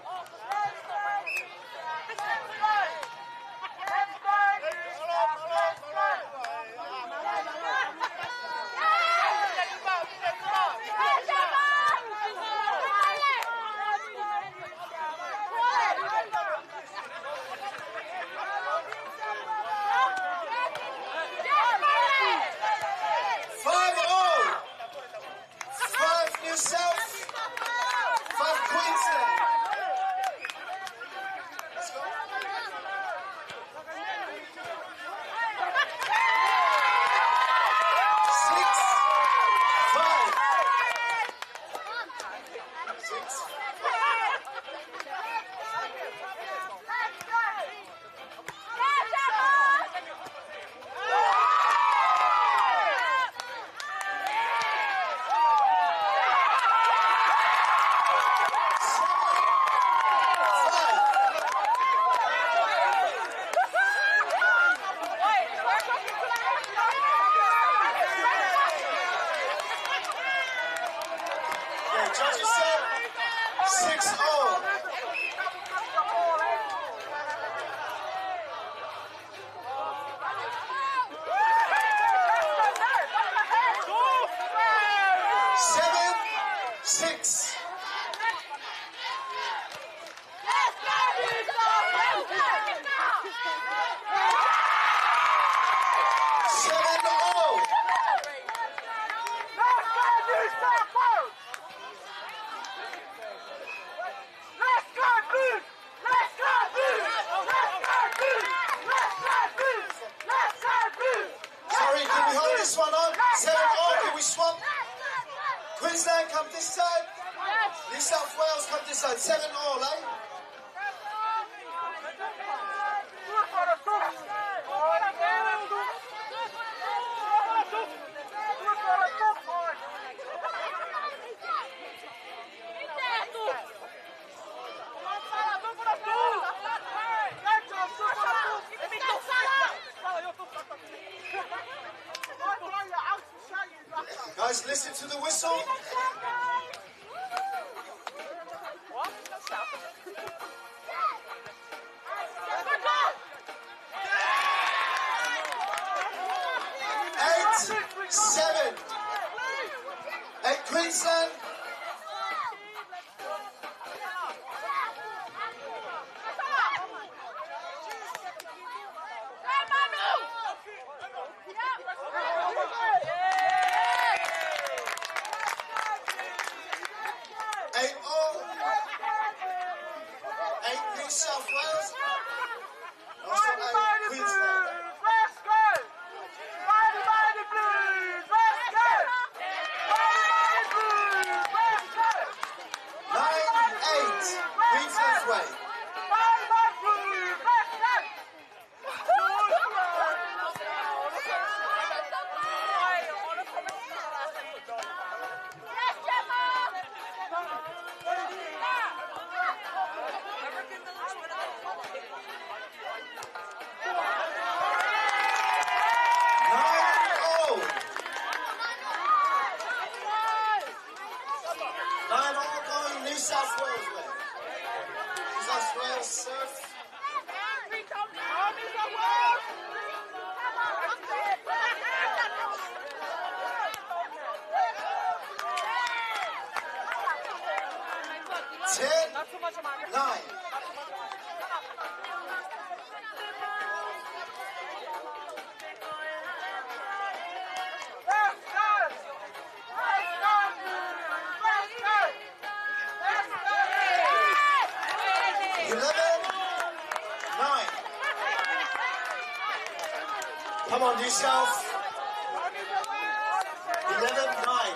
Just listen to the whistle. Eight seven. Eight Queensland. Eight all. Eight New South Wales. Mighty, mighty Blues, let's go! Mighty, mighty Blues, let's go! Mighty, mighty Blues, let's go! Nine eight, Queensland's way. Mighty, mighty Blues, let's go! Nine all. Nine all going New South Wales way. New South Wales surf. Ten, nine. Eleven nine. Come on, New South. Eleven nine.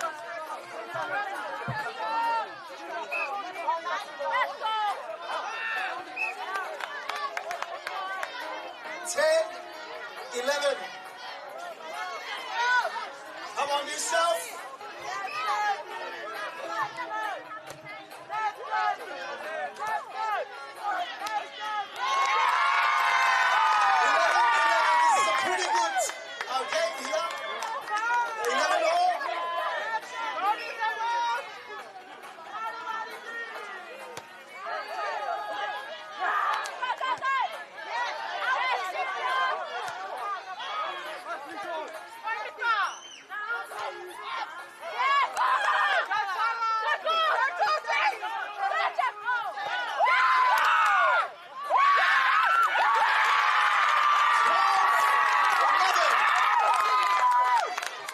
Ten eleven. Come on, New South. Eleven eleven. This is a pretty good, uh, game here. Eleven all.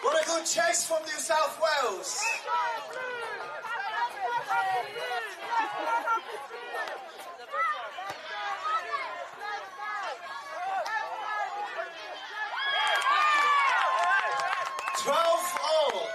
What a good chase from New South Wales. Twelve all.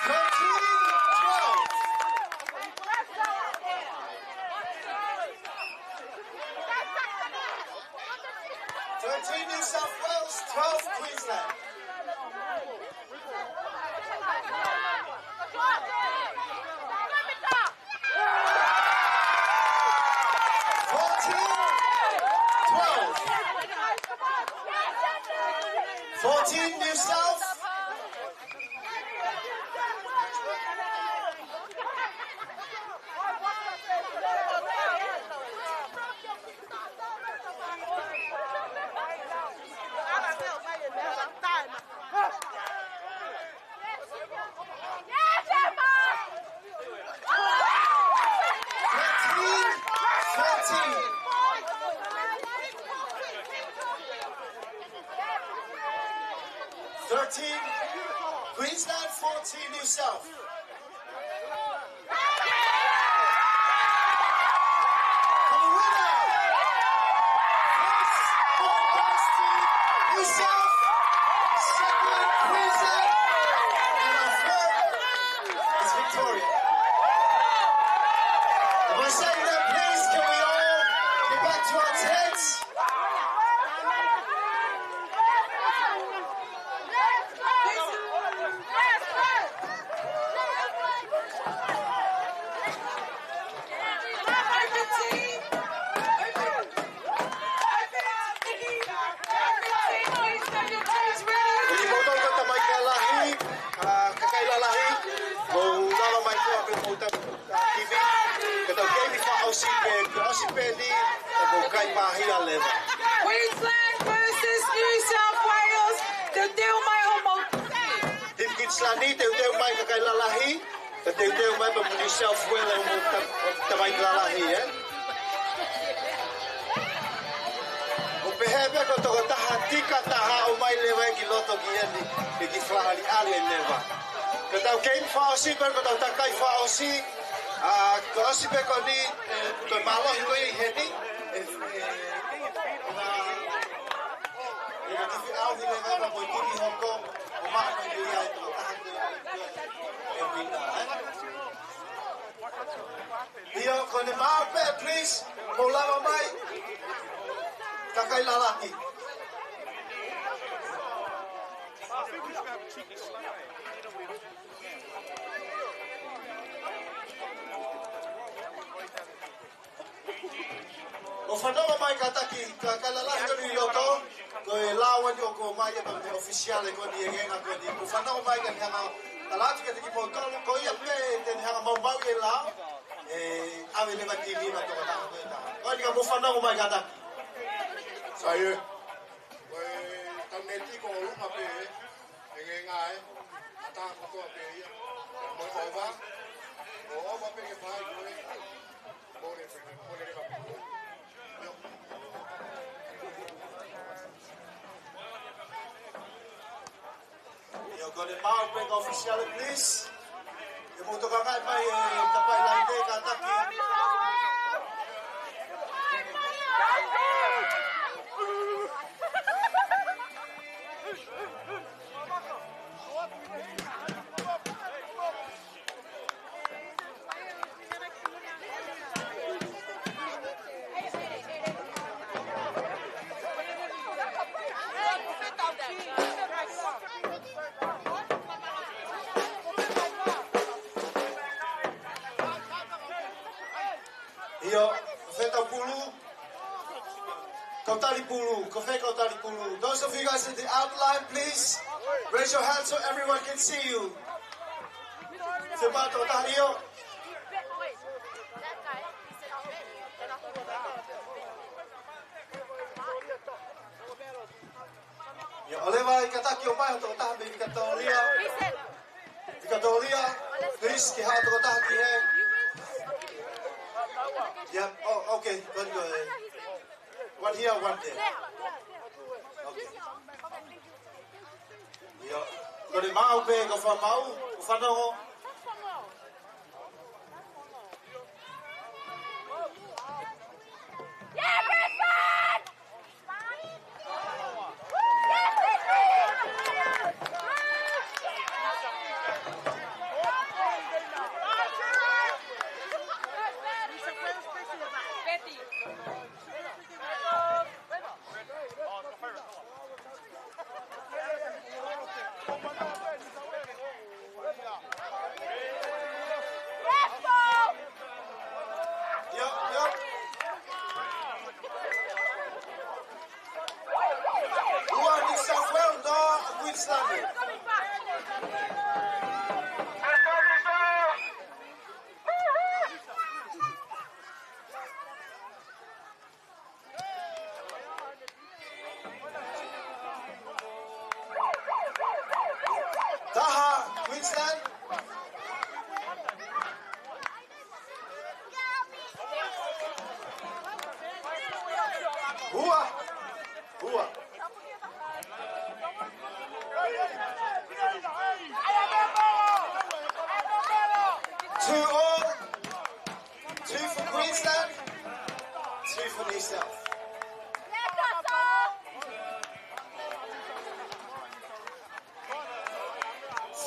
Thirteen twelve. Thirteen New South Wales, twelve Queensland. Fourteen twelve. Fourteen New South. Thirteen, fourteen. Thirteen Queensland, fourteen New South. And the winner, first point goes to New South, second Queensland, and our third is Victoria. And by saying that, please, can we all get back to our tents? Let's go! Let's go! ʻOku ʻikai pāhia leva. Queensland versus New South Wales. Teuteu mai hoʻomou. Team Queensland, teuteu mai kakai lalahi. Ka teuteu mai pē mo New South Wales mo ta-, mo tamaiki lalahi, ē? ʻO pehē pē ko e tokotaha tika taha ʻomai leva ki loto ki heni, ke kiʻi fakaʻaliʻali leva. Ko ʻetau game fakaʻosi pē, ko ʻetau takai fakaʻosi, ʻa, ko e ʻosi pē ko eni, ē, ko e mālohi ko ē heni, ē, ē, ʻe kiʻi feʻauhi leva mo e timi hoko, ʻo maʻu mai ʻe ia e tokotaha ko ē, ē, ē, ʻio, ko ʻene maʻu pē, please, mou lava mai. Kakai lalahi. ʻO fanongo mai kātaki, ka, kakai lalahi ko eni ʻi loto, ko e lao eni ʻoku ʻomai ʻe he ʻofisiale ko eni e ngaahi ko eni. ʻO fanongo mai ka ne hanga ʻo tala atu kiate kimoutolu, ko ia pē te ne hanga ʻo maumauʻi e lao, ē, ʻave leva e timi mo e tokotaha ko ē taha. Ko eni ka mou fanongo mai kātaki. Sai ē. Ko e tauneti ko Luma pē, ē. Engeenga ē, ʻa e taha kotoa pē ia. Mo e ova, mo e ova pē ke fai ko ē. Mo e, mo e, mo e. ʻIo, ko ʻene maʻu pē kakai ʻofisiale, please. Ke mou tokangaʻi mai e kapai laine kātaki. ʻIo, fē kau pulu? Kau tali pulu, ko fē kau tali pulu? Those of you guys in the outline, please raise your hand so everyone can see you. Fē mato ta io. ʻIo, ʻoua leva ʻe kātaki ʻo mai ha tokotaha mei Vikatoria. Vikatoria, please, ke haʻu ha tokotaha ki hē. Yeah, oh, okay, good, good. One here, one there. Okay. ʻIo, ko ʻene maʻu pē, ka fanongo, ka fanongo. Yep, yep. Who are New South Wales, no, Queensland? Taha, Queensland. Ua. Ua. Two all. Two for Queensland, two for New South.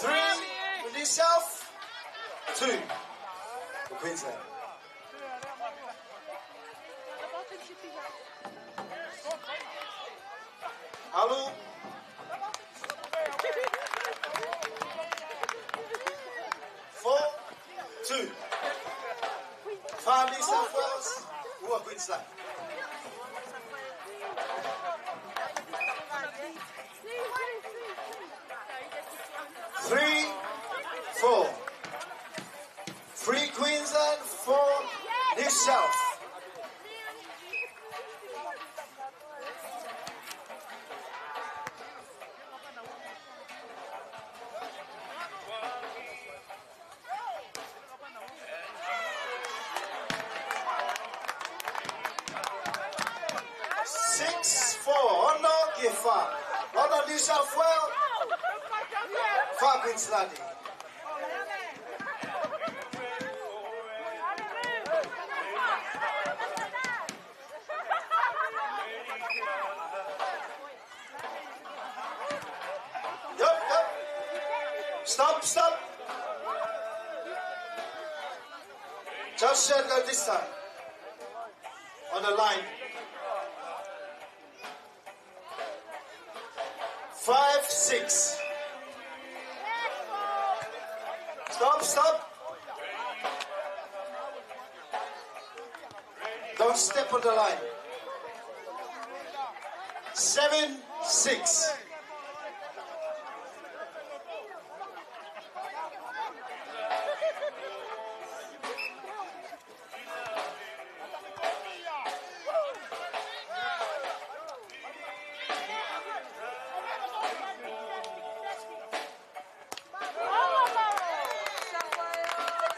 Three for New South, two for Queensland. ʻAlu. Four, two. Fā New South Wales, ua Queensland. Three, four. Three Queensland, four New South. Six four, ono ki he fā. Ono New South Wales, fā Queensland. Yep, yep. Stop, stop. Just shed that this time. On the line. Five six. Stop, stop. Don't step on the line. Seven six.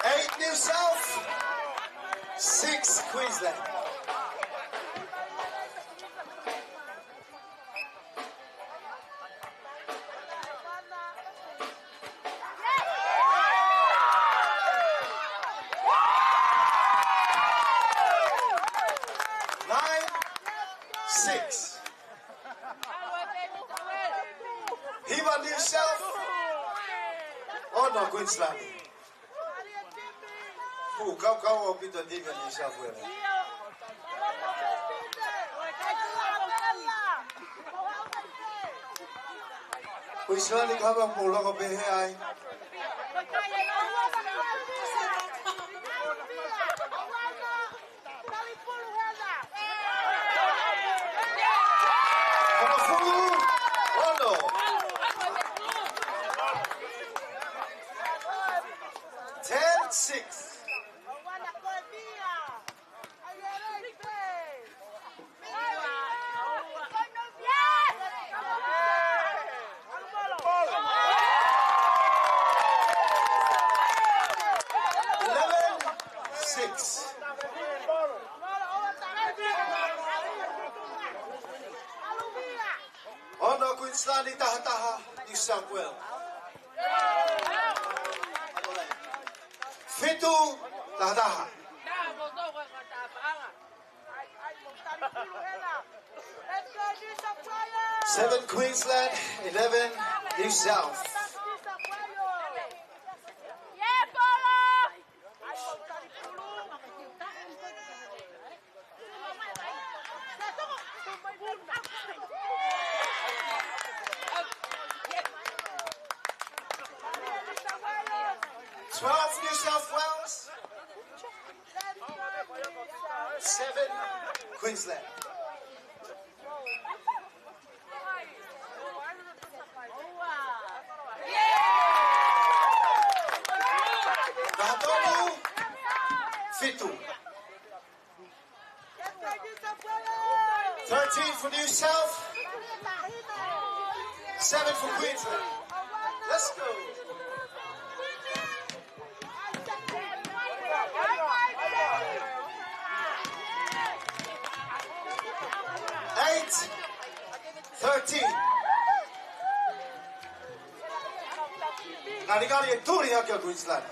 Eight New South, six Queensland. Nine six. Hiva New South, ono Queensland. Fuʻu kaukau ʻaupito e timi ʻa New South Wales. Queensland ka hava mo loko pehē ai. Hongofulu ono. Ten six. Eleven six. Ono Queensland, taha taha New South Wales. Fitu taha taha. Seven Queensland, eleven New South. Twelve New South Wales. Seven Queensland. Taha tolu, fitu. Thirteen for New South, seven for Queensland. Let's go. Eight thirteen. Ngalingali e tuli hake ʻa Queensland.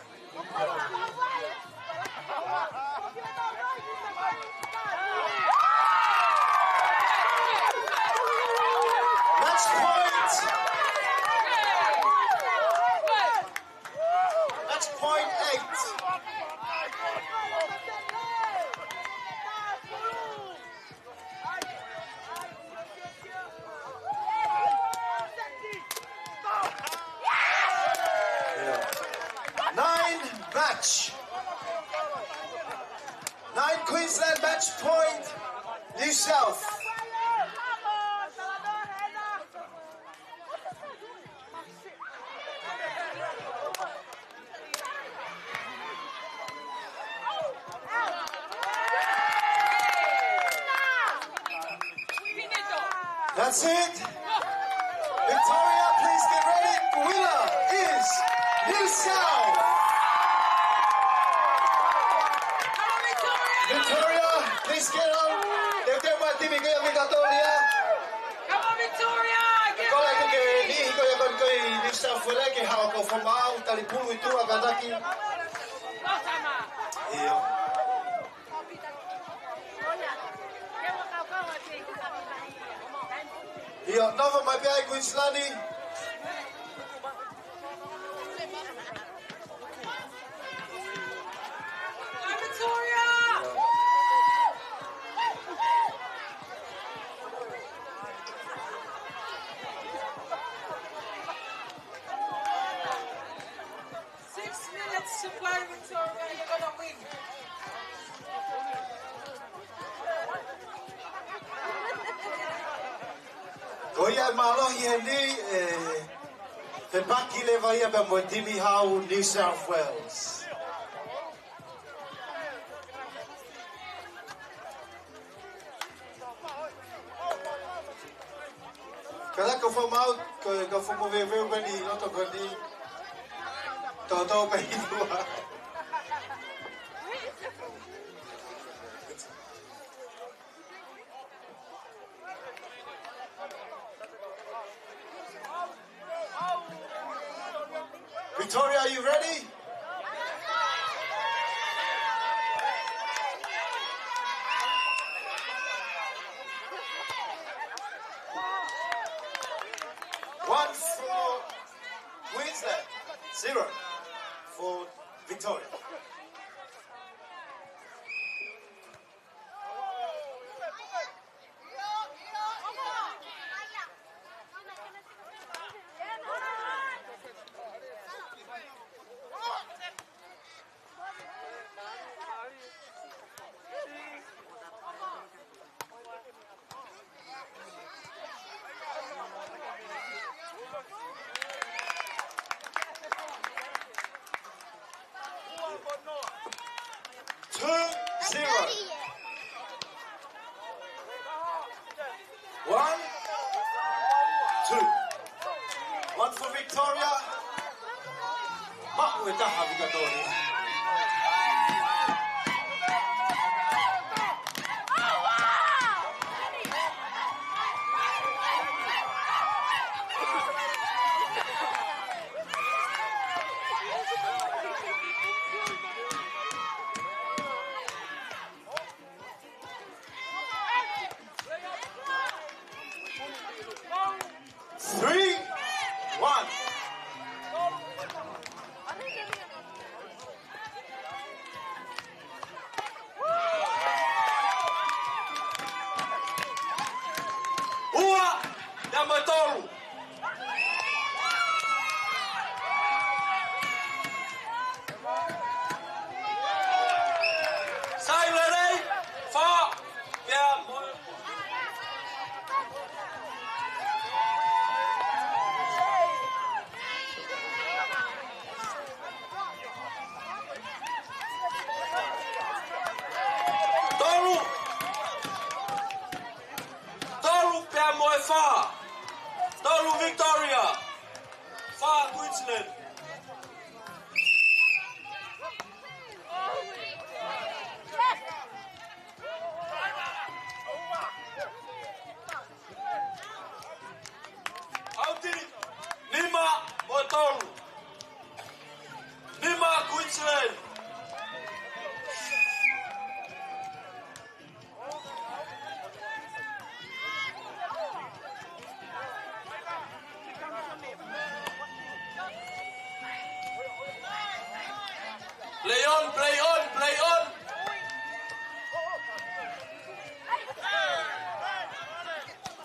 Match point. Match point eight. Nine match. Nine Queensland, match point New South. That's it. Victoria, please get ready. The winner is New South. Victoria, please get on. They'll get my Timi ko ia Victoria. Come on, Victoria! Get ready! Kole atu ki he niʻihi ko ia ko eni ʻi New South Wales ke haʻu ʻo kau fakamaau, tali pulu ʻi tuʻa kātaki. ʻIo. ʻIo, nofo mai pē ʻa Kuinisilani. Victoria! Six minutes to play, Victoria. You're gonna win. Ko ia e mālohi heni, ʻe fepaki leva ia pea mo e timi hau New South Wales. Kātaki ʻo fakamaau, ko e kau fakamoveuveu ko eni ʻi loto ko eni. Tōtō pē ʻi tuʻa. Victoria, are you ready? One for Queensland, zero for Victoria. Two zero. One, two. One for Victoria. Maʻu e taha Victoria. Three, one. Ua, number tolu. Sai lelei, fā, pea mo e tolu. Tolu pea mo e fā. Tolu Victoria. Fā Queensland. ʻAuti, nima mo e tolu. Nima Queensland. Play on, play on, play on.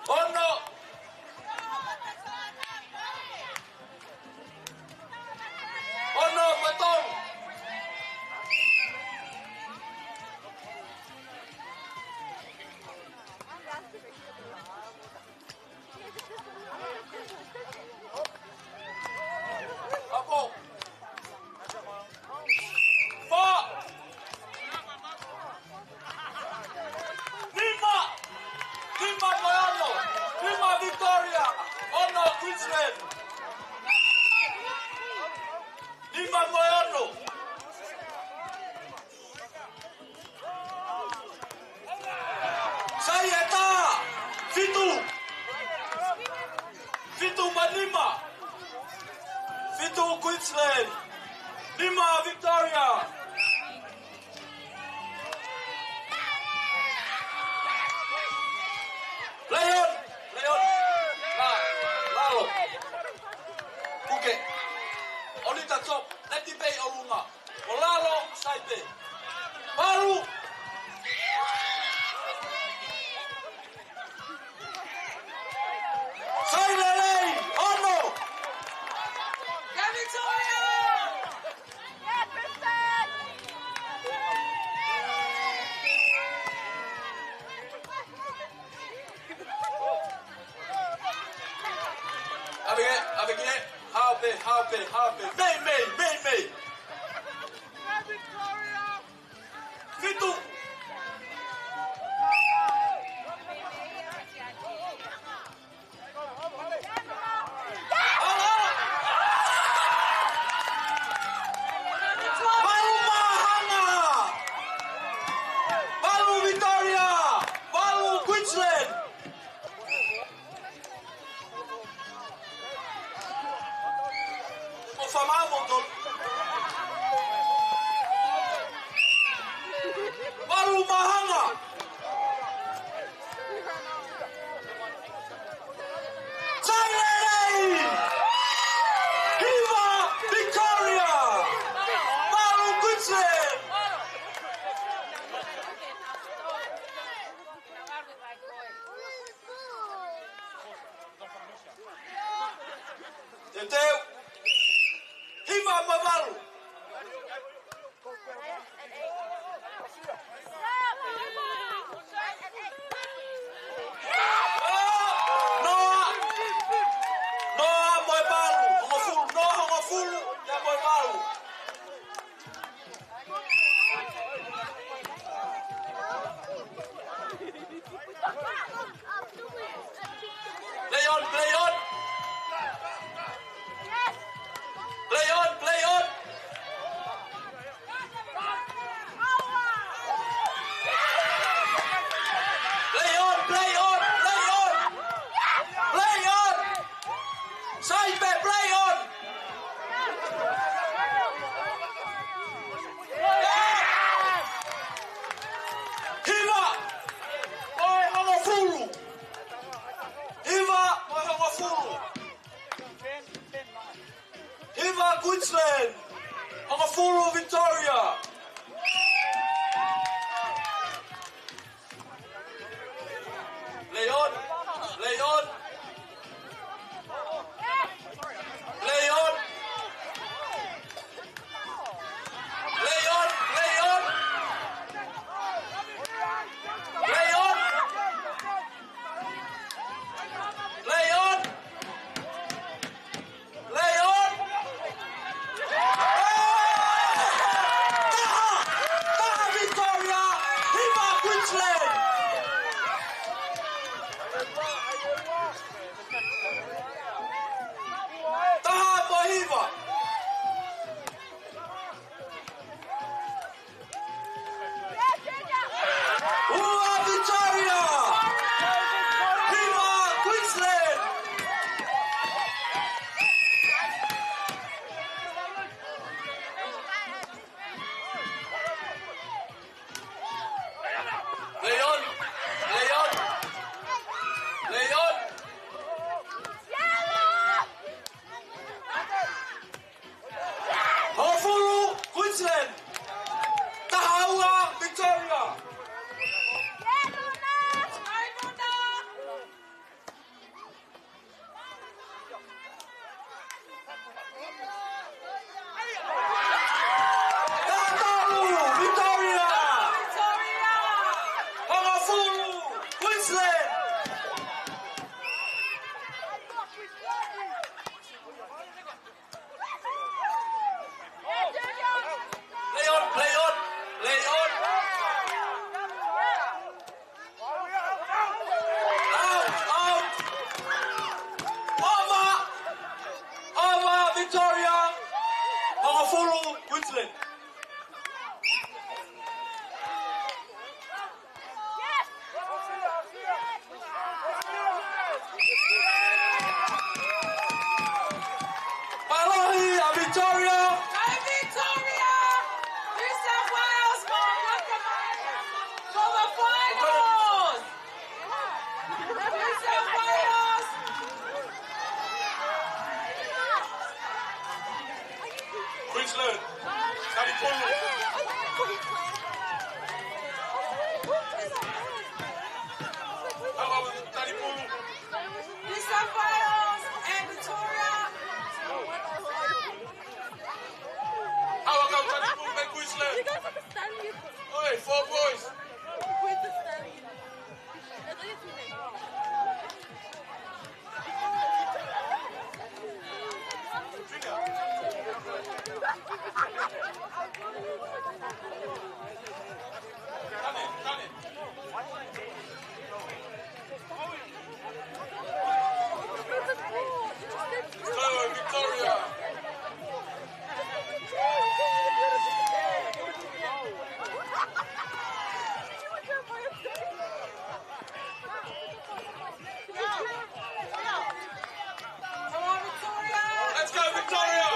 Ono. Ono mo e tolu. ʻApo. Fā. Nima. Nima mo e ono. Nima Victoria. Ono Queensland. Nima mo e ono. Sai e tā Nima. Fitu Queensland. Nima Victoria. Leon. Leon. Lā. Lalo. Puke. Olita Top. Leti Pei ʻOlunga. ʻO Lalo Saipe. Palu. Sai lelei, ono. ʻAve, ʻave ki he, haʻu pē, haʻu pē, haʻu pē. Mei, mei, mei, mei. Fitu. Palu Māhanga. Palu Victoria. Palu Queensland. ʻO fama mo to. Palu Māhanga. Sai lelei. Hiva Victoria. Palu Queensland. Teuteu. Hiva mavalu. Noa. Noa mo e valu. Hongofulu. Noa hongofulu. Ia mo e valu. Play on, play on. Play on, play on. Play on, play on, play on. Play on. Saipe, play on. Hiva mo e hongofulu. Hiva mo e hongofulu. Hiva Queensland. Hongofulu Victoria. Play on. Play on. Play on. Play on. Play on. Play on. Play on. Leon! Taha! Taha Victoria! Hiva Queensland! Taha mo e hiva! Ua Victoria! Hiva Queensland! Leon! Leon! Leon! Hongofulu, Queensland. Taha ua, Victoria. Taha tolu, Victoria. Hongofulu, Queensland. Play on, play on, play on. Out, out. Over. Over, Victoria. Hongofulu, Queensland. Victoria! Come on, Victoria! Let's go, Victoria!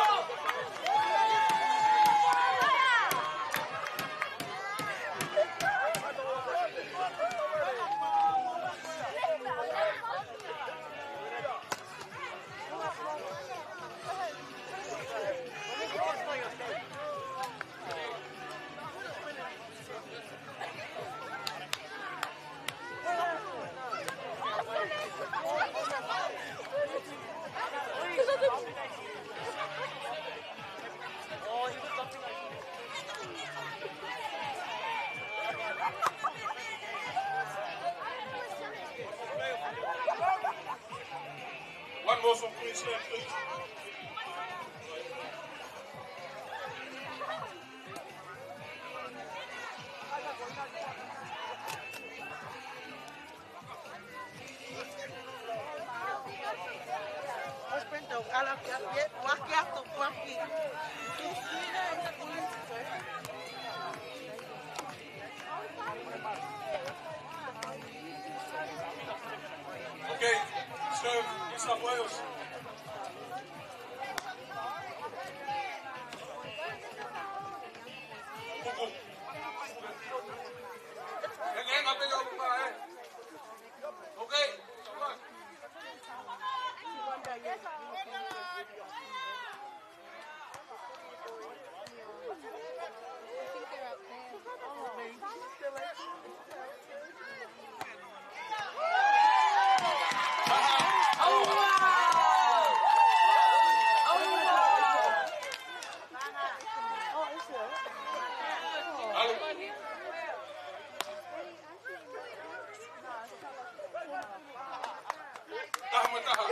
One more from Queensland, please. Okay, so, New South Wales. Kuku. Henge, henge, pele o luma, eh. Okay, come on. Taha mo e taha.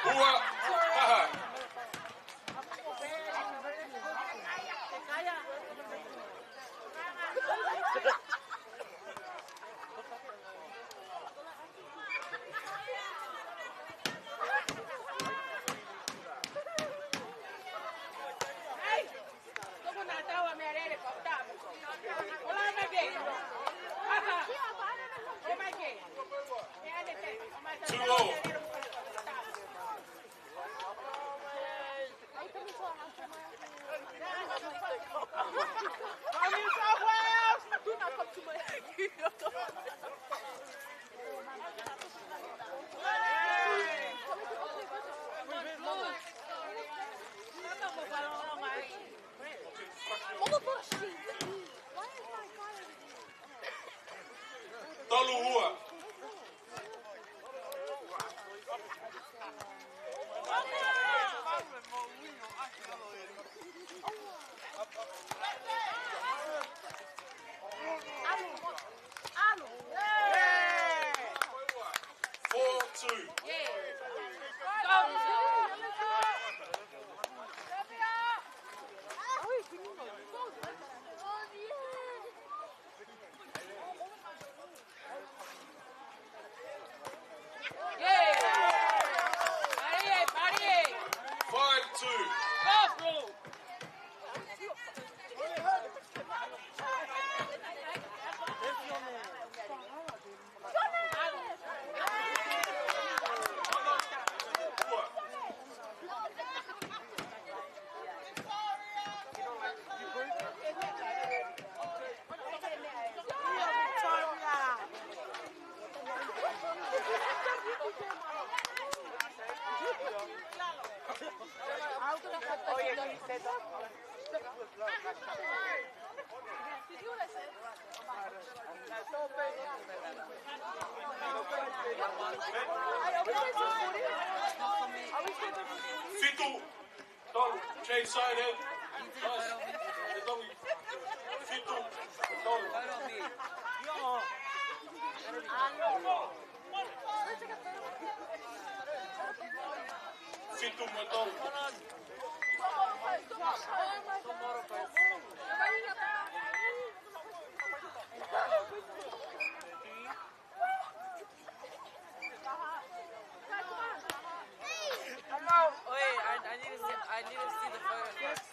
Ua, taha. Two all. Tolu ua. Four two. Five two. Fitu, tolu, change side, eh? Nice. Fitu, tolu. Fitu mo e tolu. Oh, wait, I, I need to see, I need to see the photo first.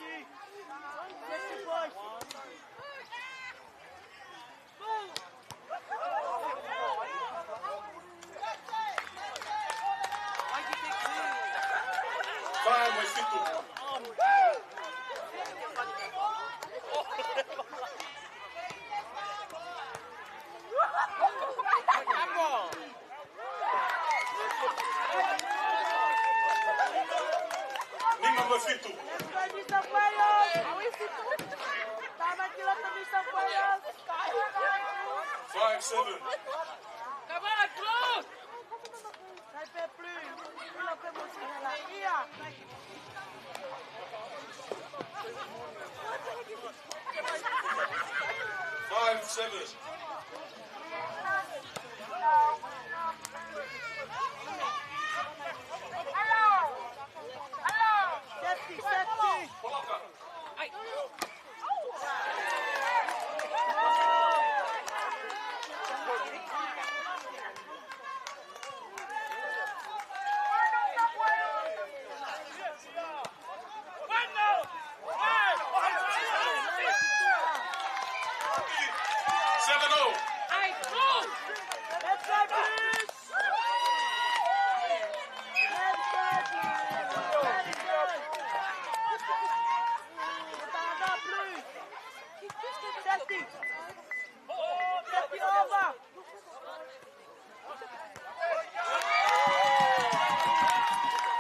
Fā mo e fitu. Nima mo e fitu. Five seven. Come on, close! Five seven. Safety, safety. Seven oh.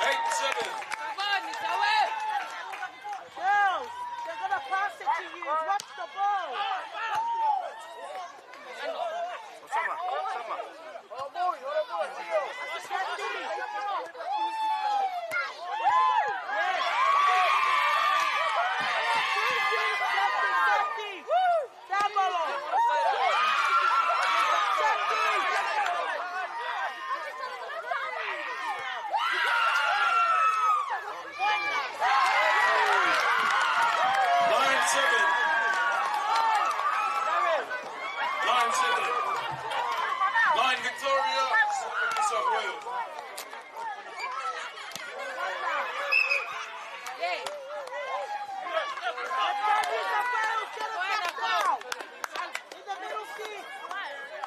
Eight seven. Girls, they're gonna pass it to you. Watch the ball. Osama, Osama. Safety. Yes. Safety, safety. Line seven. Line seven. Line Victoria, New South Wales.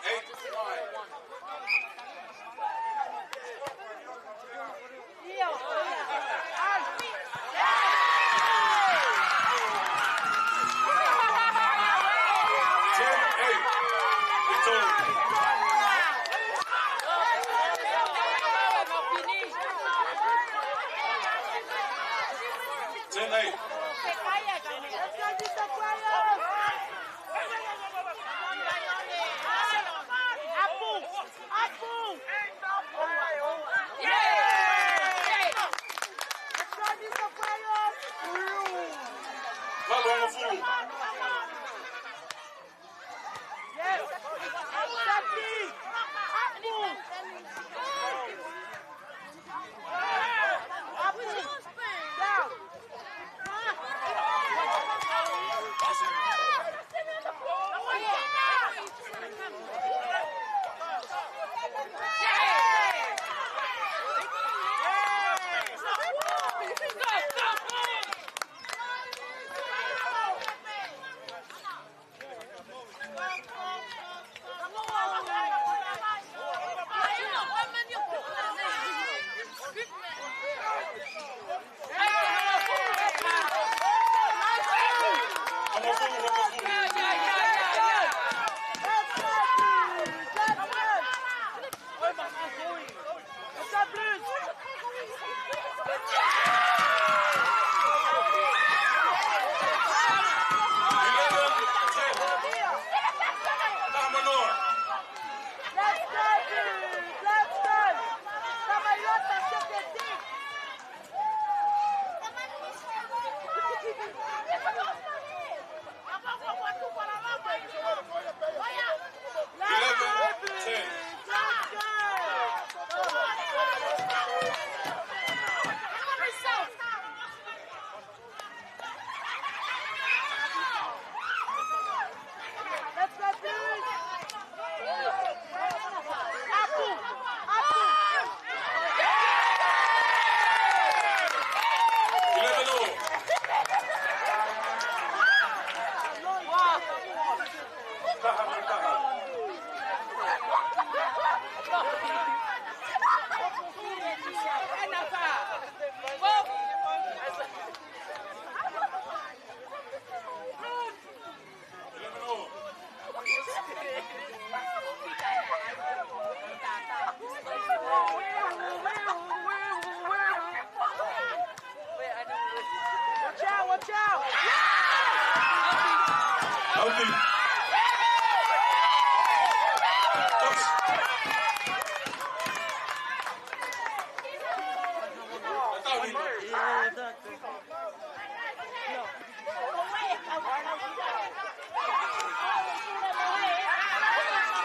Eight, nine. Ten eight. It's over. Ten eight.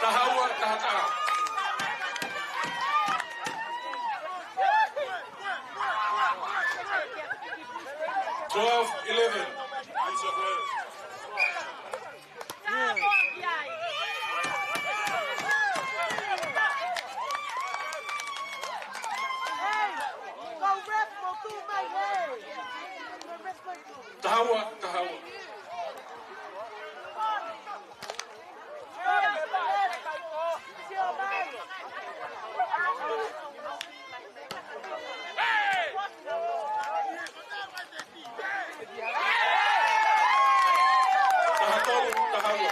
Taha ua, taha taha. Twelve eleven. Taha ua, taha ua. Taha tolu, taha ua.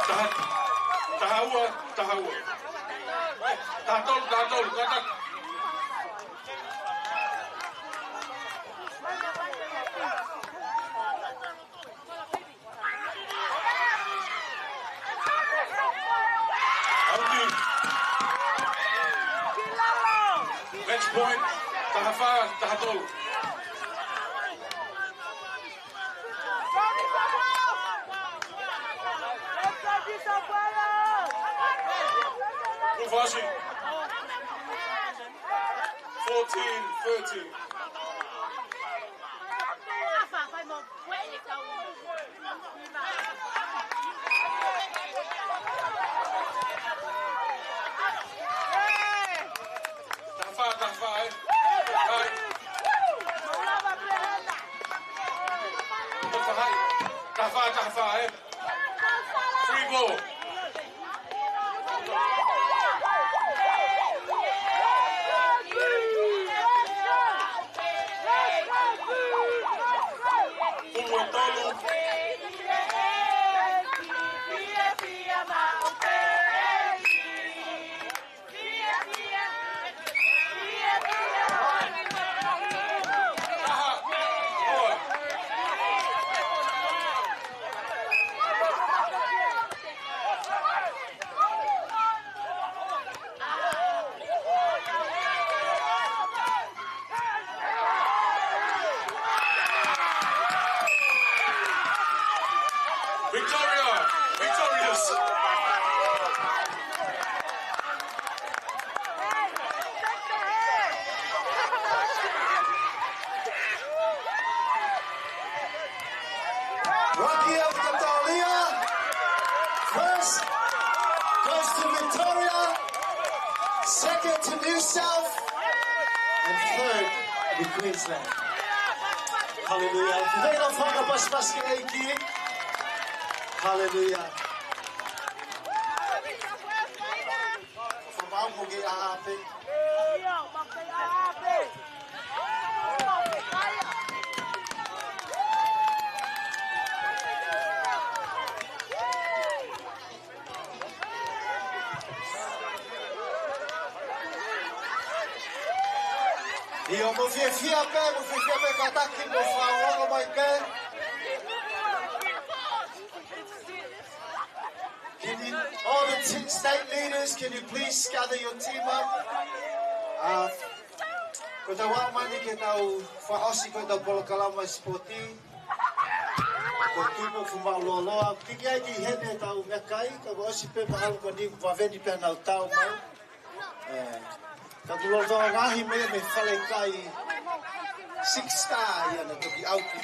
Taha, taha ua, taha ua. Taha tolu, taha tolu, taha tolu. Match point, taha fā, taha tolu. Kuo fasi. Fourteen thirteen. Taha fā, taha fā, ē? Hai. Taha fā, hai. Taha fā, taha fā, ē? Free ball. Tolu e tolu. Victoria, victorious. Rugby of Victoria. First goes to Victoria. Second to New South. And third to Queensland. Hallelujah. Thank you for the best basket, A K. Hallelujah. Fakaʻamu ke ʻaʻape. ʻIo, mou fiefia pē, mou fiefia pē, kātaki, mou fakaongo mai pē. Can you, all the t-, state leaders, can you please gather your team up? Uh, ko ʻetau aʻu mai eni ke tau fakaʻosi ko ʻetau polokalama sipoti. Ko Tupo Fumaʻu Loloa, piki ai ki heni ʻetau meʻakai, ka ʻosi pē mahalo ko eni vave ni pē ʻenau tau mai. ʻE, ka kuo lolotonga ngaahi meʻa mei he falekai six star ia naʻe toki ʻauki.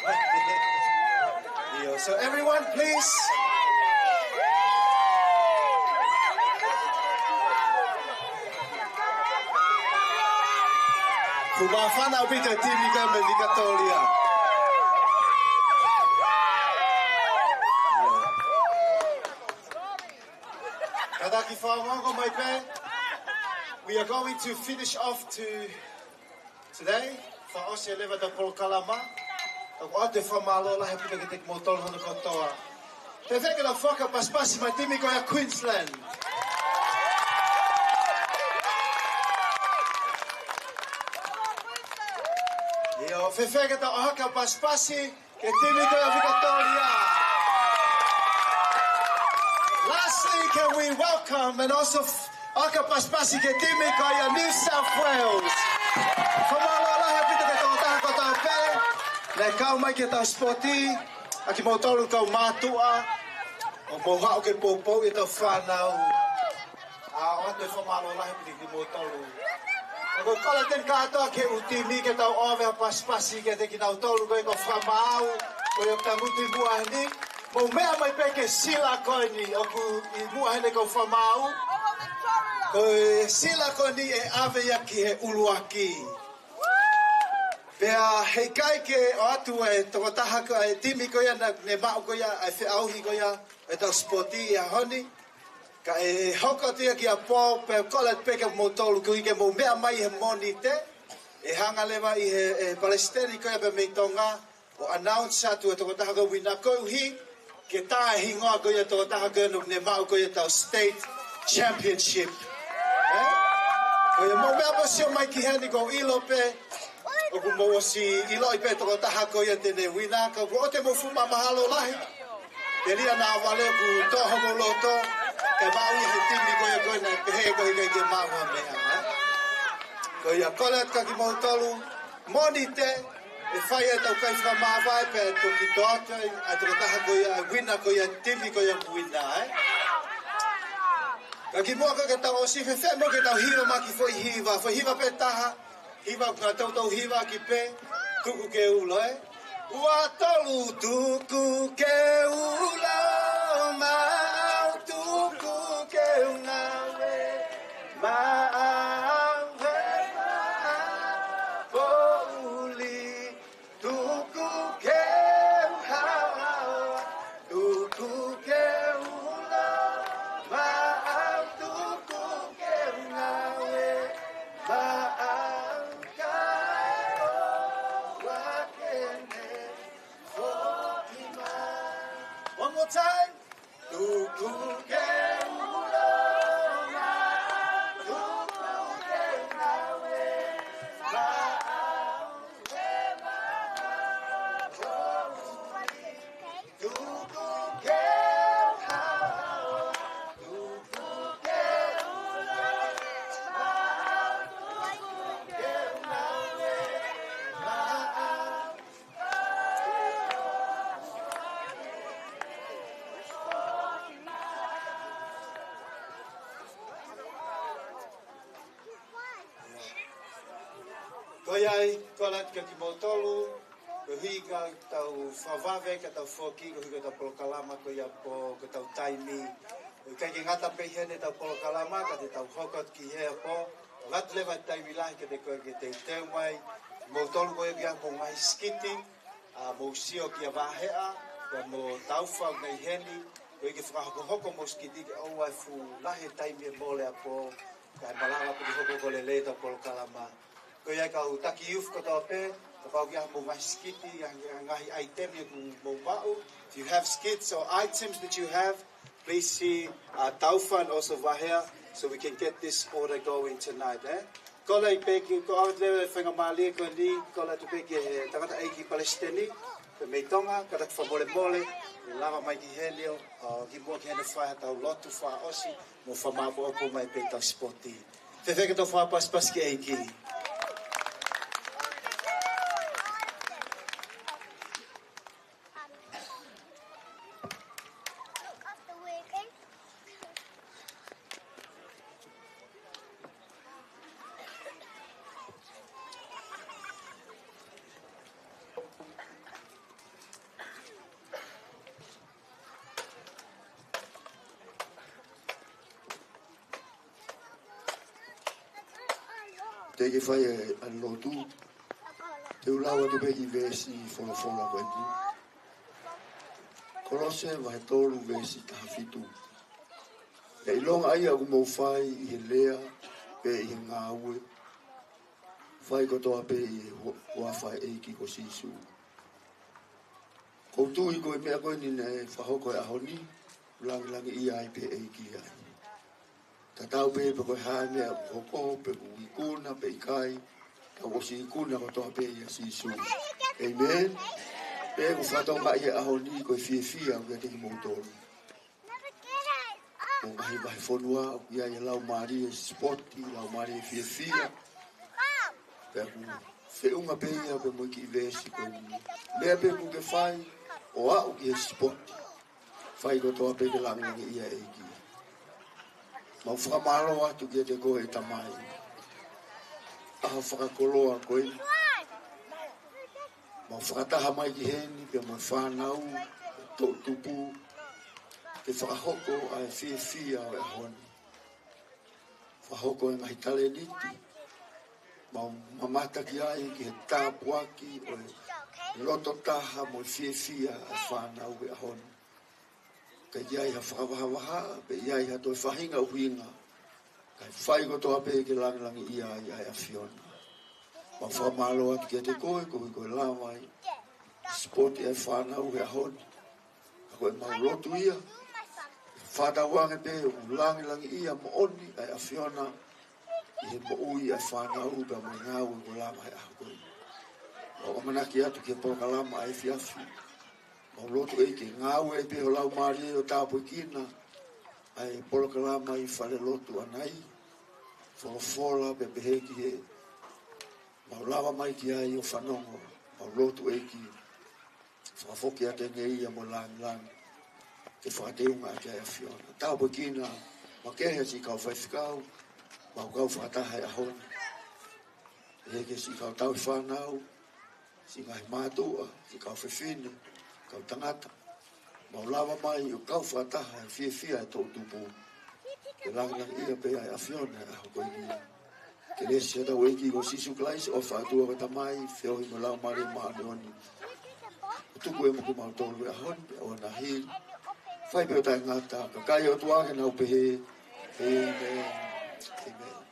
ʻIo, so everyone, please. Kuo māfana ʻaupito e timi ko ē mei Vikatolia. Kātaki, fakaongo mai pē. We are going to finish off to today. Fakaʻosi leva ʻetau polokalama. Ka ʻoku ou ʻoatu e fakamālō lahi ʻaupito kiate kimoutolu hono kotoa. Fēfē ke tau fakapasipasi mai timi ko ia Queensland? ʻIo, fēfē ke tau fakapasipasi ki he timi ko ia Victoria? Lastly, can we welcome and also fakapasipasi ki he timi ko ia New South Wales? Fakamālō lahi ʻaupito ki he tokotaha kotoa pē naʻe kau mai ki heʻetau sipoti, ʻa kimoutolu kau mātuʻa, ʻoku mou haʻu ke poupouʻi ʻetau fānau. ʻA, ʻoatu e fakamālō lahi ʻaupito kimoutolu. ʻOku ou kole atu kātoa ki he ʻū timi ke tau ʻoange ha pasipasi kiate kinautolu ko e kau fakamaau ko ia ʻoku tangutu ʻi muʻa heni. Mou meʻa mai pē ki he sila ko eni ʻoku ʻi muʻa heni kau fakamaau. Ko e sila ko eni ʻe ʻave ia ki he ʻuluaki. Pea heʻikai ke ʻoatu e tokotaha ko e timi ko ia naʻe maʻu ko ia e feʻauhi ko ia ʻetau sipoti he ʻaho ni. Ka ʻe hoko atu ia ki ʻapi, pea kole atu pē kia moutolu koeʻuhi ke mou meʻa mai he Mōnite. ʻE hanga leva ʻe he, e palesiteni ko ia pē mei Tonga ʻo announce atu e tokotaha ko ia ʻe uina koeʻuhi ke tā e hingoa ko ia e tokotaha ko ia naʻe maʻu ko ia ʻetau state championship. Ē? Ko ia mou meʻa pē ʻo sio mai ki heni, ʻoku ou ʻilo pē ʻoku mou ʻosi ʻiloʻi pē e tokotaha ko ia te ne uina, ka ʻoku ou ʻoatu ʻemau fuʻu mahalo lahi. Telia naʻa vale ʻoku tō homou loto, kae maʻu ia he timi ko ia ko ē naʻe pehē ko ē ʻikai ke maʻu ha meʻa, ē? Ko ia kole atu kia kimoutolu, Mōnite, ʻe fai ʻetau kai fakamāvae pea toki toʻo atu ai ʻa e tokotaha ko ia ʻe uina ko ia, timi ko ia ʻe uina, ē? Ka kimuʻa ke tau ʻosi, fēfē mo ke tau hiva mai ha kiʻi foʻi hiva, foʻi hiva pē ʻe taha, hiva ʻoku ngata ʻetau hiva ki pē, tuku ke ulo, ē? Ua, tolu, tuku ke ulo, maʻau, tuku ke u ngāue, maʻau e maʻapoʻuli, tuku ke u haohaoa, tuku ke u ulo, maʻau, tuku ke u ngāue, maʻau, kae ʻoua ke ne foki mai. One more time. Tuku ke u ulo, maʻau, tuku ke u ngāue, maʻau e maʻapoʻuli, tuku ke u haohaoa, tuku ke u ulo, maʻau, tuku ke u ngāue, maʻau. Ko ia ai, kole atu kia kimoutolu, koeʻuhi ka tau fakavave, ka tau foki, koeʻuhi ko ʻetau polokalama ko ia ʻapo, ko ʻetau taimi. ʻOku ʻikai ke ngata pē heni ʻetau polokalama, ka te tau hoko atu ki he ʻapo, ngata leva e taimi lahi kiate koe ke teuteu mai, moutolu ko ia ki he mou ngaahi sikiti, ʻa, mou sio kia Vaheʻa, pea mo Taufa mei heni, koeʻuhi ke fakahokohoko homou sikiti ke ʻoua ʻe fuʻu lahi e taimi ʻe mole ʻapo, kae malava pē ke hoko ko ē lelei ʻetau polokalama. Ko ia kau taki youth kotoa pē, kapau ʻoku ʻi ai homou ngaahi sikiti, ngaahi, ngaahi ʻaitemi ʻoku mou maʻu. If you have skits or items that you have, please see, uh, Taufa and also Vaheʻa, so we can get this order going tonight, ē? Kole pē ki, ko au te faingamālie ko eni, kole atu pē ki he tangataʻeiki palesiteni, pē mei Tonga, kātaki fakamolemole, ʻe lava mai ki heni ʻo, ʻo kimuʻa ke ne fai haʻatau lotu fakaʻosi, mo fakamāʻopoʻopo mai pē ʻetau sipoti. Fēfē ke tau fakapasipasi ki he ʻEiki? Teʻeki ke fai ʻa e lotu, te u lau atu pē kiʻi veesi folofola ko eni. Kolose vahe tolu veesi taha fitu. Pea ʻilonga ʻa ia ʻoku mou fai ʻi he lea, pe ʻi he ngāue, fai kotoa pē ʻi he hu-, huafa ʻo e ʻEiki ko Sīsū. ʻOku ou tui ko e meʻa ko eni naʻe fakahoko he ʻaho ni, langilangiʻia ai pē ʻEiki ai. Tatau pē pe ko e hā e meʻa ʻoku hoko, pe ʻoku ikuna pe ʻikai, ka ʻosi ikuna kotoa pē ʻia Sīsū. ʻĒmeni. Pea ʻoku fakatokangaʻi he ʻaho ni ko e fiefia ʻoku ʻiate kimoutolu. Ko e ngaahi vahefonua ʻoku ʻi ai e laumālie sipoti, laumālie fiefia. Pea ʻoku feʻunga pē ia pea mo e kiʻi veesi ko eni. Meʻa pē ʻoku ke fai, ʻo aʻu ki he sipoti, fai kotoa pē ke langilangiʻia ʻEiki. Mau fakamālō atu kiate koe Tamai. ʻAho fakakoloa ko eni. Mau fakataha mai ki heni pea mo e fānau, toʻutupu, ke fakahoko ʻa e fiefia ʻo e ʻaho ni. Fakahoko e ngaahi talēniti. Mau mamata ki ai ki he tāpuaki ʻo e loto taha mo e fiefia ʻa e fānau he ʻaho ni. Ka ʻi ai ha fakavahavaha, pe ʻi ai ha toe faʻahinga ʻuhinga, kae fai kotoa pē ke langilangiʻia ai ʻa e ʻAfiona. Mau fakamālō atu kiate koe, koeʻuhi ko e lava ai sipoti ʻa e fānau he ʻaho ni. Ka ko e mau lotu ia, fakatauange pē ʻoku langilangiʻia moʻoni ʻa e ʻAfiona ʻi he moʻui ʻa e fānau pea mo e ngāue kuo lava he ʻaho ko eni. Mau ʻamanaki atu ki he polokalama ʻa e efiafi. Mau lotu ʻEiki ke ngāue ai pē ho Laumālie ʻo tāpuekina ʻa e polokalama ʻi Falelotu ʻanai. Folofola pea pehē ki he mau lava mai ki ai ʻo fanongo. Mau lotu ʻEiki, fakafoki atu ʻa e ngeia mo e langilangi ke fakateunga ʻaki ʻa e ʻAfiona. Tāpuekina makehe siʻi kau faifekau, mau kau fakataha he ʻaho ni. ʻEiki, siʻi kau tauhi fānau, siʻi ngaahi mātuʻa, siʻi kau fefine, kau tangata. Mau lava mai ʻo kau fakataha he fiefia ʻa e toʻutupu. Ke langilangiʻia pē ʻa e ʻAfiona he ʻaho ko eni. Kelesi ʻa hotau ʻEiki ko Sīsū Kalaisi, ʻofa ʻa e ʻOtua ko e Tamai, feohi mo e Laumālie Māʻoniʻoni, ʻo tuku ʻe mo kimautolu he ʻaho ni pea ʻo ʻaho na hili. Fai pē ʻo taʻengata, kakai ʻo e ʻOtua ke nau pehē, ʻĒmeni. ʻĒmeni.